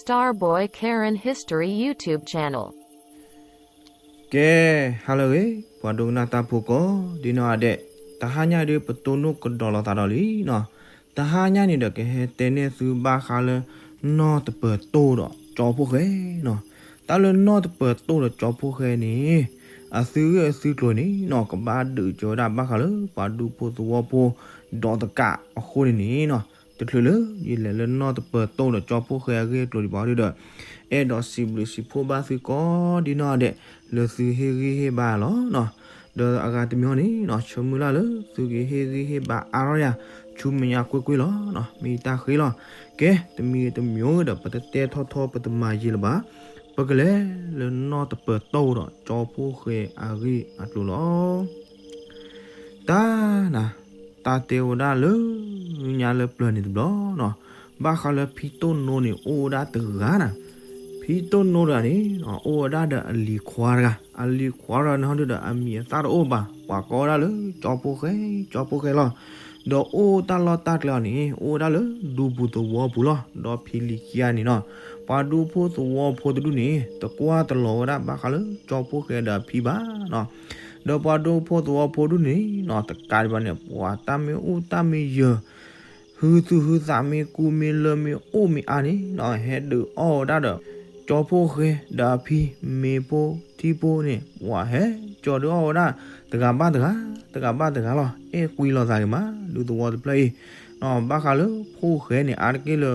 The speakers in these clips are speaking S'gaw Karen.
Starboy Karen History YouTube channel. ကဲ, ဟါလၢအဂ့ၤ, ပှၤဒိကနၣ်တၢ်ဖိကိးဒ်နီၢ်ဂၤဒဲး, တဟါညါဒုးပတိၢ်နီၣ်ကဒီးလိာ်သးဒီးလံနီၤ. တဟါညါန့ၣ်ဒီးကဟဲတဲန့ၢ်သုဘၣ်ဃးလၢ နီၢ်တပၢၤတိၢ်ဒီးကၠီဖှိၣ်ဃဲနီၤ. တၢ်လၢနီၢ်တပၢၤတိၢ်ဒီးကၠီဖှိၣ်ဃဲန့ၣ် အသုဂ့ၢ်အသုကျိၤန့ၣ်နီၤ ကဘၣ်ဒုးကၢဝဲဒၣ်ဘၣ်ဃးလၢပှၤဒူဖိသဝီဖိ ဒီးတကးအဃိန့ၣ်န့ၣ်နီၤ, တချုးလၢယလဲၤလၢနီၢ်တပၢၤတိၢ်ဒီးကၠီဖှိၣ်ဃဲအဂ့ၢ်အကျိၤဒံးဘၣ်ဒုဒီး အဲၣ်ဒိးစံးဘျုးစံးဖှိၣ်ဘၣ်သုကိးဒ်နီၢ်ဂၤဒဲး လၢသုဟ့ၣ်ဂံၢ်ဟ့ၣ်ဘါလီၤနီၤ. ဒီးအဂၤတမံၤဟီန့ၣ်နီၤ ဆၢမုၢ်လၢ်လၢသုကဟ့ၣ်ဂံၢ်ဟ့ၣ်ဘါအါထီၣ်ယၤ ဆူမဲာ်ညါကွ့ၢ်ကွ့ၢ်လီၤနီၤ. မ့ၢ်တၢ်ဃ့လီၤ. ကဲ, တမံၤတမံၤဒီး ပတတဲထီၣ်ထီ ပတမၤယံာ်လၢၤဘၣ်. ပကလဲၤလၢနီၢ်တပၢၤတိၢ်ဒီးကၠီဖှိၣ်ဃဲအဂ့ၢ်အကျိၤလီၤ. တၢ်နၤ, တၢ်တဲဝဲဒၣ်လၢညါလၢပျၢၤန့ၣ်တဘျီနီၤ, ဘၣ်ဃးလၢဖံတိၢ်နိန့ၣ်အိၣ်ဝဲဒၣ်တဂၤနၤ. ဖံတိၢ်နိတဂၤန့ၣ် အိၣ်ဝဲဒၣ်ဒီးအလံၤခွါတဂၤ, အလံၤခွါတဂၤန့ၣ်ဟီဒုဒီးအမံၤအသၣ်တအိၣ်ဘၣ်, ပှၤကိးဝဲဒၣ်လၢကၠီဖှိၣ်ဃဲ, ကၠီဖှိၣ်ဃဲလီၤ. ဒီးအိၣ်တၢ်လီၢ်တၢ်ကျဲအီၤန့ၣ် အိၣ်ဝဲဒၣ်လၢဒူပူၤသဝီပူၤလီၤ. ဒီးဖံလံၤခံဂၤန့ၣ်နီၤ ပှၤဒူဖိသဝီဖိတဒူၣ်န့ၣ် တကွၢ်တလီၤဝဲဒၣ်ဘၣ်ဃးလၢကၠီဖှိၣ်ဃဲဒီးအဖံဘၣ်နီၤ. ဒီးပှၤဒူဖိသဝီဖိဒူၣ်န့ၣ်နီၤ တကးဒံးဘၣ်န့ၣ် ပှၤတၢ်မ့ၢ်အိၣ်တၢ်မ့ၢ်ယၢၤ ဟုသူၣ်ဟုသးမ့ၢ်ကူမ့ၢ်လၢမ့ၢ်အိၣ်မ့ၢ်အါန့ၣ်နီၤ ဟဲဒုးအီၣ်ဝဲဒၣ်ဒီး ကၠီဖှိၣ်ဃဲဒီးအဖံ မ့ၤဖိထံဖိန့ၣ် ပှၤဟဲကၠီဒုးအီၣ်ဝဲဒၣ် တဂၤဘၣ်တဂၤ, တဂၤဘၣ်တဂၤလီၤ. အဲၣ်ကွံလိာ်သးဂ့ၤမး ဒူသဝီတဖျၢၣ်အံၤ ဘၣ်ဃးလၢဖှိၣ်ဃဲန့ၣ် အါတက့ၢ်လ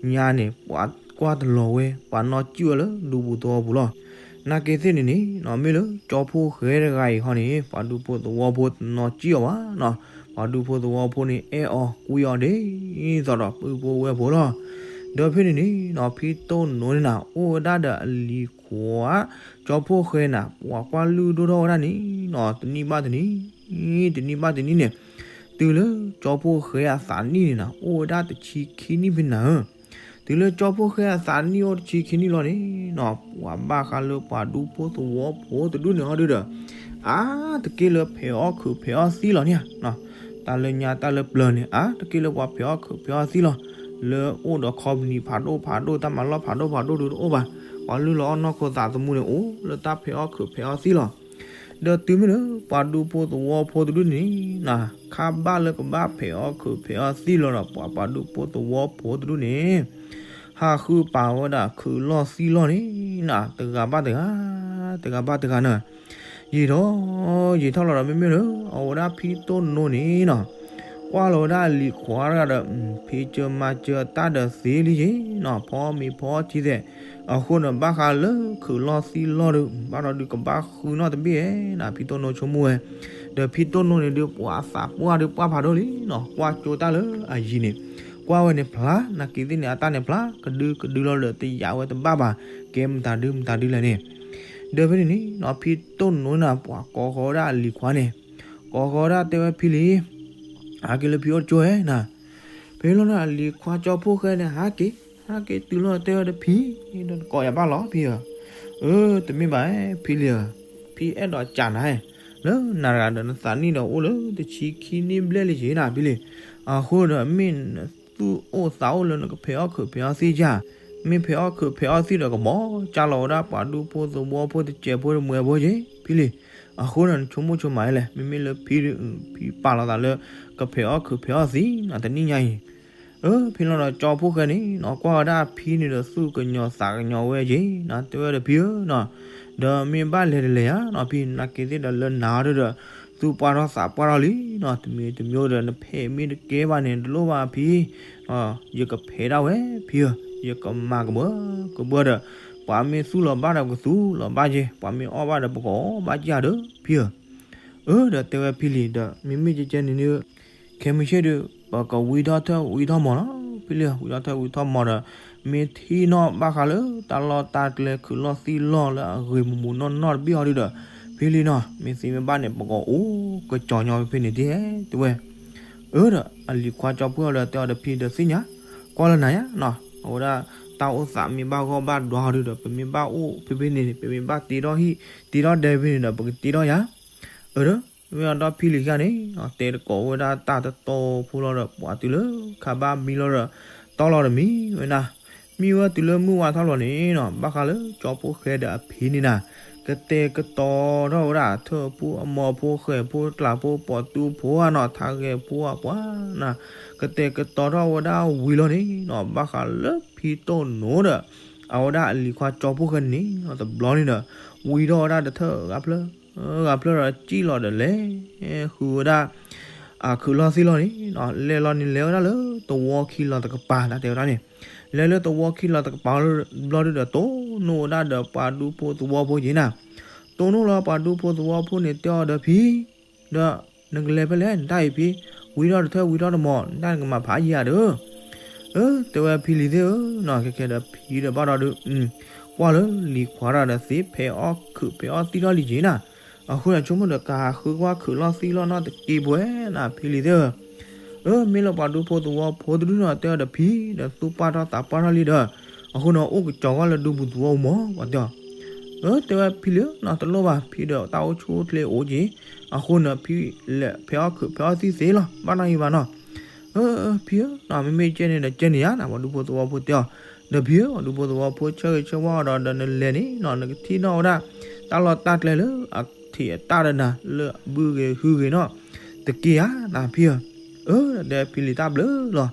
ၢညါန့ၣ် ပှၤကွၢ်တလီၤဝဲ ပှၤနီၢ်စံၣ်ဝဲလၢဒူပူၤသဝီပူၤလီၤ. နာ်က့သ့ၣ်န့ၣ်န့ၣ်နီၤ မ့ၢ်လၢကၠီဖှိၣ်ဃဲတဂၤအံၤဟီန့ၣ် ပှၤဒူဖိသဝီဖိတနီၢ်စံၣ်အီၤဘၣ်နီၤ. ပှၤဒူဖိသဝီဖိန့ၣ် အဲၣ်အီၤကွံအီၤဒ်သိးဒီးပုၢ်ဖိဝဲၢ်ဖိလီၤ. ဒီးဖဲန့ၣ်န့ၣ်နီၤ ဖံတိၢ်နိန့ၣ်နၤ အိၣ်ဝဲဒၣ်ဒီးအလံၤခွါ ကၠီဖှိၣ်ဃဲနၤ ပှၤကွၢ်လုၢ်ဒိၣ်ထီၣ်ဝဲဒၣ်န့ၣ်နီၤ တနံၣ်ဘၣ်တနံၣ် တနံၣ်ဘၣ်တနံၣ်န့ၣ် တုၤလၢကၠီဖှိၣ်ဃဲအသးနံၣ်န့ၣ်နၤ အိၣ်ဝဲဒၣ်တဆံခံနံၣ်ဖဲနၤဧၢ. တုၤလၢကၠီဖှိၣ်ဃဲအသးနံၣ်အိၣ်တဆံခံနံၣ်လီၤန့ၣ်နီၤ ပှၤဘၣ်ဃးလၢပှၤဒူဖိသဝီဖိတဒူၣ်န့ၣ်ဟီဒုဒီး အါတက့ၢ်လၢဖဲးအီၣ်ခုးဖဲးအီၣ်သံလီၤန့ၣ်နီၤ. တၢ်လၢညါတၢ်လၢပျၢၤန့ၣ် အါတက့ၢ်လၢပှၤဖဲးအီၣ်ခုးဖဲးအီၣ်သံလီၤ. လၢအိၣ်ဒီးခီပနံၣ်ဖးဒိၣ်ဖးဒိၣ် တၢ်မၤလီၢ်ဖးဒိၣ်ဖးဒိၣ်ဒုတအိၣ်ဘၣ်. ပှၤလုၢ်လီၤအီၣ်နီၢ်ခိသးသမူန့ၣ် အိၣ်လၢတၢ်ဖဲးအီၣ်ခုးဖဲးအီၣ်သံလီၤ. ဒီးတုၤမ့ၢ်လၢပှၤဒူဖိသဝီဖိတဒူၣ်န့ၣ်နၤ ခါဘၣ်လၢကဘၣ်ဖဲးအီၣ်ခုးဖဲးအီၣ်သံလီၤဒီး ပှၤပှၤဒူဖိသဝီဖိတဒူၣ်န့ၣ် ဟးဃုပာ်ဝဲဒၣ်ခုးလီၢ်သံလီၢ်န့ၣ်နၤ တဂၤဘၣ်တဂၤ တဂၤဘၣ်တဂၤနၤ. ယံာ်ထီၣ်ယံာ်ထီၣ်လီၤဒီး မ့မ့ၢ်လၢအဝဲဒၣ်ဖံတိၢ်နိန့ၣ်နီၤ ကွၢ်လီၤဝဲဒၣ်အလံၤခွါတဂၤဒီး ဖံးစၢၤမၤစၢၤတၢ်ဒီးသ့လံယ့ၤနီၤ ဖီမ့ၤဖီထံသဲး. အဃိန့ၣ် ဘၣ်ဃးလၢခုးလီၢ်သံလီၢ်ဒီး ဘၣ်ဒီးဒုးကဘၣ်ဃုနီၣ်တဘ့ၣ်ဧါနၤ ဖံတိၢ်နိဆိကမိၣ်ဝဲ. ဒီးဖံတိၢ်နိန့ၣ်ဒုး ပှၤအသးပှၢ်ဒုးပှၢ်ဖးဒိၣ်လံနီၤ ကွၢ်ကၠိတၢ်လၢအယံၤန့ၣ် ကွၢ်ဝဲန့ၣ်ဖျါ နာ်က့သ့ၣ်န့ၣ် အတၢ်န့ၣ်ဖျါ ကဒုကဒုလီၤဒီး တယာ်ဝဲတဘၣ်ဘၣ် ကဲမတၤဒုမတၤဒုလဲၣ်န့ၣ်. ဒီးဖဲန့ၣ်န့ၣ်နီၤ ဖံတိၢ်နိန့ၣ် ပှၤကိးဃီၤဝဲဒၣ်အလံၤခွါန့ၣ် ကိးဃီၤဝဲဒၣ်တဲဝဲဖံလံ ဟးက့ၤလၢဖံအိၣ်တကၠိဧါနၤ. ဖဲလီၤန့ၣ် အလံၤခွါကၠီဖှိၣ်ဃဲန့ၣ် ဟးက့ၤ ဟးက့ၤတုၤလီၤတဲဝဲဒီးဖံ ဒီးနကိးယၤဘၣ်လီၤဖံဧၢ. အၢ တမ့ၢ်ဘၣ်ဖံလံဧၢ, ဖံအဲၣ်ဒိးကးနၤ လၢနၤတဂၤဒီးနသးနံၣ်ဒီးအိၣ်လၢတဆံခံနံၣ်ဘျဲၣ်လံယ့ၤနၤ ဖံလံ. အဃိဒီးမ့ၢ်နသူၣ်အိၣ်သးအိၣ်လၢနကဖဲးအီၣ်ခုးဖဲးအီၣ်သံဧါ, မ့ၢ်ဖဲးအီၣ်ခုးဖဲးအီၣ်သံဒီးကဘီကၢ်လီၤဝဲဒၣ်ပှၤဒူဖိသဝီဖိတစဲးဖိတမှဲၤဖိယ့ၤ ဖံလံ. အဃိဒီးနဆိကမိၣ်ဆိကမးလဲၣ်, မ့မ့ၢ်လၢဖံဒီး ဖံပာ်လီၤသးလၢ ကဖဲးအီၣ်ခုးဖဲးအီၣ်သံနီၤ တနံၣ်ညါအံၤ. အၢ ဖဲလီၤဒီးကၠီဖှိၣ်ဃဲန့ၣ်နီၤ ကွၢ်ဝဲဒၣ်ဖံန့ၣ်ဒီးသူၣ်ကညီၤသးကညီၤဝဲယ့ၤနီၤ တဲဝဲဒီးဖံဧၢနီၤ, ဒီးမ့ၢ်ဘၣ်လဲၤတလဲၤဧါနီၤ ဖံနာ်က့သ့ၣ်ဒီးလၢနၤဒီး သူၣ်ပှၢ်ထီၣ်သးပှၢ်ထီၣ်လံနီၤ တမံၤတမံၤဒီး နဖဲးမ့ၢ်တကဲဘၣ်န့ၣ် တလိၣ်ဘၣ်ဖံ ယကဖဲးဒၣ်ဝဲဖံဧၢ, ယကမၤကဘၢကဘၢဒီး ပှၤမ့ၢ်သူၣ်လီၤဘၣ်ဒီးပကသူၣ်လီၤဘၣ်က့ၤ, ပှၤမ့ၢ်အီၣ်ဘၣ်ဒီးပကအီၣ်ဘၣ်က့ၤဒီးဖံဧၢ. အၢ ဒီးတဲဝဲဖံလံၤဒီး မ့မ့ၢ်ကဲကဲန့ၣ်န့ၣ် ခဲမုၢ်ဆ့ၣ်ဒီး ပကဝံထီၣ်ထၢၣ်ဝံထီၣ်မီၤလီၤ ဖံလံၤ, ဝံထီၣ်ထၢၣ်ဝံထီၣ်မီၤဒီး မ့ၢ်ထံၣ်နီၣ်ဘၣ်ဃးလၢတၢ်လီၢ်တၢ်ကျဲခုးလီၢ်သံလီၢ်လၢအဂ့ၤမူးမူးနီၢ်နီၢ်တဘ့ၣ်အီၤဒုဒီး ဖံလံၤနီၤ မ့ၢ်သ့မ့ၢ်ဘၣ်န့ၣ် ပကအိၣ်ကစီၤညီဖဲဖဲန့ၣ်တဟဲတဲဝဲ. အၢ ဒီးအလံၤခွါကၠီဖှိၣ်ဃဲဒီးတဲအီၤဒီးဖံဒီးသ့ၣ်ညါ ကွၢ်လၢနၤယါနီၤ အဝဲဒၣ်တၢ်အိၣ်သးမ့ၢ်ဘၣ်ဂီၢ်ဘၣ်ဒွါအီၤဒုဒီး ပမ့ၢ်ဘၣ်အိၣ်ဖဲဖဲန့ၣ် ပမ့ၢ်ဘၣ်တ့ထီၣ်ဟံၣ် တ့ထီၣ်ဒဲဖဲန့ၣ်ဒီး ပကတ့ထီၣ်ယါ. အၢ ဒီး မ့ၢ်အဒီဖံလံၤခံဂၤန့ၣ် တဲတကိးဝဲဒၣ်တၢ်တတီဖိလီၤဒီး ပှၤတုၤလၢခါဘၣ်မံလီၤဒီး တီလီၤတမံၤဝဲဒၣ် မ့ၢ်ဝဲတုၤလၢမုၢ်ဝါထီၣ်လီၤန့ၣ်နီၤ ဘၣ်ဃးလၢကၠီဖိဃဲဒီးအဖံန့ၣ်နၤ, ကတဲာ်ကတီၤထီၣ်ဝဲဒၣ်အထၢၣ်ဖိအမီၤဖိဃဲၤဖိကျးဖိပိာ်တူဖိဧါနီၤ ထါဂဲၤဖိအပှၤနၤ, ကတဲာ်ကတီၤထီၣ်ဝဲဒၣ်ဝံၤလီၤန့ၣ်နီၤ ဘၣ်ဃးလၢဖံတိၢ်နိဒီး အဝဲဒၣ်အလံၤခွါကၠီဖိဃဲန့ၣ်နီၤ တဘျီန့ၣ်ဒီး ဝံထီၣ်ဝဲဒၣ်တထၢၣ်ဂၤဖျၢၣ် ဂၤဖျၢၣ်ဒီးစံၣ်လီၤဒီးလဲၤဃုဝဲဒၣ် အခုးလီၢ်သံလီၤန့ၣ်နီၤ လဲၤလီၤန့ၣ်လဲၤဝဲဒၣ်လၢသဝီခံလီၤတကပၤ တၢ်တဲဝဲဒၣ်န့ၣ်, လဲၤလၢသဝီခံလီၤတကပၤဘျီဒုဒီး တိၢ်နီၣ်ဝဲဒၣ်ဒီးပှၤဒူဖိသဝီဖိက့ၤနၤ, တိၢ်နီၣ်လီၤပှၤဒူဖိသဝီဖိန့ၣ်တဲအီၤဒီးဖံ ဒီးနကလဲၤဖဲလဲၣ် နတၢ်အံၤဖံ, ဝံထီၣ်တထၢၣ်ဝံထီၣ်တမီၤ နတၢ်နကမၤဖးယံၤဧါဒီး အၢ တဲဝဲဖံလံၤသ့ၣ်ဧၢနီၤ ခဲကဲဒီးဖံဒီးဘၣ်ဒီးဒုး ကွၢ်လၢလံၤခွါတၢ်ဒီးသ့ဖဲအီၣ်ခုးဖဲအီၣ်သံထီၣ်လံက့ၤနၤ, အဃိန့ၣ်ဆိကမိၣ်ဒီးကဟးဃုကွၢ်ခုးလီၢ်သံလီၢ်နီတက့ၢ်ပှဲၤနၤ ဖံလံၤသ့ၣ်ဧၢ, အၢ မ့ၢ်လၢပှၤဒူဖိသဝီဖိတဒုနီၤ တဲအီၤဒီးဖံ ဒီးသူၣ်ပာ်ထီၣ်သးပာ်ထီၣ်လံဒီး အဃိန့ၣ်အိၣ်ကစီၤဝဲလၢဒူပူၤသဝီပူၤမီၤ ပှၤတဲအီၤ, အၢ တဲဝဲဖံလံၤနီၤ တလိၣ်ဘၣ် ဖံဒီးတၢ်အိၣ်ဆူၣ်အိၣ်ချ့အိၣ်က့ၤ, အဃိန့ၣ်ဖံလဲၤဖဲအီၣ်ခုးဖဲအီၣ်သံသ့လီၤ ဘၣ်နီၢ်အံၤဘၣ်နီၤ အၢ ဖံဧၢနီၤ မ့မ့ၢ်ကဲန့ၣ်ဒီးကဲန့ၣ်ယါနၤ ပှၤဒူဖိသဝီဖိတဲအီၤ, ဒီးဖံဧၢ ပှၤဒူဖိသဝီဖိဆၢဂ့ၤဆၢဝါအီၤဒီး ဒီးနလဲၤန့ၣ်နီၤ နကထံၣ်နီၣ်ဝဲဒၣ် တၢ်လီၢ်တၢ်ကျဲလၢအထံးအတၢ်ဒီးနၤ လၢအဘုဂ့ၤဟုဂ့ၤနီၤ တက့ၢ်ဧါနၤဖံဧၢ, အၢ ဒီးဖံလံၤတၢ်ဘျုးလီၤ,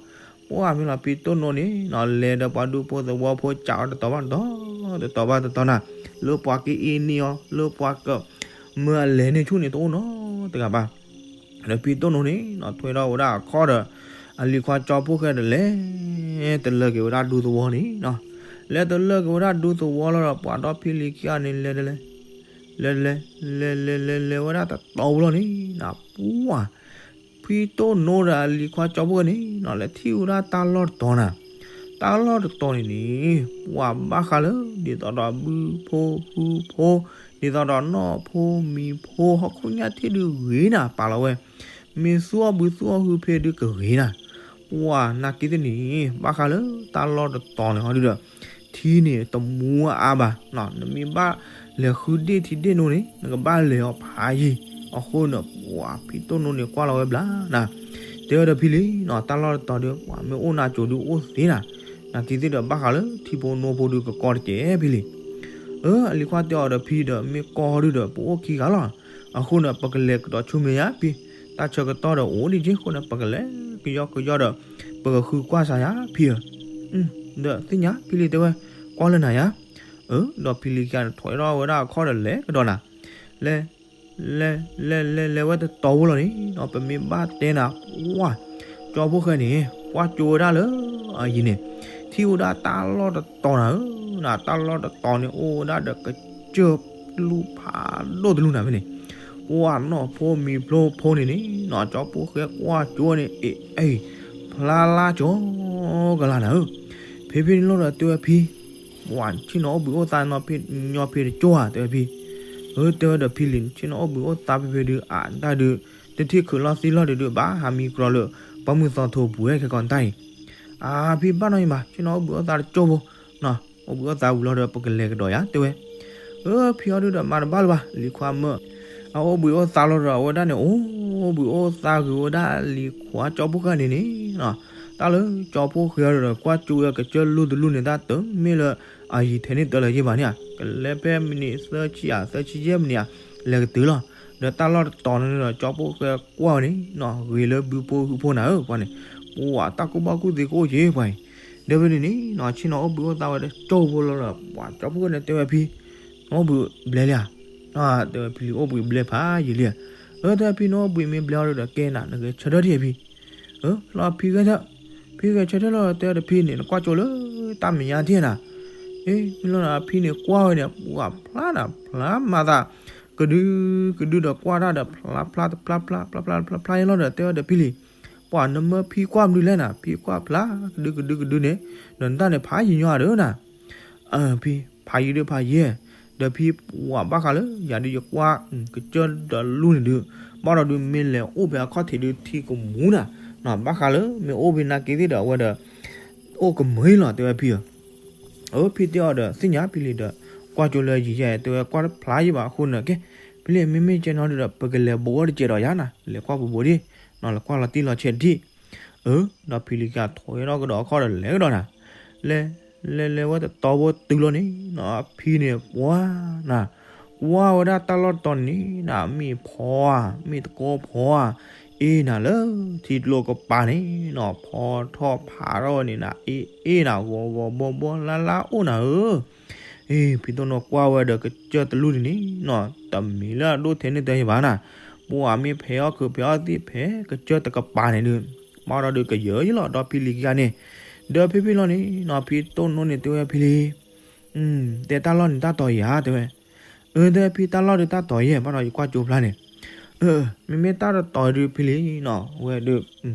ပှၢ်မ့ၢ်လီၤဖံတိၢ်နိန့ၣ်နီၤ လဲၤဒီးပှၤဒူဖိသဝီဖိစးအီၤတတီၤဘၣ်တတီၤ, တတီၤဘၣ်တတီၤနၤ, လၢပှၤကအ့န့ၢ်အီၤ လၢပှၤကမၢအလဲၤန့ၢ်ဆူၣ်န့ၣ်တအိၣ်နီတဂၤဘၣ် ဒီးဖံတိၢ်နိန့ၣ်နီၤ ထွဲထီၣ်ဝဲဒၣ်အခီၣ်ဒီး အလံၤခွါကၠီဖိဃဲဒီးလဲၤ တလၢာ်က့ၤဝဲဒၣ်ဒူသဝီန့ၣ်နီၤ, လဲၤတလၢာ်က့ၤဝဲဒၣ်ဒူသဝီလီၤဒီး ပှၤဒီဖံလံၤခံဂၤန့ၣ်လဲၤတလဲၤ လဲၤတလဲၤ လဲၤလဲၤလဲၤလဲၤဝဲဒၣ်တတီၤဖိလီၤန့ၣ်နီၤ ပှၢ် ဖံတိၢ်နိဒီးအလံၤခွါကၠီဖိဃဲန့ၣ်နီၤ လဲၤထံၣ်ဝဲဒၣ်တၢ်လီၢ်တတီၤနၤ, တၢ်လီၢ်တတီၤန့ၣ်န့ၣ် ပှၢ်ဘၣ်ဃးလၢ ဒ်သိးဒီးဘုဖိဟုဖိ ဒ်သိးဒီးနီၢ်ဖိမံၤဖိ ဟီၣ်ခိၣ်ညါထံၣ်ဒုးဂ့ၤနၤ ပာ်လီၤဝဲ မ့ၢ်သူၣ်အီၣ်ဘုသူၣ်အီၣ်ဟုဖဲဒုးကဂ့ၤနၤ, ပှၢ်နာ်က့သ့ၣ်န့ၣ် ဘၣ်ဃးလၢတၢ်လီၢ်တတီၤန့ၣ်ဟီဒုဒီး ထံန့ၣ်တမူအါဘၣ်, နမ့ၢ်ဘၣ်လဲၤဃုဒ့ၣ်ထံဒ့ၣ်နိန့ၣ် နကဘၣ်လဲၤအီၤဖးယံၤ, အဃိန့ၣ် ပှၢ်ဖံတိၢ်နိန့ၣ်ကွၢ်လီၤဝဲဘျါနၤ, တဲဝဲဒီးဖံလံၤနီၤ တၢ်လီၢ်တတီၤဒုး ပှၢ်မ့ၢ်အိၣ်နၤကိၤဒုးအိၣ်သ့နၤ, နာ်က့သ့ၣ်ဒီးဘၣ်ဃးလၢထံဖိနိဖိဒုးကကီတကဲးဖံလံၤ အၢ အလံၤခွါတဲအီၤဒီးဖံဒီး မ့ၢ်ကီဒုဒီး ပအိၣ်ခံဂၤလီၤ, အဃိန့ၣ် ပကလဲၤကဒီးဆူမဲာ်ညါဖံ, တၢ်ဆၢကတီၢ်ဒီးအိၣ်ဒံးက့ အဃိန့ၣ် ပကလဲၤကယီကယီဒီး ပကဃုကွၢ်စၢ်ယါဖံဧၢ, ဒီးသ့ၣ်ညါဖံလံၤတဲဝဲ ကွၢ်လၢနၤယါ, အၢ ဒီးဖံလံၤခံဂၤန့ၣ်ထွဲထီၣ်ဝဲဒၣ်အခီၣ်ဒီးလဲၤကဒီးနၤ, လဲၤ လဲၤလဲၤလဲၤလဲၤဝဲတတီၤဖိလီၤန့ၣ်နီၤ ပမ့ၢ်ဘၣ်တဲနၤ ပှၢ် ကၠီဖိဃဲန့ၣ် ကွၢ်ကၠိဝဲဒၣ်လၢအယံၤန့ၣ် ထံၣ်ဝဲဒၣ်တၢ်လီၢ်တတီၤနၤဧၢ, တၢ်လီၢ်တတီၤန့ၣ် အိၣ်ဝဲဒၣ်ဒီးကစၢၢ်လူၢ်ဖးဒိၣ်တလူၢ်နၤဖဲန့ၣ်, ပှၢ်နီၢ်ဖိမံၤဖိဖိန့ၣ်န့ၣ်နီၤ ကၠီဖိဃဲကွၢ်ကၠိန့ၣ် အ့ၣ်အ့ၣ် ဖျါလါကၠီကလါနၤဧၢ, ဖဲဖဲန့ၣ်လီၤဒီးတဲဝဲဖံ ပှၢ်ဆ့ၣ်နီၤအိၣ်ဘှံးအိၣ်သါနီၤဖဲညီဖဲတကၠိဧါ တဲဝဲဖံ, အၢ တဲဝဲဒီးဖံလံၤ ဆ့ၣ်နီၤအိၣ်ဘှံးအိၣ်သါဖဲဖဲဒုး အတၢ်ဒုး တထံၣ်ခုးလီၢ်သံလီၢ်ဒုးဒုး ဘၣ်ဟးမံကြီလၢ ပှၢ်မုၢ်သီထိပူၤဝဲခဲကီးတၢ်အံၤ, အါ ဖံဘၣ်နီၢ်အံၤဘၣ် ဆ့ၣ်နီၤအိၣ်ဘှံးအိၣ်သါတကၠိဖိနီၤ အိၣ်ဘှံးအိၣ်သါဝံၤလီၤဒီး ပကလဲၤကဒီးယါ တဲဝဲ, အၢ ဖံအီၤဒုးဒီးမၤတဘၣ်လၢၤဘၣ် လံၤခွါမၢ အအိၣ်ဘှံးအိၣ်သါလီၤဒီး အဝဲဒၣ်န့ၣ် အိၣ်ဘှံးအိၣ်သါဂ့ၤဝဲဒၣ်လံၤခွါကၠီဖိဃဲန့ၣ်န့ၣ်နီၤ, တၢ်လၢကၠီဖိဃဲဒီး ကွၢ်ကၠိဝဲကစၢၢ်လူၢ်တလူၢ်န့ၣ် တၢ်တမ့ၢ်လၢအယံၤထဲန့ၣ်တၢ်လၢၤယဲၢ်ဘၣ်န့ၣ်ဧါ, ကလဲၤဖဲမံးနံးသၢဆံဧါ သၢဆံယဲၢ်မံးနံးဧါ, လဲၤကတုၤလီၤ, ဒီးတၢ်လီၢ်တတီၤန့ၣ်ဒီး ကၠီဖိဃဲကွၢ်ဝဲန့ၣ်နီၤ ဂ့ၤလၢဘုဖိဟုဖိနၤဧၢ ပှၢ်န့ၣ်, ပှၢ်တၢ်ကူၣ်ဘၣ်ကူၣ်သ့ကအိၣ်က့ၤပှၢ်အံၤ, ဒီးဖဲန့ၣ်န့ၣ်နီၤ ဆ့ၣ်နီၤအိၣ်ဘှံးအိၣ်သါဝဲတကၠိဖိလီၤဒီး ပှၢ်ကၠီဖိဃဲန့ၣ်တဲဝဲဖံ နအိၣ်ဘှံးဘျဲလံဧါ, တဲဝဲဖံလံၤအိၣ်ဘှံးဘျဲဖးယံာ်လံဧါ, အၢ တဲဝဲဖံနအိၣ်ဘှံးမ့ၢ်ဘျဲအီၤဒီး ကဲနၤ နဂဲၤဆၢထၢၣ်ထံၣ်ဖံ အၢ လီၤဖံဂဲၤဆၢထၢၣ်, ဖံဂဲၤဆၢထၢၣ်လီၤ တဲဝဲဒီးဖံန့ၣ် နကွၢ်ကၠိလၢတၢ်မဲာ်ညါထံၣ်နၤ, အ့ မ့ၢ်လီၤနၤ ဖံန့ၣ်ကွၢ်ဝဲန့ၣ် ပှၢ်ဖျါနၤဖျါမၤသး ကဒုကဒုဒီးကွၢ်တၢ်ဒီး ဖျါဖျါတဖျါဖျါဖျါဖျါဖျါဖျါဖျါအံၤလီၤဒီး တဲဝဲဒီးဖံလံၤ, ပှၢ်နမၢဖံကွၢ်မနုၤလဲၣ်နၤ ဖံကွၢ်ဖျါကဒုကဒုကဒုန့ၣ်, ဒီးနတၢ်န့ၣ်ဖးယံၤညီဧါဒီးနၤ အၢ ဖံ ဖးယံၤဒုးဖးယံၤ, ဒီးဖံပှၢ်ဘၣ်ဃးလၢ ယၤဒုးယကွၢ် ကစၢၢ်ဒီးလူၢ်န့ၣ်ဒုး, ဘၣ်ဒီးဒုးမ့ၢ်လဲၤအိၣ်ဖဲအခီၣ်ထံးဒုး ထံကမူနၤ, ဘၣ်ဃးလၢမ့ၢ်အိၣ်ဖဲနာ်က့သ့ၣ်ဒီး အဝဲဒီး အိၣ်ကမုာ်လီၤ တဲဝဲဖံဧၢ, အၢ ဖံတဲအီၤဒီး သ့ၣ်ညါဖံလံၤဒီး ကွၢ်ကၠိလၢယံၤယဲၢ် တဲဝဲကွၢ်ဖျါယံၤဘၣ်အဃိန့ၣ်ကဲ, ဖံလံၤမ့မ့ၢ်ကဲနီၤဒုးဒီး ပကလဲၤဘိးအီၣ်တစဲးဒီးယၤနၤ လဲၤကွၢ်ပဘိးဒံး, လဲၤကွၢ်လီၤတံၢ်လီၤဆဲးတထံၣ်, အၢ ဒီးဖံလံၤကထွဲထီၣ်ကဒီးအခီၣ်ဒီးလဲၤကဒီးနၤ, လဲၤ လဲၤလဲၤဝဲတတီၤဖိတုၤလီၤန့ၣ်နီၤ အဖံန့ၣ် ပှၤနၤ ကွၢ်ဝဲဒၣ်တၢ်လီၢ်တတီၤန့ၣ်နၤ မ့ၢ်ဖီဧါ မ့ၢ်တကီဖီဧါ အ့ၣ်နၤလၢထံကျိကပၤန့ၣ်နီၤ ဖီထီၣ်ဖးထီၣ်ဝဲန့ၣ်နၤ အ့ၣ်အ့ၣ်နၤ ဂီၤဂီၤဘီဘီလါလါအိၣ်နၤဧၢ အ့ၣ် ဖံတိၢ်နိကွၢ်ဝဲဒီးကစၢၢ်တလူၢ်န့ၣ်န့ၣ်နီၤ တမ့ၢ်လၢအဒိၣ်ထဲန့ၣ်တဟ့ၣ်ဘၣ်နၤ ပှၤမ့ၢ်ဖဲးအီၣ်ခုးဖဲးအီၣ်သ့ၣ်ဖဲးကစၢၢ်တကပၤန့ၣ်ဒုး ဘၣ်ဒီးဒုးကယၢၤယလီၤ ဒီးဖံလံၤခံဂၤန့ၣ် ဒီးဖဲဖဲလီၤန့ၣ်နီၤ ဖံတိၢ်နိန့ၣ်တဲဝဲဖံလံၤ တဲတၢ်လီၢ်န့ၣ်တၢ်တီၤယၤတဲဝဲ အၢ တဲဖံတၢ်လီၢ်ဒုးတၢ်တီၤယဲၢ် ဘၣ်ဒီးယကွၢ်ကၠိဖျါန့ၣ် အၢ မ့မ့ၢ်တၢ်တတီၤဒုးဖံလံၤနီၤ ဝဲဒုး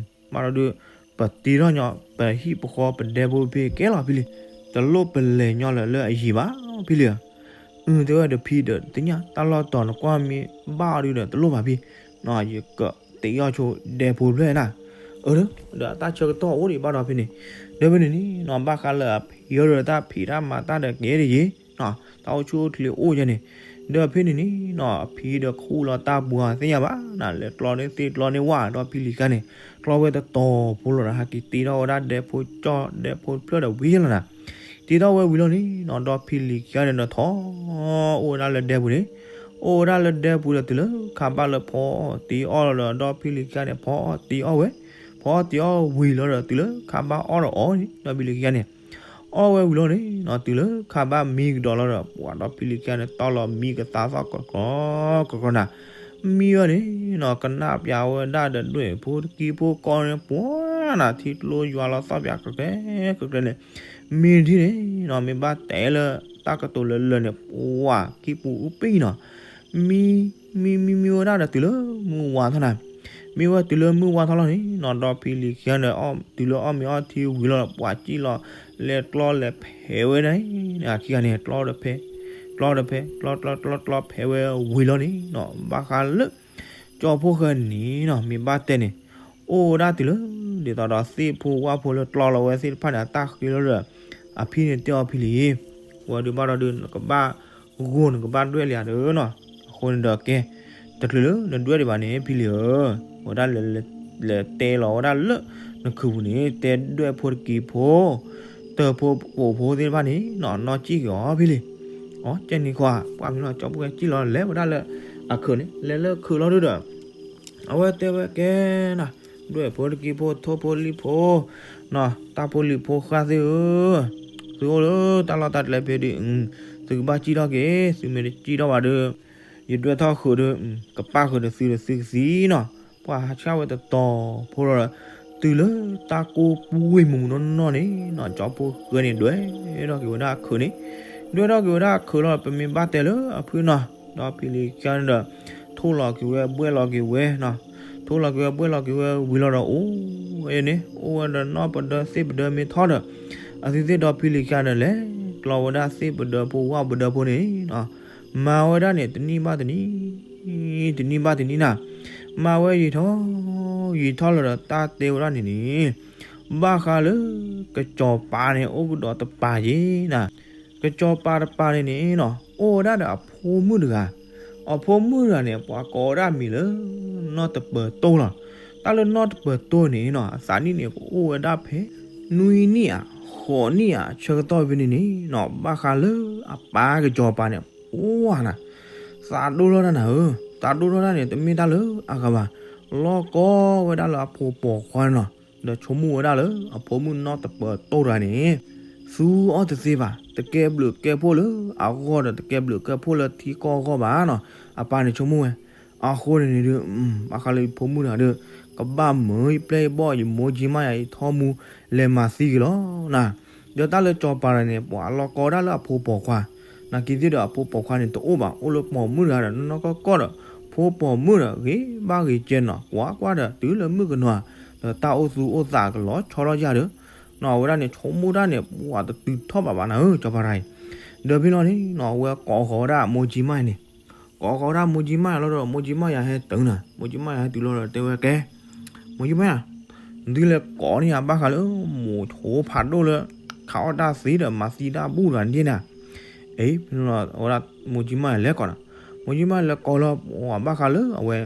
ဘၣ်ဒီးဒုး ပတ့ထီၣ်ညီ ပဟံၣ်ပဃီပဒဲဖိဖဲကဲလီၤဖံလံၤ တလိၣ်ပလဲၤညီလၢၤလၢအယံၤဘၣ်ဖံလံၤဧၢ အၢ တဲဝဲဒီးဖံဒီး သ့ၣ်ညါတၢ်လီၢ်တီၤနကွၢ်မ့ၢ်ဘၣ်အီၤဒုးဒီးတလိၣ်ဘၣ်ဖံ ယကတ့အီၣ်ဆိဒဲဖိဖျၢၣ်နၤ အၢ ဒီးအတၢ်ဆၢကတီၢ်အိၣ်ဒံးဘၣ်ဒီးဖဲန့ၣ် ဒီးဖဲန့ၣ်န့ၣ်နီၤ ဘၣ်ဃးလၢအဖံးအီၤဒီးတၢ်ဖံးတၢ်မၤတၢ်ဒီးကဲဒ်ယံၤနီၤ တၢ်အိၣ်ဆူၣ်အိၣ်ချ့အိၣ်ယဲန့ၣ် ဒီးဖဲန့ၣ်န့ၣ်နီၤ အဖံဒီးခူၣ်လီၤတၢ်ပှၤသ့ၣ်ညါဘၣ်နၤ လဲၤကျီန့ၢ်သ့ၣ်ကျီန့ၢ်ဝၣ် ဒီးဖံလံၤခံဂၤန့ၣ် ကျီဝဲတတီၤဖိလီၤဒီး ဟဲက့ၤတ့ထီၣ်ဝဲဒၣ်ဒဲဖိကၠီၣ်ဒဲဖိဖျၢၣ်ဒီးဝံၤလီၤနၤ တ့ထီၣ်ဝဲဝံၤလီၤန့ၣ်နီၤ ဒီးဖံလံၤခံဂၤန့ၣ်ဒီးထီၣ် အိၣ်ဝဲဒၣ်လၢဒဲပူၤန့ၣ် အိၣ်ဝဲဒၣ်လၢဒဲပူၤဒီးတုၤလၢခါဘၣ်လၢဖီအီၣ်တ့အီၣ်လီၤဒီး ဒီးဖံလံၤခံဂၤန့ၣ် ဖီအီၣ်တ့အီၣ်ဝဲ ဖီအီၣ်တ့အီၣ်ဝံၤလီၤဒီး တုၤလၢခါဘၣ်အီၣ်ဒီးအီၤန့ၣ် ဒီးဖံလံၤခံဂၤန့ၣ် အီၣ်ဝဲဝံၤလီၤန့ၣ်နီၤ တုၤလၢခါဘၣ်မံကဒီးလီၤဒီး ပှၤဒီးဖံလံၤခံဂၤန့ၣ် တီလီၤမံကသးသီၣ်ကီကီကီကီနၤ မံဝဲန့ၣ်နီၤ ကနၣ်ပၠးဝဲဒၣ်ဒီးဒွဲၣ်ဖိတကံဖိကီၢ်န့ၣ် ပှၤနၤ ထံကျိယွၤလီၤသီၣ်ပၠးကရဲကရဲန့ၣ် မံဒ်န့ၣ်နီၤ မ့ၢ်ဘၣ်တဲလၢတၢ်ကတိၤလၢလၢာ်န့ၣ် ပှၤကံၢ်ပူၤအူပံနီၤ မံ မံမံမံဝဲဒၣ်ဒီးတုၤလၢမုၢ်ဝါထီၣ်နၤ မ့ၢ်ဝဲတုၤလၢမုၢ်ဝါထီၣ်လီၤန့ၣ်နီၤ ဒီးဖံလံၤခံဂၤန့ၣ် တုၤလၢအီၣ်မ့ၤအီထံဝံၤလီၤဒီး ပှၤစံၣ်လီၤ လဲၤကျီလဲၤဖဲးဝဲဒၣ် ခံဂၤန့ၣ် ကျီဒီးဖဲး ကျီဒီးဖဲး ကျီကျီကျီကျီဖဲးဝဲဝံၤလီၤန့ၣ်နီၤ ဘၣ်ဃးလၢ ကၠီဖိဃဲန့ၣ်နီၤ မ့ၢ်ဘၣ်တဲန့ၣ် အိၣ်ဝဲဒၣ်တုၤလၢ ဒ်သိးဒီးသ့ၣ်ဖိဝၣ်ဖိလၢကျီလီၤဝဲသ့ၣ်တဖၣ်န့ၣ် အတၢ်ဃ့လီၤဒီး အဖံန့ၣ်တဲအီၤဖံလံၤ ဝဲဒုးဘၣ်ဒီးဒုး နကဘၣ် ဂိၢ်နကဘၣ်ဒွဲၣ်လၢၤဒီးနီၤ အဃိန့ၣ်ဒီးကဲ တချုးလၢနဒွဲၣ်ဒံးဘၣ်န့ၣ် ဖံလံၤဧၢ ဝဲဒၣ်လဲၤ လဲၤတဲလီၤဝဲဒၣ်လၢ နခုးပူၤန့ၣ် တဲဒွဲၣ်ဖိတကံဖိ တၢ်ဖိကိးဖိသ့ၣ်တဖၣ်န့ၣ်နီၤ နီၢ်စံၣ်က့ၤအီၤဖံလံၤ အကဲန့ၣ်ကွၢ် ပှၤမ့ၢ်နီၤ ကၠီဖိဃဲစံၣ်လီၤလဲၤဝဲဒၣ်လၢ အခုးန့ၣ် လဲၤလၢခုးလီၤဒုးဒီး အဝဲတဲဝဲကဲနၤ ဒွဲၣ်ဖိတကံဖိထိၣ်ဖိလံၣ်ဖိ နီၤ တၢ်ဖိလံၤဖိဃၢ်သ့ၣ်ဧၢ သုအိၣ်လၢတၢ်လီၢ်တၢ်ကျဲဖဲဒုး သုကဘၣ်စံၣ်ထီၣ်က့ၤ သုမ့ၢ်တစံၣ်ထီၣ်ဘၣ်ဒီး ယဒွဲၣ်ထီၣ်ဃုာ်ဒီး ကပၣ်ဃုာ်ဒီးသုဒီးသုကသံနီၤ ပှၤဟးဆှၣ်ဝဲတတီၤဖိလီၤဒီး တုၤလၢတၢ်ကိၢ်ပူၤဝ့ၢ်မူးမူးနီၢ်နီၢ်န့ၣ်နီၤ ကၠီဖိဃဲန့ၣ် ဒွဲၣ်ထီၣ်က့ၤဝဲဒၣ်အခုးန့ၣ် ဒွဲၣ်ထီၣ်က့ၤဝဲဒၣ်အခုးလီၤ ပမ့ၢ်ဘၣ်တဲလၢအဖုနီၤ ဒီးဖံလံၤခံဂၤန့ၣ်ဒီး ထိၣ်လီၤက့ၤဝဲဘှဲၣ်လီၤက့ၤဝဲနီၤ ထိၣ်လီၤက့ၤဝဲဘှဲၣ်လီၤက့ၤဝဲဝံၤလီၤဒီး အိၣ်ဝဲဒီးနီၢ်ပဒၢသ့ၣ်ပဒၢမ့ၢ်ထီၣ်ဒီး အသုသ့ၣ်ဒီးဖံလံၤခံဂၤန့ၣ် လဲၤကျီဝဲဒၣ်သ့ၣ်ပဒၢဖိဝၣ်ပဒၢဖိန့ၣ်နီၤ မၤဝဲဒၣ်န့ၣ် တနံၣ်ဘၣ်တနံၣ် တနံၣ်ဘၣ်တနံၣ်နၤ မၤဝဲယံာ်ထီၣ် ယံာ်ထီၣ်လီၤဒီးတၢ်တဲဝဲဒၣ်န့ၣ်န့ၣ် ဘၣ်ဃးလၢ ကစီၤပၤန့ၣ် အိၣ်ကဒီးတပၤယ့ၤနၤ ကစီၤပၤတပၤန့ၣ်န့ၣ်နီၤ အိၣ်ဝဲဒၣ်ဒီးအဖိမုၣ်တဂၤ အဖိမုၣ်တဂၤန့ၣ် ပှၤကိးဝဲဒၣ်မံၤလၢ နီၢ်တပၢၤတိၢ်လီၤ. တၢ်လၢနီၢ်တပၢၤတိၢ်န့ၣ်နီၤ အသးနံၣ်န့ၣ် ကအိၣ်ဝဲဒၣ်ဖဲ နွံနံၣ်ဧါ ဃိးနံၣ်ဧါ ဆၢကတီၢ်ဖဲန့ၣ်န့ၣ်နီၤ ဘၣ်ဃးလၢအပၢ်ကစီၤပၤန့ၣ် အိၣ်ဝဲနၤ သးဒိၣ်ထီၣ်တၢ်နၤဧၢ, သးဒိၣ်ထီၣ်တၢ်န့ၣ် တမ့ၢ်တၢ်လၢအဂၤဘၣ်, လီၢ်ကီဝဲဒၣ်လၢအဖိပိာ်ခွါန့ၣ်နီၤ, ဒီးဆိကမိၣ်ဝဲဒၣ်လၢအဖိမုၣ်နီၢ်တပၢၤတိၢ်တဂၤန့ၣ် သူအီၣ်တသ့ဘၣ်, တကဲဘျုးကဲဖှိၣ်လၢအဂီၢ်ဒီး တကဲဘျုးကဲဖှိၣ်လၢထံကီၢ်အဂီၢ်ဘၣ်နီၤ, အပၢ်န့ၣ်ဆိကမိၣ်ဝဲ. အဃိန့ၣ်န့ၣ်ဒုး ဘၣ်ဃးလၢယဖိမုၣ်တဂၤဒီး ကဘၣ်မၢယပျဲၢ်ယဘီၣ် ယမိၢ်ကၠံမးယၤ ယထီမူ လဲၤမၤသံက့ၤလီၤနၤ. ဒီးတၢ်လၢစီၤပၤတဂၤန့ၣ် ပှၤလီၢ်ကီဝဲဒၣ်လၢအဖိပိာ်ခွါ, နာ်က့ၤသ့ၣ်ဒီးအဖိပိာ်ခွါန့ၣ်တအိၣ်ဘၣ်, အိၣ်လၢပိာ်မုၣ်တဂၤဒီး နီၢ်ကီၢ်ကီၢ်ဒီး ဖိပိာ်မုၣ်ဒီး ဂ့ၤဘၣ်ဂ့ၤကဲနီၤ, ကွၢ်ကွၢ်ဒီး တုၤလၢမုၣ်ကနီၤ ဒီးတၢ်အိၣ်သူအိၣ်သးကလီၤဆီထီၣ်ယၢ်ဒီး နီၤ အဝဲဒၣ်န့ၣ် ဆိကမိၣ်တၢ်န့ၣ် ပှၤတတုၤထီၣ်ဘၣ်ဘၣ်နၤဧၢ စီၤပၤတဂၤအံၤ. ဒီးဖဲလီၤန့ၣ်နီၤ အဝဲကိးဃီၤဝဲဒၣ်မိၢ်ကၠံမးန့ၣ် ကိးဃီၤဝဲဒၣ်မိၢ်ကၠံမးယၤလီၤဒီး မိၢ်ကၠံမးယၤဟဲတုၤနၤ, မိၢ်ကၠံမးယၤဟဲတုၤလီၤဒီးတဲဝဲကဲ, မိၢ်ကၠံမးယၤ, နသုလဲၤကိးန့ၢ်ယၤဘၣ်ဃးလၢ မိၤဆိဖးဒိၣ်လၢ ခးအီၣ်တၢ်သ့ဒီးမၤသံတၢ်ဘူၣ်တဂၤန့ၣ်နၤ. အ့ ဖဲလီၤ အဝဲဒၣ်မိၢ်ကၠံမးယၤလဲၤကိးနၤ, မိၢ်ကၠံမးယၤလဲၤကိးလီၤ ဘၣ်ဃးလၢအဝဲ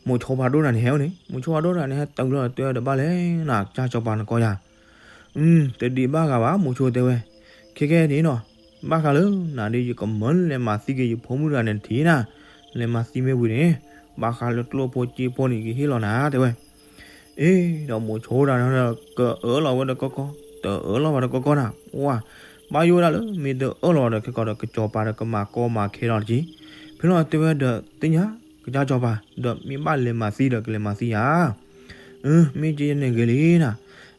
မိၤဆိဖးဒိၣ်တဂၤန့ၣ်ဟဲအိၣ်န့ၣ်, မိၤဆိဖးဒိၣ်တဂၤန့ၣ် ဟဲတုၤလီၤတဲဝဲဒီးဘၣ်လဲၣ်နၤ ကၢ်စီၤပၤနကိးယၤ တဒံးဘၣ်ဂၤဘၣ် မိၤဆိတဲဝဲ, ခဲကဲန့ၣ်နီၤ, ဘၣ်ဃးလၢနၤဒီး ယကမၢလဲၤမၤသံက့ၤယဖိမုၣ်တဂၤန့ၣ်တထံၣ်နၤ, လဲၤမၤသံမ့ၢ်ဝံၤန့ၣ်, ဘၣ်ဃးလၢကျိၣ်ဖိစ့ဖိန့ၣ် ကဟ့ၣ်လီၤနၤ တဲဝဲ. အ့ ဒီးမိၤဆိဒၣ်န့ၣ်ဒီး ကအၢၣ်လီၤဝဲဒီးကီကီ, တအၢၣ်လီၤဘၣ်ဒီးကီကီနၤ, ဝါ, ဘၣ်ယိၣ်ဝဲဒၣ်လၢ မ့ၢ်တအၢၣ်လီၤဒီးခဲကီးဒီး ကစီၤပၤဒီးကမၤကီမၤခဲလီၤတက့ၢ်. ဖဲလီၤတဲဝဲဒီး သ့ၣ်ညါ ကစၢ်စီၤပၤ ဒီးမ့ၢ်ဘၣ်လဲၤမၤသံဒီးကလဲၤမၤသံဧါ. အၢ မ့ၢ်ကဲန့ၣ်ဂ့ၤလံန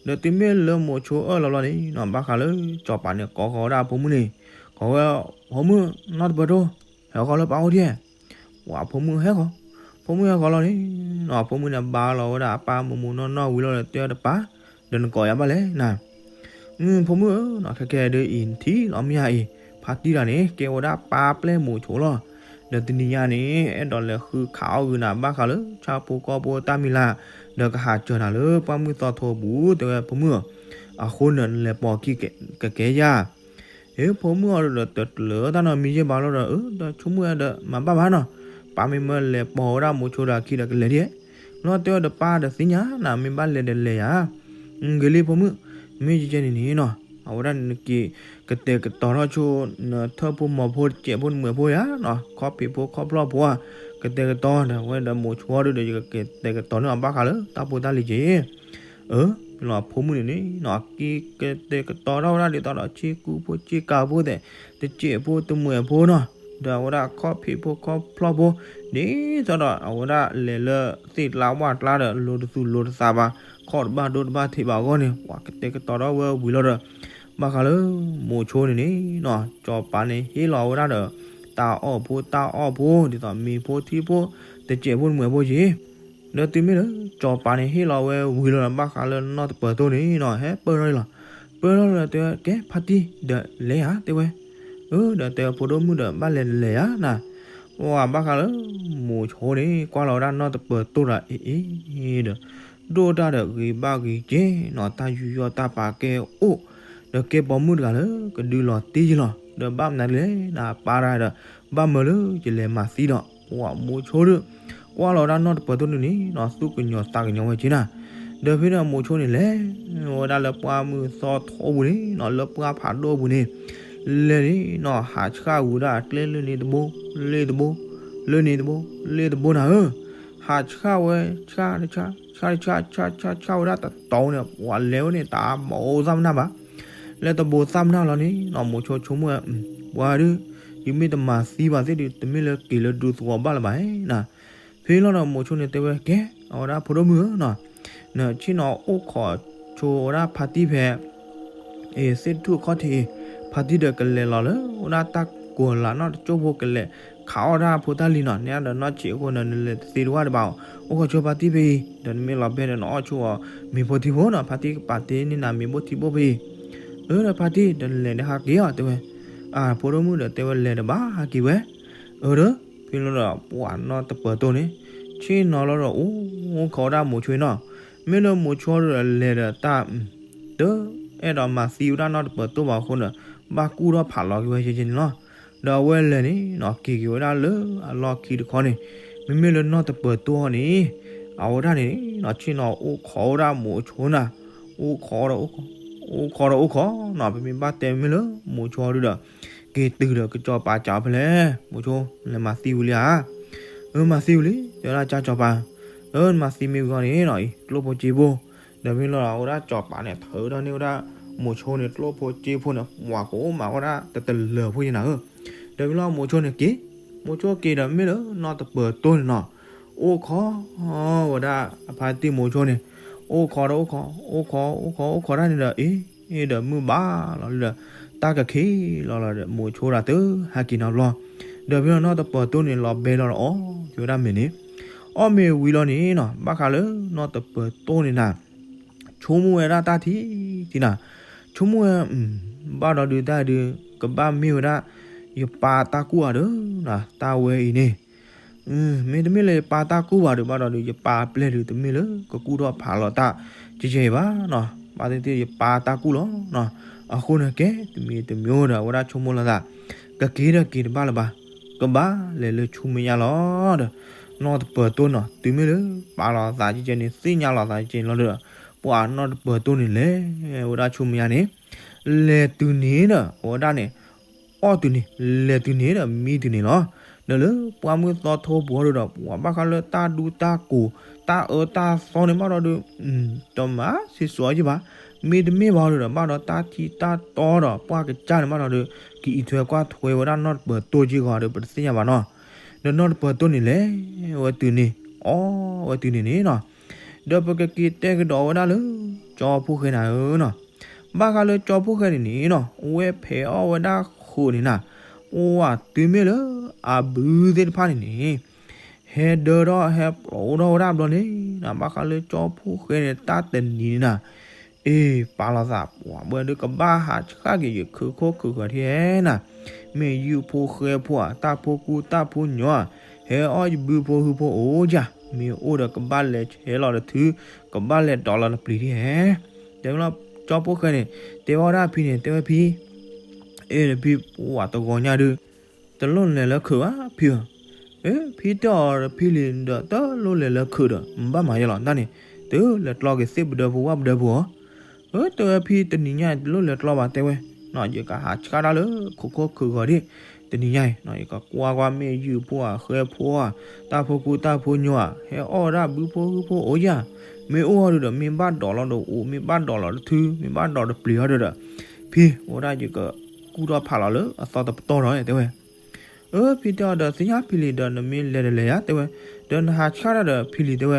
ၤ, ဒီးတုၤမ့ၢ်လၢမိၤဆိအၢၣ်လီၤလီၤန့ၣ်နီၤ, ဘၣ်ဃးလၢစီၤပၤန့ၣ် ကိးဃီၤဝဲဒၣ်အဖိမုၣ်န့ၣ်, ကိးဝဲ, ဖိမုၣ်, နီၢ်တပၢၤတိၢ်, ဟဲဃီၤလၢပၢ်အိၣ်ဒံး. ဝါ, ဖိမုၣ်ဟဲဃီၤ, ဖိမုၣ်ဟဲဃီၤလီၤန့ၣ်နီၤ, ဖိမုၣ်န့ၣ်ဘါလီၤဝဲဒၣ်အပၢ်မိၢ်မိၢ်နီၢ်နီၢ်ဝံၤလီၤဒီးတဲအီၤတပၢ်, ဒီးနကိးယၤဘၣ်လဲၣ်နၤ. ဖိမုၣ်ဧၢနီၤ, ခဲကဲဒ်အံၤနထံၣ်လီၤမ့ၢ်ဧါအံၤ, ဖါတံၢ်တဂၤန့ၣ် ကဲဝဲဒၣ်ပၢ်ပျဲၢ်မိၤဆိလီၤ. ဒီးတနံၤညါန့ၣ် အဲၣ်ဒိးလဲၤဃုခးအီၣ်ဂုာ်နၤ ဘၣ်ဃးလၢဆၣ်ဖိကီၢ်ဖိတၢ်မံၤလၢ်, ဒီးကဟးစၢၤနၤလၢပှၢ်မုၢ်သီထိပူၤ တဲဝဲဖိမုၣ်ဧၢ, အဃိန့ၣ်နလဲၤပိာ်ခံကကဲယၤ. အ့ ဖိမုၣ်အီၤဒီးတကျၢၤတၢ်နီတမံၤယဲၢ်ဘၣ်လီၤဒီး အၢ ဒီးဆိကမိၣ်ဝဲဒီးမၤဘၣ်ဘၣ်နီၤ, ပၢ်မ့ၢ်မၢလဲၤပိာ်ဝဲဒၣ်မိၤဆိဒီးအခံဒီးကလဲၤဒ်, လီၤတဲဝဲဒီးပၢ်ဒီးသ့ၣ်ညါနၤ မ့ၢ်ဘၣ်လဲၤဒီးလဲၤယၤ. ဂ့ၤလံဖိမုၣ်, မ့ၢ်ကဲကဲန့ၣ်န့ၣ်နီၤ, အဝဲဒၣ်နက့ၤ ကတဲာ်ကတီၤထီၣ်ဆိ နထၢၣ်ဖိမီၤဖိတစဲးဖိတမှဲးဖိယၤနီၤ, ခီၣ်ဖံးဖိခီၣ်ဖျီၣ်ဖိဧါ, ကတဲာ်ကတီၤဒီးဝဲဒီးမိၤဆိဒီး ယကကတဲာ်ကတီၤန့ၢ်အီၤဘၣ်ဃးလၢတၢ်ဖိတၢ်လံၤက့ၤ. အၢ လီၤဖိမုၣ်န့ၣ်န့ၣ်နီၤ က့ၤကတဲာ်ကတီၤထီၣ်ဝဲဒၣ်ဒ်သိးဒီး ဆ့ကူဖိဆ့ကၤဖိသ့ၣ်, တစဲးဖိတမှဲးဖိနီၤ, ဒီးအဝဲဒၣ်ခီၣ်ဖံးဖိခီၣ်ဖျီၣ်ဖိ, ဒ်သိးဒီးအဝဲဒၣ်လဲၤလၢသ့ၣ်ကျါဝၣ်ကျါဒီး လိၤတသူၣ်လိၤတသးဘၣ်, ခီၣ်တဘၣ်ဒိတဘၣ်ထံးဘၣ်အဂီၢ်န့ၣ် ပှၤကတဲာ်ကတီၤထီၣ်ဝဲဝံၤလီၤဒီး ဘၣ်ဃးလၢမိၤဆိန့ၣ်န့ၣ်နီၤ, စီၤပၤန့ၣ်ဟ့ၣ်လီၤဝဲဒၣ်ဒီး တၢ်အီၣ်ဖိတၢ်အီၣ်ဖိ ဒ်သိးမ့ၤဖိထံဖိ တစဲးဖိတမှဲးဖိက့ၤ. ဒီးတုၤမ့ၢ်လၢ စီၤပၤန့ၣ်ဟ့ၣ်လီၤဝဲဝံၤလီၤဒီး ဘၣ်ဃးလၢနီၢ်တပၢၤတိၢ်န့ၣ်နီၤ ဟဲပၢၢ်ထီၣ်လံလီၤ. ပၢၢ်ထီၣ်လီၤဒီးတဲဝဲ ကဲ ဖါတံၢ် ဒီးလဲၤဧါ တဲဝဲ. အၢ ဒီးတဲဝဲ ဖိဒိၣ်မုၣ်ဒီး ဘၣ်လဲၤလဲၤဧါနၤ. ဝါ ဘၣ်ဃးလၢမိၤဆိန့ၣ် ကွၢ်လီၤဝဲဒၣ်နီၢ်တပၢၤတိၢ်ဒီး အ့ၣ်အ့ၣ်ဒီး ဒိၣ်တၢ်ဒီးဂ့ၤဘၣ်ဂ့ၤက့နီၤ, တၢ်ယူးယီၣ်တၢ်ပာ်ကဲအိၣ်, ဒီးကဲပိာ်မုၣ်တဂၤလၢကဒုးလီၤတံၢ်ယလီၤ. ဒီးဘၣ်မနုၤလဲၣ်နၤ ပၢ်တၢ်ဒီး ဘၣ်မၢလၢယလဲၤမၤသံဒီး ဝါ မိၤဆိဒီး ကွၢ်လီၤဝဲဒၣ်နီၢ်တပၢၤတိၢ်န့ၣ်န့ၣ်နီၤ သူၣ်ကညီၤသးကညီၤဝဲက့နၤ. ဒီးဖဲန့ၣ်မိၤဆိန့ၣ် လဲၤဝဲဒၣ်လၢပှၢ်မုၢ်သီထိပူၤန့ၣ်နီၤ လၢပှၢ်ဖးဒိၣ်ပူၤန့ၣ် လဲၤန့ၣ်နီၤ ဟးဆှၣ်ဝံၤဒၣ်အကျဲလၢန့ၣ်တဘိ လၢတဘိ လၢန့ၣ်တဘိ လၢတဘိနၤဧၢ. ဟးဆှၣ်ဝဲ ဆှၣ်တဆှၣ် ဆှၣ်တဆှၣ် ဆှၣ်ဆှၣ်ဆှၣ်ဝဲဒၣ်တတီၤန့ၣ် ပှၤလဲၤဝဲန့ၣ် တၢ်မၤအိၣ်သၣ်မနၢ်ဘၣ်. လၢတဘိသၣ်မနၢ်လီၤန့ၣ်နီၤ မိၤဆိဆိကမိၣ်ဝဲ ပှၤဒုး ယမ့ၢ်တမၤသံဘၣ်သ့ၣ်ဒုး တမ့ၢ်လၢက့ၤလၢဒူသဝီဘၣ်လၢၤဘၣ်နၤ. ဖဲလီၤဒီးမိၤဆိန့ၣ်တဲဝဲ ကဲ အဝဲဒၣ်ဖိဒိၣ်မုၣ်ဧၢနီၤ နဆ့ၣ်နီၤအိၣ်ခိးဆိဝဲဒၣ်ဖါတံၢ်ဖဲ အ့ၣ် သ့ၣ်တထူၣ်အခီၣ်ထံးအံၤ ဖါတံၢ်ဒီးကလဲၤလီၤလၢ ဝဲဒၣ်တၢ်ကိၢ်လးနီၢ်တကၠိၢ်ဖိ ကလဲၤခးအီၣ်ဒၣ်ဖိတၢ်လံၤနီၤ, နဲဒၣ်ဒီးနီၢ်ဆံးအဃိန့ၣ် နလဲၤတသ့တဝၣ်တဘၣ်အီၤ, အိၣ်ခိးဆိဖါတံၢ်ဖဲအံၤ ဒီးနမ့ၢ်လီၤဘဲဒီးနအီၣ်ဆိအီၤ မ့ၤဖိထံဖိနီၤ, ဖါတံၢ်ကပာ်တ့န့ၢ်နၤမ့ၤဖိထံဖိဖဲအံၤ. အၢ ဒီးဖါတံၢ် ဒီးနလဲၤဒီးဟးက့ၤအီၤ တဲဝဲ. အၢ ဖိဒိၣ်မုၣ်ဒီးတဲဝဲ လဲၤဒီးဘၣ်ဟးက့ၤဝဲ. အၢ ဒီး ဖဲလီၤဒီး ပှၤနီၢ်တပၢၤတိၢ်န့ၣ် ဆ့ၣ်နီၤလီၤဒီး အိၣ်ခိးဝဲဒၣ်မိၤဆိနီၤ, မ့ၢ်လၢမိၤဆိဒီးလဲၤဒီးတၢ် တအဲၣ်ဒိးမၤသံဝဲဒၣ်နီၢ်တပၢၤတိၢ်ဘၣ်အဃိန့ၣ် ဘၣ်ကူၣ်ထီၣ်ဖးလီၤက့ၤဝဲယဲန့ၣ်လီၤ. ဒီးအဝဲလဲၤန့ၣ်နီၤ က့ၤက့ၤဝဲဒၣ်လၢအလီၢ်ခံတခီန့ၣ် မ့မ့ၢ်လၢနီၢ်တပၢၤတိၢ်န့ၣ် အဝဲဒၣ်န့ၣ်နီၤ ဆ့ၣ်နီၤအိၣ်ခိးဝဲဒၣ်မိၤဆိနၤ, အိၣ်ခိးဒီး အိၣ်ခိးဒီးအိၣ်ခိးနီၤ, ပမ့ၢ်ဘၣ်တဲမ့ၢ်လၢမိၤဆိဒုဒီး က့ၤတုၤဒီးကစီၤပၤစံးဖဲလဲၣ်, မိၤဆိ လဲၤမၤသံဝံၤလံဧါ. အၢ မၤသံဝံၤလံ တဲဝဲဒၣ်ကၢ်စီၤပၤ. အၢ နမၤသံမ့ၢ်ဝံၤအီၤန့ၣ်နီၤ အံၤ ကျိၣ်ဖိစ့ဖိ ဒီးမ့ၢ်လီၤဒီး အဝဲဒၣ်စီၤပၤန့ၣ် ထုးထီၣ်န့ၢ်ဝဲဒၣ် မိၤဆိန့ၣ် ကျိၣ်ဖိစ့ဖိန့ၣ် ဝးကအိၣ်မးဝဲဒၣ်တတလၢာ်ဖိယဲနၤဧၢ. ဒီးမ့ၢ်လီၤမိၤဆိန့ၣ်က့ၤ, မိၤဆိက့ၤဒီးမ့ၢ်လၢနီၢ်တပၢၤတိၢ်န့ၣ်နီၤ အိၣ်ခိးဝဲဒၣ်အဖါတံၢ်မိၤဆိန့ၣ်, အိၣ်ခိးဒီးအိၣ်ခိး, အိၣ်ခိး အိၣ်ခိး အိၣ်ခိးတၢ်န့ၣ်ဒီး အ့ၣ် ဒီးမုၢ်ဘၣ်လီၤလံဒီး တၢ်ကခံးလီၤလီၤဒီး မိၤဆိဒၣ်တဟဲက့ၤနီတဘျီ, ဒီးမ့ၢ်လီၤနီၢ်တပၢၤတိၢ်န့ၣ် လီၤဘဲလီၤဒီးအီၣ်က့ၤဝဲဒၣ်မ့ၤန့ၣ်, အီၣ်မ့ၤဝံၤလီၤန့ၣ်နီၤ ဘၣ်ဃးလၢနီၢ်တပၢၤတိၢ်န့ၣ်နၤ ဆိကမိၣ်ဝဲဒၣ်တၢ်ထံၣ်ထံၣ်နၤ, ဆိကမိၣ်ဝဲ ဘၣ်ဒီးဒုးတၢ်ဒုး ကဘၣ်မ့ၢ်ဝဲဒၣ် ယပၢ်တၢ်ကူၣ်ဧါဒီး တၢ်ဝဲအံၤန့ၣ် မ့တမ့ၢ်လၢယပၢ်တၢ်ကူၣ်ဘၣ်ဒီး ဘၣ်ဒီးဒုး ယပၢ်ပျဲၢ်ဒုး တမ့ၢ်လၢကကူၣ်ထီၣ်ဖးလီၤတၢ်ကဲကဲအံၤဘၣ်နီၤ, ဘၣ်သ့ၣ်သ့ၣ်ယပၢ်တၢ်ကူၣ်လီၤနီၤ. အဃိန့ၣ်ကဲ တမံၤတမံၤဒီး အဝဲဒၣ်ဆိကမိၣ်လီၤသး ကက့ၤဒီးက့ၤတဘၣ်လၢၤဘၣ်, ကဘၣ်လဲၤလၢဆူမဲာ်ညါလီၤဒီး နီၢ်တပၢၤတိၢ်နီၤ တုၤမ့ၢ်လၢပာ်လီၤသးကဲကဲန့ၣ် သ့ၣ်ညါလီၤသးကဲကဲန့ၣ်လီၤဒီး ပှၤနီၢ်တပၢၤတိၢ်န့ၣ်လဲၤဝဲဒၣ်ဆူမဲာ်ညါန့ၣ်, လဲၤတုၤန့ၣ်ဒီး အဝဲဒၣ်န့ၣ် အီၣ်တုၤန့ၣ်, လဲၤတုၤန့ၣ်ဒီးမံတုၤန့ၣ်လီၤ. ဒီးလၢပှၢ်မုၢ်သီထိပူၤဒီး ပှၤဘၣ်ဃးလၢတၢ်ဒူတၢ်ကိၢ် တၢ်အၢတၢ်သီန့ၣ်ဘၣ်ဒီး တမၤဆံးစိၤအီၤယ့ၢ်ဘၣ်. မ့တမ့ၢ်ဘၣ်ဒီး ဘၣ်ဒီးတၢ်ထံတၢ်တီဒီး ပှၢ်ကစၢ်န့ၣ်ဘၣ်ဒီး ကအံးထွဲကွၢ်ထွဲဝဲဒၣ်နီၢ်တပၢၤတိၢ်က့ၢ်ဂီၤဒီး ပတသ့ၣ်ညါဘၣ်နီၤ. ဒီးနီၢ်တပၢၤတိၢ်န့ၣ်လဲၤဝဲတုၤန့ၣ်, အီၣ်ဝဲတုၤန့ၣ်န့ၣ်နီၤ. ဒီးပကက့ၤတဲကဒီးဝဲဒၣ်လၢ ကၠီဖိၣ်ဃဲနၤဧၢနီၤ. ဘၣ်ဃးလၢကၠီဖိၣ်ဃဲန့ၣ်န့ၣ်နီၤ, အဝဲဖဲးအီၣ်ဝဲဒၣ်ဃုာ်န့ၣ်နၤ, ပှၤတုၤမ့ၢ်လၢအဘုသ့ၣ်တဖၣ်န့ၣ်န့ၣ် ဟဲဒၢထီၣ်ဟဲပျီထီၣ်ဝဲဒၣ်ဘျီန့ၣ်နၤ, ဘၣ်ဃးလၢကၠီဖိၣ်ဃဲန့ၣ် တၢ်တနံၤန့ၣ်နၤ, အ့ ပာ်လီၤသး ပှၤဘၣ်ဒုးကဘၣ်ဟးဆှၣ်က့ၤယခုခိၣ်ခုၣ်ဃၢၤထံဧဲနၤ, မ့ၢ်ယုၢ်ဖိဃဲဖိဧါ, တၢ်ဖိကူတၢ်ဖိညီဧါ, ဟဲအီၣ်ယဘုဖိဟုဖိအိၣ်ယၤ, မ့ၢ်အိၣ်ဒီးကဘၣ်လဲၤဆဲးလီၤတထု, ကဘၣ်လဲၤဒိးလီၤတပျံၤထံဧဲ. တဲဝဲလီၤ ကၠီဖိၣ်ဃဲန့ၣ် တဲဝဲဒၣ်ဖံန့ၣ် တဲဝဲဖံ အ့ ဒီးဖံ ပှၤတဂီၤညါဒုး တလိၣ်လဲၤလၢခုးဘၣ်ဖံဧၢ, ဖံတဲအီၤဒီးဖံလံၤဒီး တလိၣ်လဲၤလၢခုးဒီး ဘၣ်မၤယဲလီၤတၢ်န့ၣ်, တုၤလဲၤကျီက့ၤသ့ၣ်ပဒၢဖိဝၣ်ပဒၢဖိဧါ. အၢ တဲဝဲဖံ တနံၤညါအံၤ တလိၣ်လဲၤကျီဘၣ်တဲဝဲ, ယကဟးဆှၣ်တၢ်လၢခိၣ်ခိၣ်ခုၣ်ဃၢၤဒံး, တနံၤညါအံၤ ယကကွၢ်ကွၢ်မ့ၢ်ယုၢ်ဖိဧါ ဃဲဖိဧါ, တၢ်ဖိကူတၢ်ဖိညီဧါ, ဟဲအီၣ်ဝဲဒၣ်ဘုဖိဟုဖိအိၣ်ယၤ, မ့ၢ်အိၣ်အီၤဒုးဒီး မ့ၢ်ဘၣ်ဒိးလီၤဒီးအိၣ်, မ့ၢ်ဘၣ်ဒိးလီၤတထု, မ့ၢ်ဘၣ်ဒိးတပျံၤအီၤဒုးဒီး ဖံ အိၣ်ဒၣ်ယကကူၣ်ထီၣ်ဖးလီၤလၢအသီတပတီၢ်ဒီးတဲဝဲ. အၢ ဖံတဲအီၤဒီး သ့ၣ်ညါဖံလံၤဒီး နမ့ၢ်လဲၤတလဲၤယၤတဲဝဲ, ဒီးနဟးဆှၣ်တၢ်ဒီးဖံလံၤတဲဝဲ,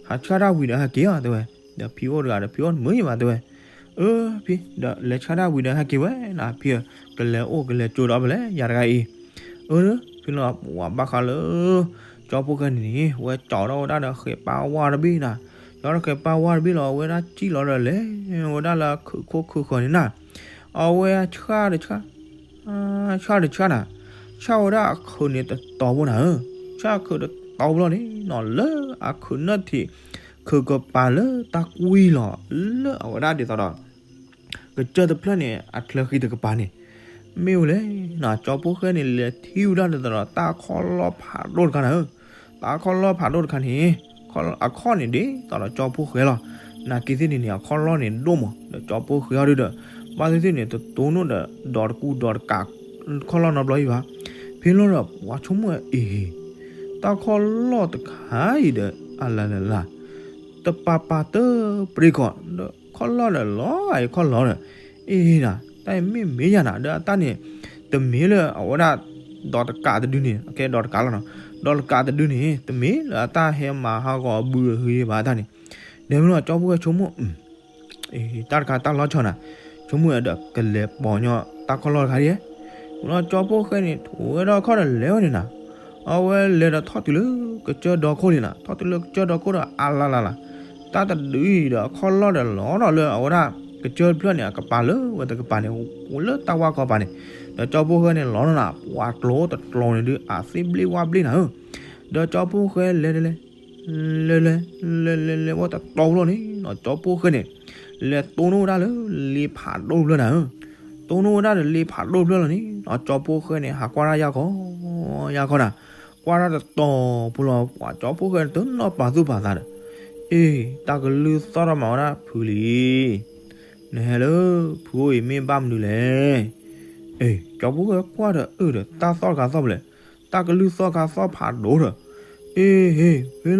ဟးဆှၣ်တၢ်ဝံၤဒီးဟဲက့ၤအီၤတဲဝဲ, ဒီးဖံအိၣ်တဂၤဒီးဖံအိၣ်တမုာ်ယံၤဘၣ်တဲဝဲ. အၢ ဖံ ဒီးလဲၤဆှၣ်တၢ်ဝံၤဒီးဟဲက့ၤဝဲနၤ ဖံဧၢ, ကလဲၤအိၣ်ကလဲၤကၠိဒီးဖဲလဲၣ် ယၤတဂၤအံၤ. အၢ ဖံလီၤ ပှၤဘၣ်ဃးလၢ ကၠီဖိၣ်ဃဲန့ၣ်န့ၣ် ဝဲကၠီထီၣ်ဝဲဒၣ်ဒီးဃဲးပၢ်ဝါတဘ့ၣ်နၤ, ကၠီထီၣ်ဃဲးပၢ်ဝါတဘ့ၣ်လီၤ အဝဲဒၣ်စံၣ်လီၤဒီးလဲၤဝဲဒၣ်လၢခုၣ်ခိၣ်ခုၣ်ဃၢၤန့ၣ်နၤ, အဝဲဆှၣ်တဆှၣ် ဆှၣ်တဆှၣ်နၤ, ဆှၣ်ဝဲဒၣ်အခုးန့ၣ်တတီၤဖိနၤဧၢ, ဆှၣ်ခုးတတီၤဖိလီၤန့ၣ်နီၤ, လၢအခုးနၢၣ်ထံး ခုးကပၤလၢတၢ်ကွံလီၤ လၢအဝဲဒၣ်ဒ်သိးဒီး ကစၢၢ်တဖျၢၣ်န့ၣ် အချၢဃံတကပၤန့ၣ် မ့ၢ်ဝဲလဲၣ်နၤ, ကၠီဖိၣ်ဃဲန့ၣ် လဲၤထံၣ်ဝဲဒၣ်ဒ်သိးဒီး တၢ်ခီၣ်လီၢ်ဖးဒိၣ်တခါနၤဧၢ, တၢ်ခီၣ်လီၢ်ဖးဒိၣ်တခါန့ၣ် အခီၣ်န့ၣ်ဒ်သိးဒီးကၠီဖိၣ်ဃဲလီၤ, နာ်က့သ့ၣ်န့ၣ်န့ၣ် အခီၣ်လီၢ်န့ၣ်ဒိၣ်မး ဒီးကၠီဖိၣ်ဃဲအီၤဒုးဒီး ဘၣ်သ့ၣ်သ့ၣ်န့ၣ် တတိၢ်နီၣ်ဒီး ဒီးတကူဒီးတကး ခီၣ်လီၢ်နီတဘျီအံၤဘၣ်. ဖဲလီၤဒီး ပှၤဆိကမိၣ်အံၤ တၢ်ခီၣ်လီၢ်တခါအံၤဒီး အလၢလၢလၢ တပာ်ပာ်တၢ်ပြ့ကီး ဒီးခီၣ်လီၢ်ဒီးလီၤဂာ်အံၤခီၣ်လီၢ်ဒီး အ့ၣ်နၤ တၢ်အံၤမ့ၢ်မ့ၢ်ယၤနၤ ဒီးအတၢ်န့ၣ် တမ့ၢ်လၢအဝဲဒၣ် ဒီးတကးတဒုန့ၣ် အကဲဒီးတကးလီၤနီၤ ဒီးတကးတဒုန့ၣ် တမ့ၢ်လၢအတၢ်ဟဲမၤဟးဂီၤအဘုအဂ့ၤဘၣ်တၢ်န့ၣ် ဒီးမ့ၢ်လီၤ ကၠီဖိၣ်ဃဲဆိကမိၣ် တၢ်တခါတၢ်လီၤဆီနၤ ဆိကမိၣ်ဒီးကလဲၤပိာ်ညီတၢ်ခီၣ်လီၢ်တခါဒ် မ့ၢ်လီၤ ကၠီဖိၣ်ဃဲန့ၣ် ထိးဝဲဒၣ်ခီၣ်ဒီးလဲၤဝဲန့ၣ်နၤ အဝဲလဲၤဒီးထီၣ်တုၤလၢကစၢၢ်ဒီခိၣ်လံနၤ ထီၣ်တုၤလၢကစၢၢ်ဒီခိၣ်ဒီးအါလါလါလါ တၢ်တဒုအံၤဒီးအခီၣ်လီၢ်ဒီးလီၤဒီးလၢအဝဲဒၣ် ကစၢၢ်တဖျၢၣ်န့ၣ် အကပၤလၢဝဲတကပၤန့ၣ် အိၣ်လၢတၢ်ဝါကီပၤန့ၣ် ဒီးကၠီဖိၣ်ဃဲန့ၣ်လီၤနၤ ပှၤကျိတကျိန့ၣ်ဒုး အသ့ၣ်ဘျ့ဝါဘျ့နၤဧၢ ဒီးကၠီဖိၣ်ဃဲလဲၤတလဲၤ လဲၤလဲၤ လဲၤလဲၤလဲၤဝဲတတီၤလီၤန့ၣ်နီၤ ကၠီဖိၣ်ဃဲန့ၣ် လဲၤတိၢ်နီၣ်ဝဲဒၣ်လၢလ့ဖးဒိၣ်တဖျၢၣ်နၤဧၢ တိၢ်နီၣ်ဝဲဒၣ်လၢလ့ဖးဒိၣ်တဖျၢၣ်လီၤန့ၣ်နီၤ ကၠီဖိၣ်ဃဲန့ၣ် ဟးကွၢ်တၢ်ယၢ်ခီ ယၢ်ခီနၤ ကွၢ်တၢ်တတီၤဖိလီၤ ပှၤကၠီဖိၣ်ဃဲန့ၣ် တနီၣ်ပာ်သူၣ်ပာ်သးဒီး အ့ တၢ်ကလုၢ်သီၣ်ထီၣ်မးဝဲဒၣ်ဖုလံၤ နဟဲလၢဖုအိၣ်အံၤမ့ၢ်ဘၣ်မနုၤလဲၣ် အ့ ကၠီဖိၣ်ဃဲကွၢ်ဒီးအၢဒီး တၢ်သီၣ်တခါသီၣ်ဖဲလဲၣ် တၢ်ကလုၢ်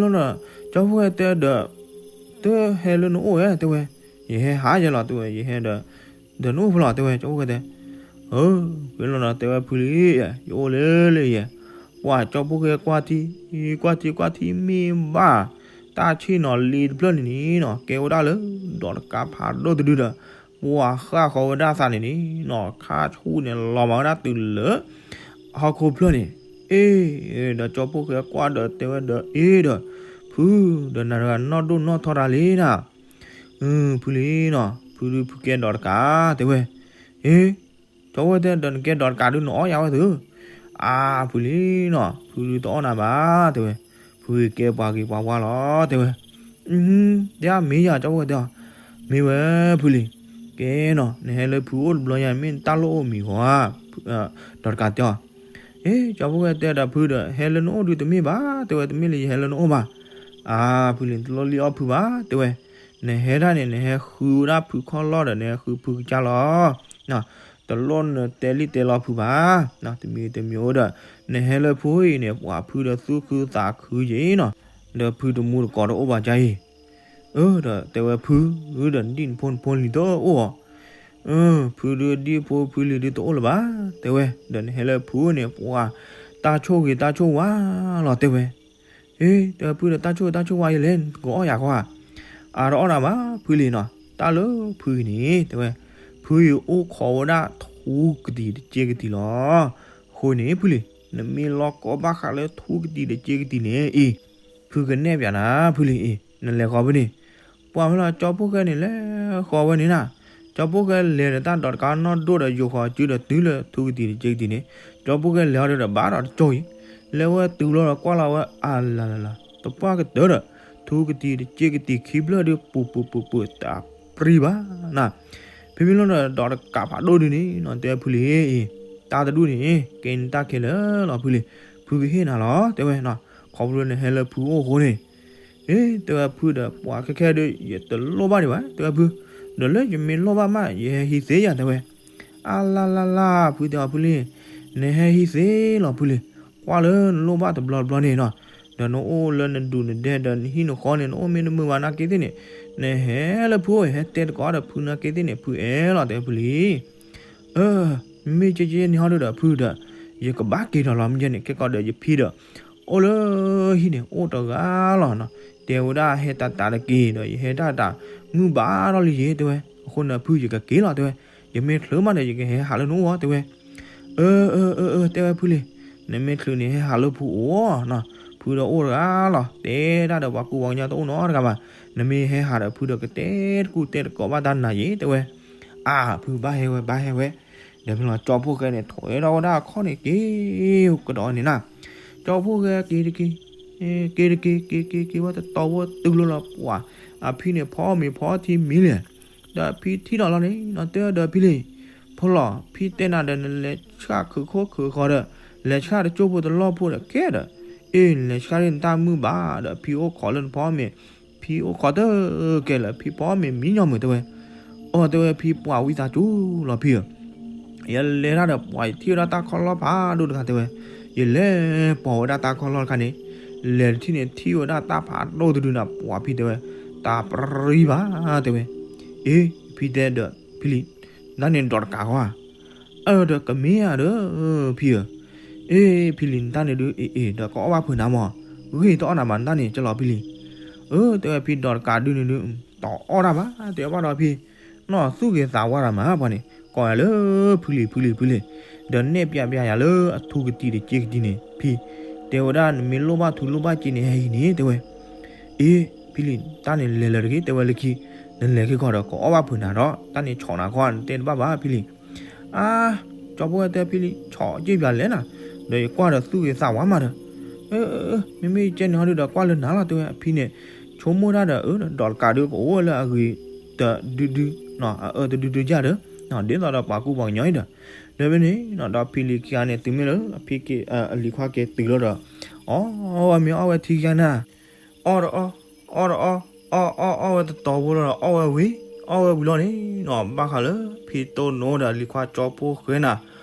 သီၣ်ခါသီၣ်ဖးဒိၣ်ဒီး အ့ ဟ့ ဖဲလီၤဒီး ကၠီဖိၣ်ဃဲတဲဒီး တဟဲလၢနအိၣ်ဧဲ တဲဝဲ ယဟဲဟးယဲလီၤ တဲဝဲ ယဟဲဒီး ဒီးနအိၣ်ဖဲလဲၣ် တဲဝဲ ကၠီဖိၣ်ဃဲတဲ အၢ ဖဲလီၤဒီး တဲဝဲဖုလံၤ ယအိၣ်လၢလၢယဲ ပှၤကၠီဖိၣ်ဃဲကွၢ်ထံ ကွၢ်ထံ ကွၢ်ထံမ့ၢ်ဘၣ် တၢ်ဆ့ၣ်နီၤလ့တဖျၢၣ်န့ၣ်န့ၣ်နီၤ ကဲဝဲဒၣ်လၢ ဒီးတကးဖးဒိၣ်တဒုဒီး ပှၤဃၣ်ဃီၤဝဲဒၣ်သးန့ၣ်န့ၣ်နီၤ ခါဆူၣ်န့ၣ်လီၤမးဝဲဒၣ်တုၤလၢ ဟီၣ်ခိၣ်ဖျၢၣ်န့ၣ် အ့ ဒီးကၠီဖိၣ်ဃဲကွၢ်ဒီးတဲဝဲဒီး အ့ဒီး ဖု ဒီးနၤတဂၤနီၢ်ဒိၣ်နီၢ်ထီတၢ်လံနၤ ဖုလံၤနီၤ ဖုဒုးဖုကဲဒီးတကး တဲဝဲ အ့ ကၠီဖိၣ်ဃဲတဲ ဒီးနကဲဒီးတကးဒုးနအီၣ်ယၤဝဲသု အါ ဖုလံၤနီၤ ဖုဒုးတအီၣ်နၤဘၣ် တဲဝဲ ဖုဂ့ၤကဲပှၤဂ့ၤပှၤဝါလီၤ တဲဝဲ တဲမ့ၢ်ယၤ ကၠီဖိၣ်ဃဲတဲအီၤ မ့ၢ်ဝဲဖုလံၤ ကဲနီၤ နဟဲလၢဖုအိၣ်တဘျီညါ မ့ၢ်နတၢ်လိၣ်အိၣ်မံၤဃီဧါ ဒီးတကးတဲအီၤ အ့ ကၠီဖိၣ်ဃဲတဲဒီးဖုဒီး ဟဲလၢနအိၣ်ဒုးတမ့ၢ်ဘၣ် တဲဝဲ တမ့ၢ်လၢယဟဲလၢနအိၣ်ဘၣ် အါ ဖုလံၤ တလိၣ်လံအီၣ်ဖုဘၣ် တဲဝဲ နဟဲဒၣ်န့ၣ် နဟဲဃုဝဲဒၣ်ဖုခီၣ်လီၢ်ဒီး နဟဲဃုဖုကစၢ်လီၤ. တလိၣ်နတဲလံၣ်တဲလီၤဖုဘၣ်, တမံၤတမံၤအိၣ်ဒီး နဟဲလၢဖုအံၤန့ၣ် ပှၤဖုဒီးသူၣ်ခုသးခုက့ၤနီၤ, ဒီးဖုတမူတကိးတအိၣ်ဘၣ်ကါအံၤ. အၢ ဒီးတဲဝဲဖု, ဒီးဒ်နဖိနဖိလံၤတအိၣ်အီၤ, ဖုဒုးဒ်ဖိဖုလံၤဒုးတအိၣ်လၢၤဘၣ်, တဲဝဲ. ဒီးနဟဲလၢဖုန့ၣ် ပှၤတၢ်ဆိၣ်ဂ့ၤတၢ်ဆိၣ်ဝါလီၤ တဲဝဲ. အ့ တဲဝဲဖုဒီး တၢ်ဆိၣ်ဂ့ၤတၢ်ဆိၣ်ဝါယလဲၣ် နကအီၣ်ယၤဃီဧါ. အါတအီၣ်ဒၣ်ဘၣ်ဖုလံၤနီၤ, တၢ်လၢဖုအံၤန့ၣ် တဲဝဲ, ဖုအံၤအိၣ်ခိးဝဲဒၣ်ထူကတံၤတစ့ကတံၤလီၤ. အဃိန့ၣ်ဖုလံၤ နမ့ၢ်လီၤကီဘၣ်ဃးလၢထူကတံၤတစ့ကတံၤန့ၣ်အံၤ, ဖုကနဲၣ်ပၠးနၤဖုလံၤအံၤ နလဲၤဃီဖဲန့ၣ်. ပှၤမ့ၢ်လီၤ ကၠီဖှိၣ်ဃဲန့ၣ် လဲၤဃီဝဲန့ၣ်နၤ, ကၠီဖှိၣ်ဃဲလဲၤဒီးတၢ်ဒီးတကါနီၣ်ဒိၣ်ဒီးယိၤဃီၤစုဒီးတုၤလၢထူကတံၤတစ့ကတံၤန့ၣ်, ကၠီဖှိၣ်ဃဲလဲၤဟီဒီးဘၣ်ဒီးတကၠိအံၤ, လဲၤဝဲတုၤလီၤဒီးကွၢ်လီၤဝဲအလၤလၤလၤ တပှၢ်ကတၢၢ်ဒီး ထူကတံၤတစ့ကတံၤခံဖျၢၣ်ဒုးပူၤပူၤပူၤပူၤတၢ်ပြံဘၣ်နၤ. ဖဲမ့ၢ်လီၤဒီးဒီးတကးဖးဒိၣ်ဒုန့ၣ်နီၤ တဲဝဲဖုလံၤအံၤ, တၢ်တဒူၣ်န့ၣ် ကဲနတၢ်ခဲလၢာ်လီၤဖုလံၤ, ဖုကဟ့ၣ်နၤလီၤ တဲဝဲနီၤ, ခီဖျိနဟဲလၢဖုအိၣ်အဃိန့ၣ်. အ့ တဲဝဲဖုဒီး ပှၤခဲခဲဒုး ယတလိၣ်ဘၣ်ဒံးဘၣ် တဲဝဲဖု, ဒီးလၢယမ့ၢ်လိၣ်ဘၣ်မး ယဟဲဟံးသ့ယၤ တဲဝဲ. အါလါလါလါ ဖုတဲအီၤဖုလံၤ, နဟဲဟံးသ့လီၤဖုလံၤ, ကွၢ်လၢနလိၣ်ဘၣ်တဘျီတဘျီန့ၣ်နီၤ, ဒီးနအိၣ်လၢနဒူၣ်နဒဲဒီးနဟံၣ်နဃီန့ၣ် နအိၣ်မ့ၢ်တမုာ်ဘၣ်နာ်က့သ့ၣ်န့ၣ်, နဟဲလၢဖုအိၣ် ဟဲတဲတကိးဒီးဖုနာ်က့သ့ၣ်န့ၣ် ဖုအဲၣ်လီၤ တဲဝဲဖုလံၤ. အၢ မ့ၢ်ကဲကဲန့ၣ်ဟီဒုဒီးဖုဒီး ယကဘၣ်က့ၤထီၣ်လီၤ မ့ၢ်ကဲန့ၣ် ကဲကီးဒီးယဖံဒီး အိၣ်လၢဟံၣ်န့ၣ် အိၣ်တဂၤလီၤနီၤ, တဲဝဲဒၣ်ဟဲတၢ်တၢ်တက့ၢ်ဒီး ယဟဲတၢ်တၢ်မုၢ်ဘၣ်ထီၣ်လံယ့ၤ တဲဝဲ, အဃိန့ၣ်ဖုယကက့ၤလီၤ တဲဝဲ, ယမ့ၢ်ချုးမးဒီး ယကဟဲဟးလၢနအိၣ်အီၤ တဲဝဲ. အၢ အၢ အၢ အၢ တဲဝဲဖုလံၤ, နမ့ၢ်ချုးန့ၣ် ဟဲဟးလၢဖုအိၣ်နီၤ, ဖုဒီးအိၣ်တဂၤလီၤ, တဲတၢ်ဒီးပှၤကူပှၤကညီတအိၣ်နီတဂၤဘၣ်, နမ့ၢ်ဟဲဟးဒီးဖုဒီးကတဲတကူၣ်တဲတကိးဘၣ်တၢ်နၤယ့ၤ တဲဝဲ. အါ ဖုဘၣ်ဟဲဝဲ ဘၣ်ဟဲဝဲ, ဒီးမ့ၢ်လီၤ ကၠီဖှိၣ်ဃဲန့ၣ် ထိၣ်ဝဲထီၣ်ဝဲဒၣ်အခီၣ်န့ၣ်က့ၤကဒီးန့ၣ်နၤ, ကၠီဖှိၣ်ဃဲက့ၤတက့ၢ်, က့ၤတက့ၢ် က့ၤက့ၤက့ၤဝဲတတီၤဝဲတုၤလီၤလီၤ ပှၤအဖံန့ၣ် ဖီမ့ၤဖီထံမံၤလဲၣ်, ဒီးဖံထံၣ်ဒီးလီၤန့ၣ်နီၤ တဲဒီးဖံလံၤ, ဖိလီၤ ဖံတဲနၤဒီး နလဲၤဆှၣ်ခုးခိၣ်ခုးဃီဒီး လဲၤဆှၣ်တကၠိၢ်ဖိတလီၢ်ဖိဒီးကဲဒီး, အ့ နလဲၤဆှၣ်ဒ်နတၢ်မုၢ်ဘၣ်ဒီး ဖံအိၣ်ခိးလၢနဖီမ့ၤ, ဖံအိၣ်ခိးတကဲလၢာ် ဖံဖီမ့ၤမံညီမုာ် တဲဝဲ. အီ တဲဝဲဖံ ပှၤဝံသးစူၤလီၤဖံဧၢ, ယလဲၤတၢ်ဒီးပှၤယထံၣ်ဝဲဒၣ်တၢ်ခီၣ်လီၢ်ဖးဒိၣ်တဂၤ တဲဝဲ, ယလဲၤပိာ်ဝဲဒၣ်တၢ်ခီၣ်လီၢ်တခါန့ၣ်, လဲၤတထံၣ်န့ၣ် ထံၣ်ဝဲဒၣ်တၢ်ဖးဒိၣ်တဒုနၤ ပှၤဖံတဲဝဲ, တၢ်ပြံဘၣ် တဲဝဲ. အ့ ဖံတဲဒီးဖံလံၤ, နတၢ်န့ၣ်ဒီးတကးဃီဧါ, အၢ ဒီးကမ့ၢ်ဧါဒီး ဖံဧၢ, အ့ ဖံလံၤ နတၢ်န့ၣ်ဒုး အ့ အ့ ဒီးကအီၣ်ဘၣ်ဖုးနၤမး, ဂ့ၢ်တအီၣ်နၤဘၣ် နတၢ်န့ၣ် ကလီၤဖံလံၤ, အၢ တဲဝဲဖံဒီးတကးဒုန့ၣ်ဒုး တအီၣ်တၢ်ဘၣ် တဲဘၣ်ဒီးဖံ, နီၢ်သူၣ်ဂ့ၤသးဝါတၢ်မးပှၤန့ၣ် ကိးယၤလၢ ဖုလံၤ ဖုလံၤ ဖုလံၤ, ဒီးနဲၣ်ပျးပျးယၤလၢအထူကတံၤတစ့ကတံၤန့ၣ် ဖံ, တဲဝဲဒၣ် နမ့ၢ်လိၣ်ဘၣ်ထူလိၣ်ဘၣ်စ့န့ၣ် ဟဲဟံးန့ၣ် တဲဝဲ. အ့ ဖံလံၤ တၢ်န့ၣ်လဲၤလၢတဂ့ၤ တဲဝဲလၢခံ, နလဲၤခဲကီးဒီး ကအီၣ်ဘၣ်ဖုးနၤဒီး တၢ်န့ၣ်ဆီၣ်နၤခီ နတဲတဘၣ်ဘၣ်ဖံလံၤ. အါ ကၠီဖှိၣ်ဃဲတဲဖံလံၤ ဆီၣ်က့ၣ်ပျးလဲၣ်နၤ, ဒီးယကွၢ်ဒီးသူၣ်ဂ့ၤသးဝါမးဒီး, အၢ မ့မ့ၢ်ကဲန့ၣ်ဟီဒုဒီး ကွၢ်လၢနၤလီၤ တဲဝဲ အဖံန့ၣ်, ဆိကမိၣ်တၢ်ဒီး အၢ ဒီးတကးဒုးကအိၣ်ဝဲလၢအဂ့ၤတဒုဒု, အအၢတဒုဒုယၢ်ဒီး, ဒ်သိးဒီးပှၤကူပှၤကညီအံၤဒီး, ဒီးဖဲန့ၣ် ဒီးဖံလံၤခံဂၤန့ၣ် တုၤမ့ၢ်လၢ အဖံက့ၤ အလံၤခွါက့ၤတုၤလီၤဒီး, အီၣ်ဝဲမ့ၢ်အီၣ်ဝဲထံခံဂၤန့ၣ် အီၣ်ဒီးအီၣ်, အီၣ်ဒီးအီၣ်, အီၣ်အီၣ်အီၣ်ဝဲတတီၤဖိလီၤဒီး အီၣ်ဝဲဝံၤလီၤန့ၣ်နီၤ ဘၣ်ဃးလၢ ဖံတိၢ်နိဒီးလံၤခွါကၠီဖှိၣ်ဃဲနၤ,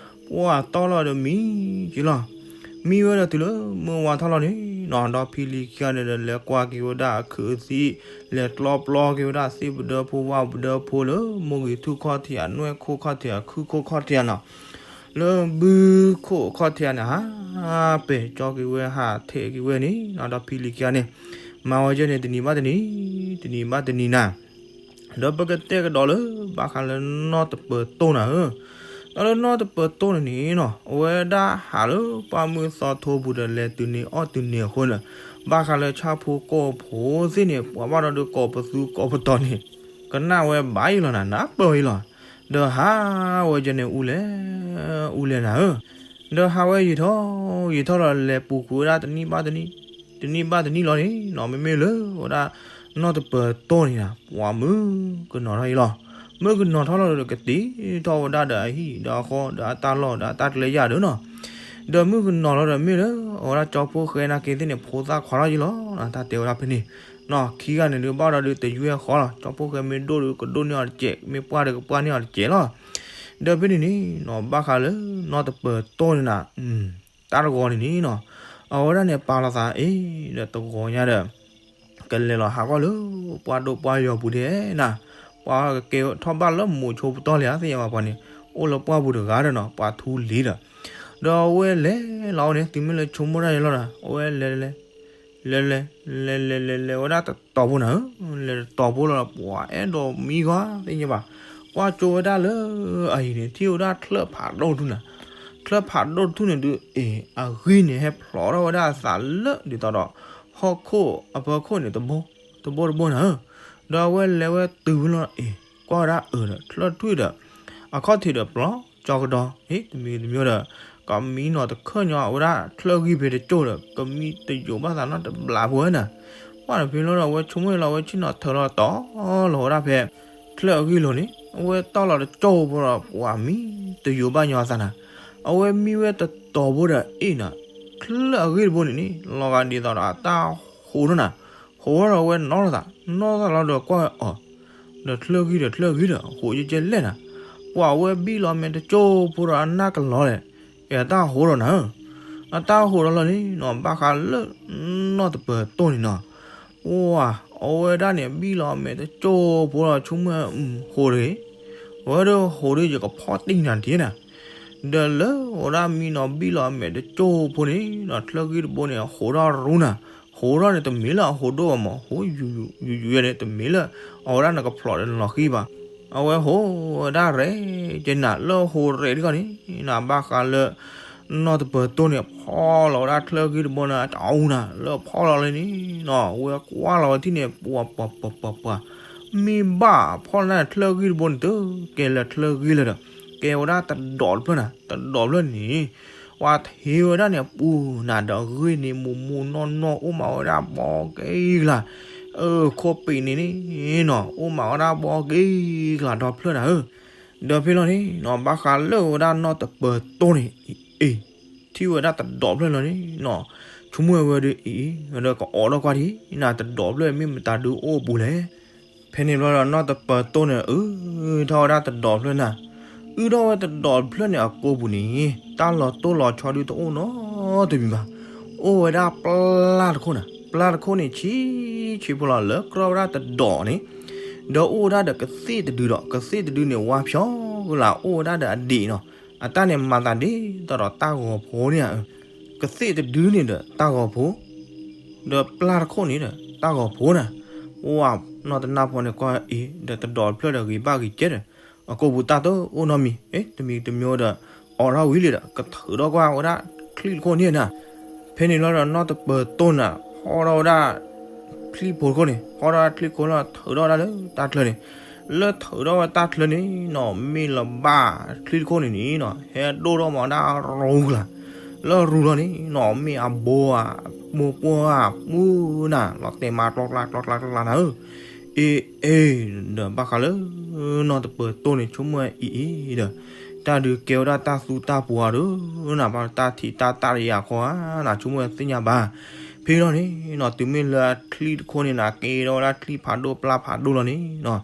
ပှၤတီၢ်လီၤဒီးမံက့ၤလီၤ. မံဝဲဒီးတုၤလၢမုၢ်ဝါထီၣ်လီၤန့ၣ်နီၤ ဒီးဖံလံၤခံဂၤန့ၣ်ဒီး လဲၤကွၢ်က့ၤဝဲဒၣ်အခုးအသံး, လဲၤကျီပျီက့ၤဝဲဒၣ်သ့ၣ်ပဒၢဖိဝၣ်ပဒၢဖိလၢ မိၢ်ဂ့ၤထူၣ်ခီၣ်ထံး အနွဲၣ်ခိၣ်ခီၣ်ထံး အခုၣ်ခိၣ်ခီၣ်ထံးနီၤ လၢဘုခိၣ်ခီၣ်ထံးန့ၣ် ဟးပဲာ်ကၠီက့ၤဝဲ ဟးထဲးက့ၤဝဲန့ၣ်နီၤ ဒီးဖံလံၤခံဂၤန့ၣ် မၤဝဲယဲန့ၣ် တနံၤဘၣ်တနံၤ, တနံၤဘၣ်တနံၤနၤ ဒီးပကတဲကဒီးလၢ ဘၣ်ဃးလၢနီၢ်တပၢၤတိၢ်နၤဧၢ, ဒီးလၢနီၢ်တပၢၤတိၢ်န့ၣ်န့ၣ်နီၤ အဝဲဒၣ်ဟးလၢပှၢ်မုၢ်သီထိပူၤဒီး လဲၤတုၤန့ၢ်အီၣ်တုၤန့ၢ်အဃိန့ၣ်, ဘၣ်ဃးလၢဆၣ်ဖိကီၢ်ဖိသ့ၣ်န့ၣ် ပှၤဘၣ်ဒီးဒုးကိးပသူကိးပတီၤန့ၣ် ကနၣ်ဝဲဘၣ်အံၤလီၤနၤ နၢ်ပၢၢ်အံၤလီၤ. ဒီးဟးဝဲယဲန့ၣ် အူလဲၣ် အူလဲၣ်နၤဧၢ, ဒီးဟးဝဲယံာ်ထီၣ်ယံာ်ထီၣ်လီၤ လဲၤပူၤကွံာ်ဝဲဒၣ်တနံၣ်ဘၣ်တနံၣ်, တနံၣ်ဘၣ်တနံၣ်လီၤန့ၣ်နီၤ မ့မ့ၢ်လၢဝဲဒၣ် နီၢ်တပၢၤတိၢ်န့ၣ်နၤ ပှၤမုၢ်ကနီၤထီၣ်အံၤလီၤ. မုၢ်ကနီၤထီၣ်လီၤဒီး ကတ့ထီၣ်ဝဲဒၣ်ဒီးအဟံၣ်ဒီးအဃီဒီးအတၢ်လီၢ်ဒီးအတၢ်ကျဲယၢ်ဒီးနီၤ, ဒီးမုၢ်ကနီၤလီၤဒီးမ့ၢ်လၢ အဝဲဒၣ်ကၠီဖှိၣ်ဃဲနာ်က့သ့ၣ်န့ၣ် ဖိသၣ်ခွါထီၣ်အံၤလီၤ တၢ်တဲဝဲဒၣ်ဖဲန့ၣ်, နီၢ်ခံဂၤန့ၣ်ဒုး ဘၣ်ဒီးဒုးတယွဲၢ်ဃီလီၤ. ကၠီဖိဃဲမ့ၢ်ဒိၣ်ဒုး ကဒိၣ်န့ၢ်အီၤတစဲး, မ့ၢ်ပှၢ်ဒီးကပှၢ်န့ၢ်အီၤတစဲးလီၤ. ဒီးဖဲန့ၣ်န့ၣ်နီၤ ဘၣ်ဃးလၢနီၢ်တပၢၤတိၢ်န့ၣ်နၤ တၢ်တဂီၤန့ၣ်န့ၣ်နီၤ အဝဲဒၣ်န့ၣ်ပာ်လီၤသးအ့ၣ်ဒီးတဂီၤညါဒီး ကလဲၤလီၤဟးကွၢ်လၢပှၢ်ဒိၣ်ပှၢ်ယီၤပူၤဒဲးနၤ, ပှၤကကဲထီၣ်ဘၣ်လၢမိၤဆိပတီၢ်လံဧါ သ့ၣ်ညါဘၣ်ပှၤန့ၣ် အိၣ်လၢပှၢ်ပူၤတဂၤဒီးနီၤ ပှၤထူလံၤဒီး ဒီးအဝဲလဲၤလီၤအိၣ်န့ၣ် သုမ့ၢ်လၢဆိကမိၣ်တၢ်န့ၣ်လီၤဒီး အဝဲလဲၤလဲၤ လဲၤလဲၤလဲၤလဲၤလဲၤဝဲဒၣ်တတီၤဖိနၤဧၢ, လဲၤတတီၤဖိလီၤဒီး ပှၤအဲၣ်ဒိးမံဂီၤသ့ၣ်ညါဘၣ်, ကွၢ်ကၠိဝဲဒၣ်လၢအအံၤန့ၣ် ထံၣ်ဝဲဒၣ်ချၢၣ်ဖးဒိၣ်တထူၣ်နၤ, ချၢၣ်ဖးဒိၣ်တထူၣ်န့ၣ်ဒုးအ့ၣ် အဂံၢ်န့ၣ် ဟဲဖျိးထီၣ်ဝဲဒၣ်အသးလၢဒ်သိးဒီး ဟီၣ်ခိၣ်အဖီခိၣ်န့ၣ် တဘိတဘိတဘိနၤဧၢ, ဒီးအဝဲလဲၤဝဲတုၤဝဲလီၤအ့ၣ် ကွၢ်ဝဲဒၣ်အၢဒီး ချၢၣ်ထွံၣ်ဒီး အခီၣ်ထံးဒီးပျီကၠီကဒီး ဟ့ၣ် တမံၤတမံၤဒီး ကမံနီၤတခၢၣ်ညီအဝဲဒၣ်ချၢၣ်ဂံၢ်ဖဲတကၠိၢ်ဒီး ကမံတယိးဘၣ်သးနီတဘျီဖိဝဲနၤ, ပှၢ်န့ၣ်ဖဲလီၤဒီး အဝဲဆိကမိၣ်လီၤ အဝဲဆ့ၣ်နီၤထၢလီၤတီၢ်လီၤဝဲဒၣ်ဖဲ ချၢၣ်အဂံၢ်လိၤန့ၣ် အဝဲတီၢ်လီၤတကၠိၢ်ဖိဒီး ပှၤမံတယိးဘၣ်ညီအသးနၤ, အဝဲမံဝဲတတီၤဖိဒီးအ့ၣ်နၤ, ချၢၣ်အဂံၢ်တဘိန့ၣ်န့ၣ် လီၤဂာ်ဒ်သိးဒီးအတၢ်ဟိးထီၣ်နၤ, ဟိးထီၣ်ဒီးအဝဲနီၢ်လီၤသး နီၢ်သးလီၤဒီးကွၢ်ဝဲအီၤ ဒီးချၢၣ်ဂံၢ်ဒီးချၢၣ်ဂံၢ်ဒီး ဟိးကဲကဲလဲၣ်နၤ, ပှၤဝဲဘံၣ်လီၤမဲာ်တကၠိၢ်ဖိဒီးအနၢ်ကလီၤလဲၣ်, အတၢ်ဟိးထီၣ်နၤဧၢ, အတၢ်ဟိးထီၣ်လီၤန့ၣ်နီၤ ဘၣ်ဃးလၢနီၢ်တပၢၤတိၢ်န့ၣ်နီၤ, ပှၤအဝဲဒၣ်န့ၣ် ဘံၣ်လီၤမဲာ်တကၠိၢ်ဖိဒီးဆိကမိၣ် ဟိးတဂ့ၤ, အဝဲဒၣ်ဟိးဒီးယကဖီၣ်တံၢ်နၤတက့ၢ်နၤ, ဒီးလၢအဝဲဒၣ်မံနီၤဘံၣ်လီၤမဲာ်တကၠိၢ်ဖိန့ၣ်နီၤ ချၢၣ်ဂံၢ်တဘိန့ၣ် ဟိးထီၣ်ရူနၤ, ဟိးထီၣ်န့ၣ်တမ့ၢ်လၢအဟိးဒိၣ်ဘၣ်မး ဟိးယူၤယူၤယူၤန့ၣ် တမ့ၢ်လၢအဝဲဒၣ်နကဖျိးဒီးနလီၤဃံဘၣ်, အဝဲဟိးဝဲဒၣ်ရဲၣ်ကဲနၤ လၢဟိးရဲၣ်ဒ်ခီန့ၣ် နဘၣ်ဃးလၢ နီၢ်တပၢၤတိၢ်န့ၣ် ဖီၣ်လီၤဝဲဒၣ်ချၢၣ်ဂံၢ်တဘိန့ၣ် တအူနၤ လၢဖီၣ်လီၤလၢန့ၣ်နီၤ ဝဲကွၢ်လီၤဝဲထံၣ်န့ၣ် ပှၤပှၤပှၤပှၤပှၤ မ့ၢ်ဘၣ်ဖီၣ်လီၤန့ၣ် ချၢၣ်ဂံၢ်တဘိန့ၣ် တကဲလၢချၢၣ်ဂံၢ်လၢဒီး ကဲဝဲဒၣ်တဒိးတဖျၢၣ်နၤ တဒိးတဖျၢၣ်န့ၣ် ပှၤထံၣ်ဝဲဒၣ်န့ၣ် ပူၤနၤဒီးဂ့ၢ်န့ၣ် မိၢ်မိၢ်နီၢ်နီၢ် အိၣ်မးဝဲဒၣ်ဘီက့ၤကျါ အခိၣ်ပ့ၤန့ၣ်န့ၣ်နီၤ အိၣ်မးဝဲဒၣ်ဘီက့ၤကျါဒီဖျၢၣ်နၤဧၢ, ဒီးဖဲလီၤန့ၣ်နီၤ ဘၣ်ဃးလၢဝဲဒၣ်နီၢ်တပၢၤတိၢ်န့ၣ် အ့ၣ် ထံၣ်ဝဲဒၣ်တဒိးဖျၢၣ်လီၤန့ၣ်နီၤ ဆိကမိၣ်ဝဲဒီးအ့ၣ် ဒီးကအီၣ်ဒီးကွၢ်ထံၣ်နၤ တဒိးဖျၢၣ်မ့ၢ်မတၤဒုးအိၣ်ပူၤလဲၣ်. ဖဲန့ၣ်ဘျီဒီးနီၢ်တပၢၤတိၢ်န့ၣ် အုၣ်ထီၣ်ဝဲဒၣ်တဒိးဖျၢၣ်နၤ, အုၣ်ထီၣ်ဝဲတဒိးဖျၢၣ်န့ၣ်အကိာ်ပူၤန့ၣ် တၢ်လီၤတိၢ်လီၤဆီဒုးတအိၣ်နီတမံၤဘၣ်. အိၣ်ဝဲဒၣ်ပျၢ်တခိၣ်နၤ, ပျၢ်တခိၣ်န့ၣ် ဆံးဆံးဖိလီၤ လၢကြီဝဲဒၣ်တဒိးန့ၣ် ဒီးအိၣ်ဝဲဒၣ်ဒီးကသ့ၣ်တဒုဒီး ကသ့ၣ်တဒုန့ၣ် ဝါဖျိကလာ် အိၣ်ဝဲဒၣ်ဒီးအဒံးနီၤ, အတၢ်န့ၣ်မၤသးဒ်သိးဒီးတၢ်ဂီၤဖိန့ၣ်ဧါ, ကသ့ၣ်တဒုန့ၣ်ဒီးတၢ်ဂီၤဖိ ဒီးပျၢ်တခိၣ်န့ၣ်ဒီးတၢ်ဂီၤဖိနၤ, ပှၤနီၢ်တနၢ်ဖီန့ၣ်ကွၢ်အ့ၣ် ဒီးတဒိးတဖျၢၣ်ဒီးဂ့ၤဘၣ်ဂ့ၤကဲဒီး အကိာ်ပူၤတၢ်တအိၣ်နီတမံၤ အ့ၣ် တမံၤတမံၤဒီး အီၣ်ထီၣ်ဝံၤလံဒီး ကထုးထီၣ်ကွၢ်ဝဲဒၣ်ချံၣ်တခိၣ်န့ၣ်နၤ, ဖဲန့ၣ်လီၤဒီးနီၢ်တပၢၤတိၢ်နၤ ဖီၣ်ထီၣ်ဝဲဒၣ် ချံၣ်ဖိတခိၣ်န့ၣ် ဖီၣ်ထီၣ်ဝဲဒၣ်ချံၣ်ခိၣ်လီၤ ထုးထီၣ်ဝဲဒၣ်လၢတၢ်ချၢန့ၣ်, လၢထုးထီၣ်ဝဲတၢ်ချၢန့ၣ်နီၤ မ့ၢ်လၢၤဘၣ်ချံၣ်တခိၣ်န့ၣ်န့ၣ်နီၤ ဟဲဒိၣ်ထီၣ်မးဒၣ်ရူကျါ, လၢရူလီၤန့ၣ်နီၤ မ့ၢ်အဘိဧါ မိၢ်ပှၢ်ဧါ ပူၤနၤ လီၤတဲာ်မးကျီကျါကျီကျါကျီကျါနၤဧၢ အ့ၣ်အ့ၣ် ဒီးဘၣ်ဃးလၢ နီၢ်တပၢၤတိၢ်န့ၣ် ဆိကမိၣ်အံၤအံၤဒီး တၢ်ဒုးကဲဝဲဒၣ်တၢ်သူတၢ်ပှၤဒီး နဘၣ်တၢ်ထံးတၢ်တၢ်တယၤခီဧါ နဆိကမိၣ်သ့ၣ်ညါဘၣ်. ဖဲလီၤန့ၣ်နီၤ တုၤမ့ၢ်လၢအချံၣ်တခိၣ်န့ၣ်နၤ ကဲထီၣ်ဝဲဒၣ်ချံၣ်ဖးဒိၣ်ပျၢ်ဖးဒိၣ်လီၤန့ၣ်နီၤ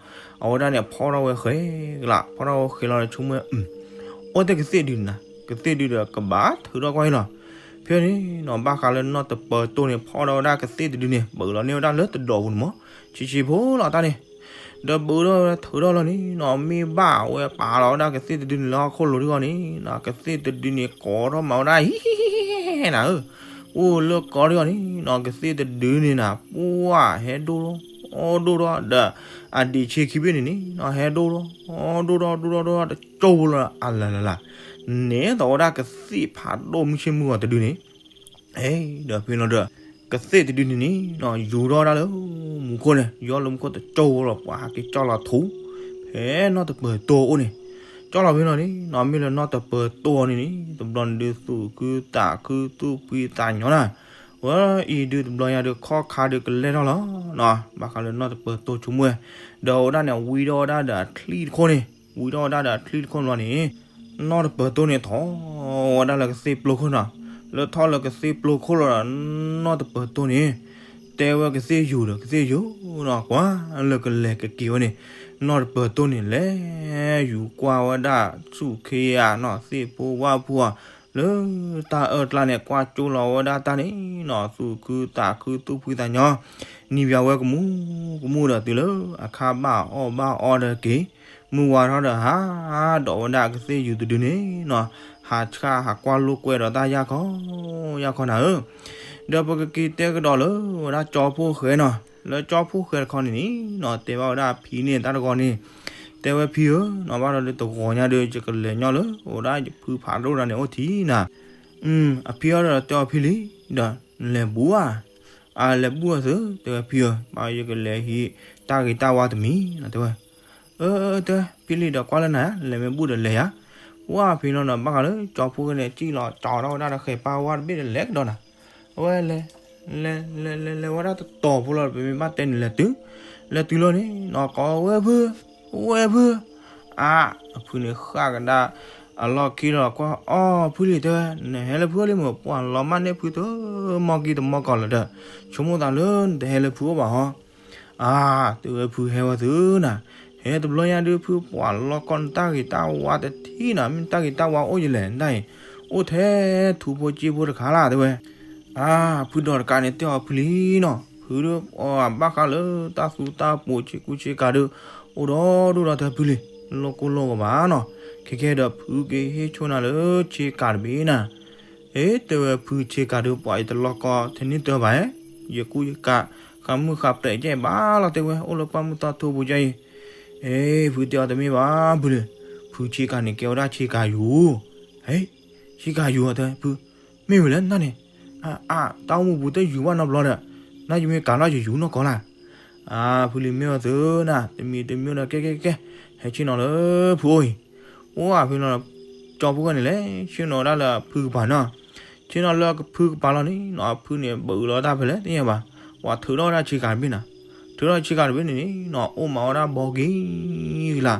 အဝဲဒၣ်န့ၣ် ဖီၣ်ထီၣ်ဝဲဃဲကျါ ဖီၣ်ထီၣ်ဝဲဃဲလီၤဒီး ဆိကမိၣ် အိၣ်တ့ၢ်ကသ့ၣ်တဒုန့ၣ်နၤ ကသ့ၣ်တဒုဒီးကဘၣ်ထုးထီၣ်ကွၢ်အံၤလီၤ. ဖဲန့ၣ်နီၤ ဘၣ်ဃးလၢနီၢ်တပၢၤတိၢ်န့ၣ် ဖီၣ်ထီၣ်ဝဲဒၣ်ကသ့ၣ်တဒုန့ၣ် ဘုးလီၤန့ၢ်ဝဲဒၣ်လၢတဒိးပူၤန့ၣ်မး ဆံးဆံးဖိလီၤတၢ်န့ၣ် ဒီးဘုးထီၣ်ဝဲထုးထီၣ်လီၤန့ၣ်နီၤ မ့ၢ်ဘၣ်ဝဲပာ်လီၤဝဲဒၣ်ကသ့ၣ်တဒုန့ၣ်လၢဟီၣ်ခိၣ်လိၤဒ်အံၤန့ၣ်နီၤ ကသ့ၣ်တဒုန့ၣ် ကိးထီၣ်မးဝဲဒၣ် ဟံၣ်နၤဧၢ အိၣ်လၢကီဒ်အံၤန့ၣ်နီၤ ကသ့ၣ်တဒုန့ၣ်နၤ ပှၢ်ဟဲဒိၣ်ထီၣ် အီၣ်ဒိၣ်ထီၣ်ဒီး အဒံးဆ့ခံဘ့ၣ်န့ၣ်န့ၣ်နီၤ ဟဲဒိၣ်ထီၣ် အီၣ်ဒိၣ်ထီၣ်ဒိၣ်ထီၣ်ဒိၣ်ထီၣ်တကၠိဖိလီၤ အလၤလၤလၤ နဲသိးဝဲဒၣ်ကသ့ၣ်ဖးဒိၣ်မုၢ်ဆ့ၣ်မုၢ်ဂီၤတဒုန့ၣ် ဒီးဖဲလီၤဒီး ကသ့ၣ်တဒုန့ၣ်န့ၣ်နီၤ ယူၤထီၣ်ဝဲဒၣ်လၢ မူခိၣ်န့ၣ် ယူၤလၢမူခိၣ်တကၠိဖိလီၤ ပှၤဟးက့ၤကၠီၣ်လီၤထူ ဖဲနီၢ်တပၢၤတိၢ်အအိၣ်န့ၣ် ကၠီၣ်လီၤဖဲလီၤန့ၣ်နီၤ မ့ၢ်လၢနီၢ်တပၢၤတိၢ်အီၤန့ၣ်န့ၣ် တဘျီန့ၣ်ဒုးသူၣ်ခုသးခုသူၣ်ဖှံသးညီနၤ ဝဲအံၤဒုးတဘျီညါဒုးခီၣ်ခါဒုးကလဲၢ်ထီၣ်လီၤနီၤ ဘၣ်ဃးလၢနီၢ်တပၢၤတိၢ်ဆိကမိၣ်ဝဲ ဒီးအဝဲဒၣ်န့ၣ် ဝံထီၣ်ဝဲဒၣ်ဒီးအချံၣ်တခိၣ်န့ၣ် ဝံထီၣ်ဝဲဒၣ်ဒီးအချံၣ်တခိၣ်န့ၣ်လီၤန့ၣ် နီၢ်တပၢၤတိၢ်န့ၣ်ထီၣ်ဝဲဒၣ်လၢကသ့ၣ်ပျိခိၣ်နီၤ လၢထီၣ်လၢကသ့ၣ်ပျိခိၣ်လီၤဒီး နီၢ်တပၢၤတိၢ်န့ၣ် တဲဝဲကသ့ၣ်ယူၤဒီး ကသ့ၣ်ယူၤနီၤ ကွၢ်လၢကလဲၤကက့ၤဝဲန့ၣ် နီၢ်တပၢၤတိၢ်န့ၣ် လဲၤယူၤကွၢ်ဝဲဒၣ်ဆူၣ်ခ့ဧါနီၤ သ့ၣ်ဖိဝၣ်ဖိဧါ လၢတၢ်အၢၣ်ကျါန့ၣ် ကွၢ်ကၠိလီၤဝဲဒၣ်တၢ်န့ၣ်နီၤ သူၣ်ခုသးခုသူၣ်ဖှံသးညီ နံၤပၠးဝဲကမူၣ်ကမူၣ်ဒီး တုၤလၢအခါဘၣ်အီၣ်ဘၣ်အီဒီးက့ၤ မုၢ်ဝါထီၣ်ဒီးဟးဒိးဝဲဒၣ်ကသ့ၣ်ယူၤတဒုန့ၣ်နီၤ ဟးဆှၣ်ဟးကွၢ်လိာ်ကွဲဒီးတၢ်ယၢ်ခီ ယၢ်ခီနၤဧၢ ဒီးပကက့ၤတဲကဒီးလၢဝဲဒၣ်ကၠီဖိၣ်ဃဲနီၤ လၢကၠီဖိၣ်ဃဲတခီန့ၣ်နီၤ တဲဘၣ်ဝဲဒၣ်အဖံန့ၣ်တၢ်တဂီၤန့ၣ် တဲဝဲဖံဧၢနီၤ ဘၣ်ဒီးလၢတဂီၤညါဒီး ယကလဲၤညီလၢဝဲဒၣ်ယဖုဖးဒိၣ်တၢ်န့ၣ်အိၣ်ထံနီၤ အဖံအီၤဒီးတဲအီၤဖံလံ ဒီးလဲၤဘူးဧါ အလဲၤဘူးဧါသၢ တဲဝဲဖံဧၢ ဘၣ်ယကလဲၤဟံးတၢ်ဂ့ၤတၢ်ဝါတမံၤနီၤ တဲဝဲ အၢ တဲဝဲဖံလံဒီးကွၢ်လၢနၤ လဲၤမ့ၢ်ဘူးဒီးလဲၤယၤ ဝၢ်ဖံလီၤဒီး ဘၣ်ဃးလၢကၠီဖိၣ်ဃဲန့ၣ် စံၣ်လီၤကၠီထီၣ်ဝဲဒၣ်ဒီးဃဲၤပၢ်ဝါတဘ့ၣ်ဒီးလဲၤကဒီးနၤ အဝဲလဲၤ လဲၤ လဲၤ လဲၤ လဲၤဝဲဒၣ်တတီၤဖိလီၤ ပမ့ၢ်ဘၣ်တဲန့ၣ်လဲၤတုၤ လဲၤတုၤလီၤန့ၣ်နီၤ ကိးဝဲဖု ဝဲဖု အါ အဖုန့ၣ်ဃၣ်ကဒါ အလီၢ်ခံလီၤ ကွၢ်အီၤဖုလံ တဲဝဲ နဟဲလၢဖုအိၣ်လံမ့ၢ် ပှၤလီၤမၢ်န့ၢ်ဖုတမီၢ်ကံတမီၢ်ကီးလၢၤဒီး ဆိကမိၣ်သးလၢနတဟဲလၢဖုအိၣ်ဘၣ်ဟီ အါ တဲဝဲဖုဟဲဝဲသုနၤ ဟဲတဘျီညါဒုး ဖုပှၤလီၢ်ကီၢ်နတၢ်ဂ့ၤတၢ်ဝါတထံၣ်နၤ မ့ၢ်တၢ်ဂ့ၤတၢ်ဝါအိၣ်ယလဲၣ် နတၢ်အံၤ အိၣ်ထဲထူဖိကၠ့ဖိတခါလၢ် တဲဝဲ အါ ဖုဒီးတကးန့ၣ်တဲအီၤဖုလံနီၤ ဖုဒီးအီၤဘၣ်ဃးလၢတၢ်သူတၢ်ပိာ်ဆ့ကူဆ့ကၤဒီး အိၣ်ဒီဒူၣ်ဒီးတဲဖုလံ လိၣ်ကိၢ်လိၣ်ဂီၤဘၣ်နီၤ ခဲကဲဒီးဖုက့ၤဟ့ၣ်ဆိနၤလၢဆ့ကၤတဘ့ၣ်နၤ အ့ တဲဝဲဖုဆ့ကၤဒီးပှၤအံၤတလီၢ်ကီၢ်ထဲန့ၣ်တၢ်ဘၣ် ယကူယကး ဃးမုၢ်ဃးပျဲးကဲဘၣ်လီၤ တဲဝဲ အိၣ်လၢပှၢ်မုၢ်တၢ်ထိပူၤကဲအံၤ အ့ ဖုတဲအီၤတမ့ၢ်ဘၣ်ဖုလံ ဖုဆ့ကၤန့ၣ်ကဲဝဲဒၣ်ဆ့ကၤယူၤ ဟ့ ဆ့ကၤယူၤအီၤတဲဖု မ့ၢ်ဝဲလဲၣ်နန့ၣ် အါ တၢ်အိၣ်မူပူၤတယူၤဘၣ်နီတဘျီဒီး နယမ့ၢ်ကၤလီၤယယူၤနီၢ်ကီၢ်လၢ် အါ ဖုလံမ့ၢ်အီၤသုနၤ တမံၤတမံၤဒီး ကဲကဲကဲ ဟဲဆ့ၣ်နီၤလၢဖုအိၣ်အံၤ အိၣ်အဖုလီၤ ကၠီဖိၣ်ဃဲန့ၣ်လဲၤ ဆ့ၣ်နီၤဝဲဒၣ်လၢအဖုကပၤနီၤ ဆ့ၣ်နီၤလၢအဖုကပၤလီၤန့ၣ်နီၤ အဖုန့ၣ်ဘၣ်အုးလီၤတၢ်ဖဲလဲၣ်သ့ၣ်ညါဘၣ် ပှၤထုးထီၣ်ဝဲဒၣ်ဆ့ကၤတဘ့ၣ်နၤ ထုးထီၣ်ဆ့ကၤတဘ့ၣ်န့ၣ်နီၤ အိၣ်မးဝဲဒၣ်ဘီက့ၤကလါ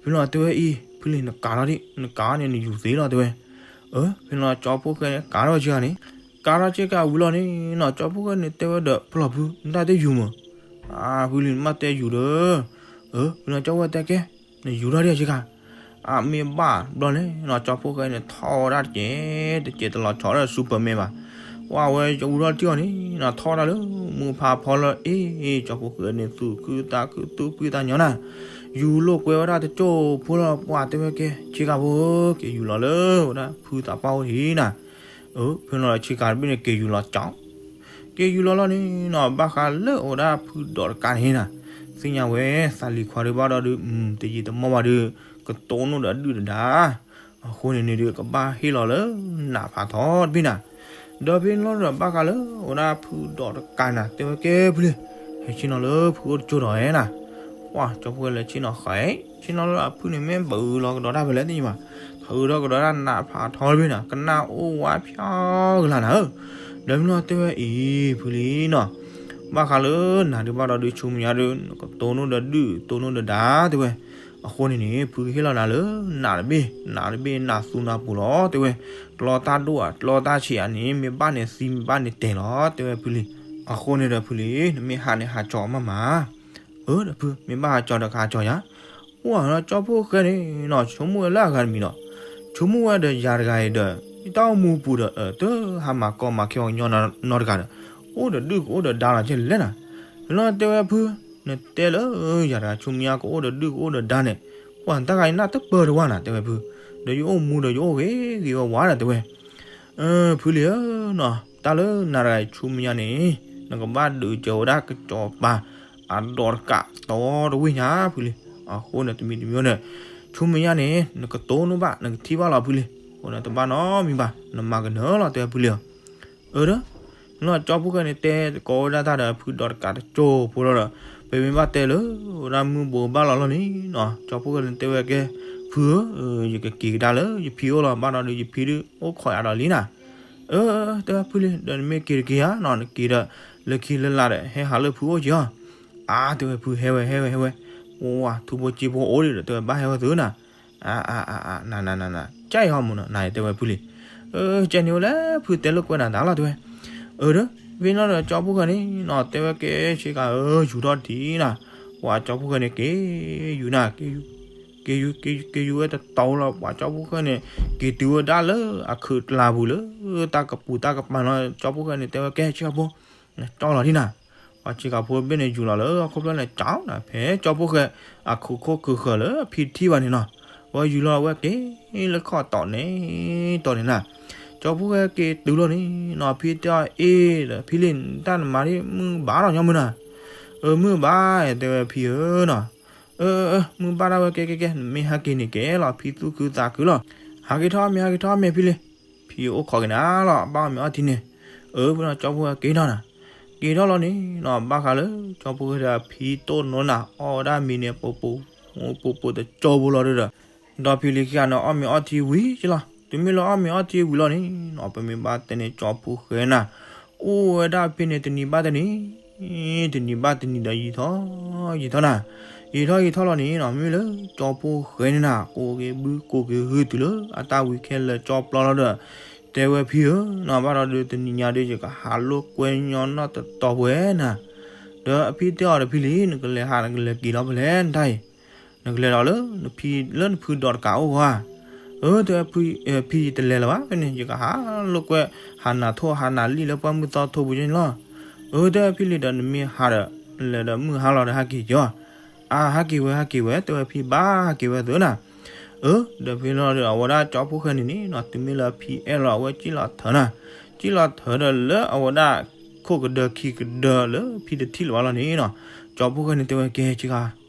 ဖဲလီၤတဲဝဲအံၤ ဖုလံနကၤထီၣ်ဒံး နကၤန့ၣ်နယူၤသ့လီၤတဲဝဲ အၢ ဖဲလီၤကၠီဖိၣ်ဃဲန့ၣ် ကၤထီၣ်ဆ့ကၤန့ၣ် ကၤထီၣ်ဆ့ကၤဝံၤလီၤန့ၣ်နီၤ ကၠီဖိၣ်ဃဲန့ၣ်တဲဝဲဒီး ပလီၢ်ဖု နတၢ်တဲယူၤမး အါ ဖုလံနမ့ၢ်တဲယူၤဒီး အၢ ဖဲလီၤကၠီဖိၣ်ဃဲတဲကဲ နယူၤထီၣ်ဒံးဆ့ကၤ အမ့ၢ်ဘၣ်ဘျီန့ၣ်နီၤ ကၠီဖိၣ်ဃဲန့ၣ် ထီၣ်ဝဲဒၣ်တကဲး တကဲးတလီၤဆီဒီး Superman ဘၣ် ပှၢ်ဝဲယူၤထီၣ်တံၢ်အီၤန့ၣ်နီၤ ထီၣ်ဝဲဒၣ်လၢမုၢ်ဖးဖီလၢအ့ၣ် ကၠီဖိၣ်ဃဲန့ၣ် သူၣ်ခုသးခုသူၣ်ဖှံသးညီနၤ ယူၤလိာ်ကွဲဝဲဒၣ်တကၠိၢ်ဖိလီၤ ပှၢ်တဲဝဲကဲ ဆ့ကၤဖိ က့ၤယူၤလီၤလၢဝဲဒၣ်ဖုသးပှၢ်အိၣ်ထံးနၤ အၢ ဖဲလီၤဆ့ကၤတဘ့ၣ်န့ၣ် က့ၤယူၤလီၤကၠီ က့ၤယူၤလီၤလီၤန့ၣ်နီၤ ဘၣ်ဃးလၢအဝဲဒၣ်ဖုဒီးတကးန့ၣ်နၤ သ့ၣ်ညါဝဲ သးလံၤခွါဒုးဘၣ်ဒီးဒုး တယံာ်တမီၢ်ဘၣ်ဒီး ကတိၢ်နီၣ်ဒီးဒုၣ်ဒီးဒါ အဃိန့ၣ်န့ၣ်ဒုး ကဘၣ်ဟ့ၣ်လီၤလၢနးဖးထီတဘ့ၣ်နၤ ဒီးဖဲန့ၣ်လီၤဒီး ဘၣ်ဃးလၢအဝဲဒၣ်ဖုဒီးတကးနၤ တဲဝဲကဲဖုလံ ဟဲဆ့ၣ်နီၤလၢဖုအိၣ်တကၠိၢ်ဒီးနၤ ပှၢ်ကၠီဖိၣ်ဃဲလဲၤဆ့ၣ်နီၤဃဲ ဆ့ၣ်နီၤလၢအဖုန့ၣ်မ့ၢ်ဘၣ်အုးလီၤကဒီးတၢ်ဖဲလဲၣ်သ့ၣ်ညါဘၣ် ဘၣ်အုးဒီးကဒီးတၢ်နးဖးထီတဘ့ၣ်နၤ ကနၣ်အိၣ်ဝါဖျါကလါနၤဧၢ ဒီးဖဲန့ၣ်လီၤတဲဝဲအံၤ ဖုလံနီၤ ဘၣ်ဃးလၢနၤဒုးဘၣ်ဒီးဒုး ဆူမဲာ်ညါဒီး နကတိၢ်နီၣ်ဒီးဒုၣ် တိၢ်နီၣ်ဒီးဒါ တဲဝဲ အဃိန့ၣ်န့ၣ် ဖုကဟ့ၣ်လီၤနၤလၢနးတဘ့ၣ် နးတဘ့ၣ်နးသူနးပူၤလီၤ တဲဝဲ ကျီတၢ်ဒိၣ်ဧါ ကျီတၢ်ဆံးဧါန့ၣ် မ့ၢ်ဘၣ်န့ၣ်သံ မ့ၢ်ဘၣ်န့ၣ်တဲာ်လီၤ တဲဝဲဖုလံ အဃိန့ၣ်ဒီးဖုလံ နမ့ၢ်ဟးန့ၣ်ဟးကၠီမးမး အၢ ဒီးဖု မ့ၢ်ဘၣ်ဟးကၠီဒီးကဟးကၠီယၤ ပှၢ်ဒီးကၠီဖိၣ်ဃဲန့ၣ်နီၤ ဆိကမိၣ်ဝဲလၢအဂၤတမံၤဒီး ဆိကမိၣ်ဝဲဒီးယၤတဂၤအံၤဒီး ယတၢ်အိၣ်မူပူၤဒီး တဟးမၤကီမၤခဲအီၤကညီနီတဂၤဒီး အိၣ်ဒီးဒုၣ်ကအိၣ်ဒီးဒါလီၤကဲလဲၣ်နၤ လီၤတဲဝဲဖု နတဲလၢယၤတဂၤ ဆိကမိၣ်ညါကအိၣ်ဒီးဒုၣ်ကအိၣ်ဒီးဒါန့ၣ် ပှၢ်တၢ်ဂၤအံၤနၢ်တပၢၢ်တဝၢ်နၤ တဲဝဲဖု ဒီးယအိၣ်မူဒီးယအိၣ်ဂ့ၤဂ့ၤဝါဝါဒၣ်တဲဝဲ ဖုလံဧၢနီၤ တၢ်လၢနၤတဂၤအံၤ ဆိကမိၣ်ညါန့ၣ် နကဘၣ်ဒုးစၢၤဝဲဒၣ်ကစီၤပၤ အဒီးတကးတီတဝ့ၢ်ညါဖုလံ အဃိန့ၣ် တမံၤတမံၤန့ၣ် ဆိကမိၣ်ညါန့ၣ် နကတိၢ်နီၣ်ဘၣ် နကထံၣ်ဘၣ်လီၤဖုလံ အဃိန့ၣ် တဘၣ်နီတမံၤဘၣ် နမၤကနၢၤလီၤ တဲဝဲဖုလံဧၢ အၢ ဒီး လီၤကၠီဖိၣ်ဃဲန့ၣ်တဲသကိးဝဲဒၣ်တၢ်ဒီးဖုဒီးတကးတကၠိၢ်ဖိလီၤဒီး ပမ့ၢ်ဘၣ်တဲလၢ ဝဲဒၣ်မုၢ်ဘိးဘၣ်လီၤလီၤန့ၣ်နီၤ ကၠီဖိၣ်ဃဲန့ၣ်တဲဝဲကဲ ဖုဧၢ ယကက့ၤကဒါလၢယဖံအိၣ်လီၤ ဘၣ်ဒီးဒုး ယဖံဒုးအိၣ်ခိးယၤဒီးလံနၤ အၢ တဲဝဲဖုလံ ဒီးနမ့ၢ်က့ၤတက့ၤဧါနီၤ နက့ၤဒီး လၢခံလၢလာ်ဒီး ဟဲဟးလၢဖုအိၣ်က့ၤအီၤ အါ တဲဝဲဖု ဟဲဝဲ ဟဲဝဲ ဟဲဝဲ ဝါထူဖိကၠ့ဖိအိၣ်ဒံးဒီး တဲဝဲဘၣ်ဟဲဝဲသုနၤ အါ အါ အါ နၤ နၤ နၤ နၤ ကၢ်အံၤဟီမုၢ်နီၤ နၤ တဲဝဲဖုလံ အၢ ကဲန့ၣ်ဝဲလၢဖုတဲလိာ်ကွဲနၤသးလီၤ တဲဝဲ အၢ ဒီး ဖဲန့ၣ်ဒီးကၠီဖီၣ်ဃဲန့ၣ်နီၤ တဲဝဲကဲဆ့ကၤဧၢ ယူၤထီၣ်ဒံးနၤ, ပှၤကၠီဖီၣ်ဃဲန့ၣ်က့ၤယူၤနၤ, က့ၤယူၤ က့ၤယူၤ က့ၤယူၤဝဲတတီၤလီၤ ပှၤကၠီဖီၣ်ဃဲန့ၣ် က့ၤတုၤဝဲဒၣ်လၢအခုးတလးပူၤလၢ တၢ်ကပူၤတၢ်ကပၤလီၤ ကၠီဖီၣ်ဃဲန့ၣ် တဲဝဲကဲဆ့ကၤဖိ ကၠီလီၤဒံးနၤ, ပှၤဆ့ကၤဖိတဘ့ၣ်န့ၣ် ယူၤလီၤလၢဟီၣ်ခိၣ်ဖျၢၣ်န့ၣ် ကၠီနၤ ဖဲကၠီဖီၣ်ဃဲ အခိးခိၣ်ခုးဃၢၤလၢအဖံတထံၣ်ဘၣ်န့ၣ်နီၤ, ဝဲယူၤလီၤဝဲက့ၤလၢခီၣ်တီန့ၣ် တီၤန့ၣ်နၤ, ကၠီဖီၣ်ဃဲက့ၤတုၤလီၤန့ၣ်နီၤ ဖံတဲအီၤအ့ၣ်ဒီး ဖံလံ တၢ်နမၤဒ်မုၢ်ဘၣ်လီၤညီမုၢ်နၤ, အၢ မုၢ်ဘၣ် တဲဝဲဖံဧၢနီၤ, အၢ အၢ မုၢ်ဘၣ်ဒၣ်ဝဲကဲကဲကဲ နမ့ၢ်ဟဲက့ၤန့ၣ်ကဲလီၤ ဖံသူၣ်ခုသးခုလီၤ, ဟးက့ၤထီၣ်မ့ၢ် ဟးက့ၤထီၣ်မ့ၢ်ဖံလံ, ဖံအိၣ်ခိးက့ၤနၤလီၤ အဘၣ်အီၣ်မ့ၤအီထံန့ၣ်, အၢ ဖဲန့ၣ်ကၠီဖီၣ်ဃဲက့ၤထီၣ်နၤ, က့ၤထီၣ်လီၤန့ၣ်နီၤ ဘၣ်ဃးလၢ ကၠီဖီၣ်ဃဲဒီးဖံတိၢ်နီၢ်နၤ အီၣ်ဝဲဒၣ်မ့ၤန့ၣ် ပူၤပူၤ ပူၤပူၤတကၠိဖိလီၤဒီး, ဒီးဖံလံခံဂၤန့ၣ် အီၣ်မ့ၤအီထံဝံၤကလီၤ, တုၤမ့ၢ်လၢအီၣ်မ့ၤအီထံဝံၤလီၤန့ၣ်နီၤ ပမ့ၢ်ဘၣ်တဲန့ၣ် ကၠီဖီၣ်ဃဲနၤ အိၣ်ဝဲဒၣ်ဖဲန့ၣ်တနံၤဘၣ်တနံၤ တနံၤဘၣ်တနံၤဒီးယံာ်ထီၣ်ယံာ်ထီၣ်နၤ, ယံာ်ထီၣ်ယံာ်ထီၣ်လီၤန့ၣ်နီၤ မ့ၢ်လၢကၠီဖီၣ်ဃဲန့ၣ်နၤ ကိးက့ၤဘုကိးက့ၤဟုတုၤလၢ အတၢ်ဝံၤခဲလၢာ်ကၠီပျီလီၤဒီး, တဲဝဲဖံဧၢနီၤ ဘၣ်ဒီးဒုးတနံၤညါဒုး ယကဟးလိာ်ကွဲညီနီၢ်တတီၤပှဲၤနၤ, ဒီးအဖံတဲအီၤဒီး ဖံလံ နကလဲၤဟးနကလဲၤက့ၤလီၤဖဲလဲၣ်နတၢ်အံၤ, နကလဲၤဒီးလၢနဖံ လၢနဖုဒီးတကးအိၣ်ဧါ, အၢ တဲဝဲ ဖံယတလဲၤလၢၤဘၣ် ဖဲန့ၣ် ယကဟးလိာ်ကွဲ ဟးနၢ်ထိၣ်ဟးနၢ်လံၣ်လၢ ပှၢ်မုၢ်သီထိပူၤန့ၣ်လီၤ, အၢ တဲဝဲဖံလံ ဒီးနမ့ၢ်ဟးဒီး လဲၤဒီးမုၢ်ဟါလီၤဒီးဟဲက့ၤကီၤ, အါ ဟဲက့ၤဝဲ ဟဲက့ၤဝဲ တဲဝဲဖံဘၣ် ဟဲက့ၤဝဲသုနၤ, အၢ ဒီးဖဲလီၤဒီးအဝဲဒၣ်ကၠီဖီၣ်ဃဲန့ၣ်န့ၣ်နီၤ တုၤမ့ၢ်လၢဖံအဲၣ်လီၤအဝဲ ကံၣ်လီၤထၢနၤ, ကံၣ်လီၤထၢဒီးလၢအဝဲဒၣ် ခိၣ်ကဒၢခံကဒၢလၢဖံတထံၣ်လၢၤဘၣ်လီၤန့ၣ်နီၤ, ကၠီဖီၣ်ဃဲန့ၣ် တဲဝဲကဲဆ့ကၤ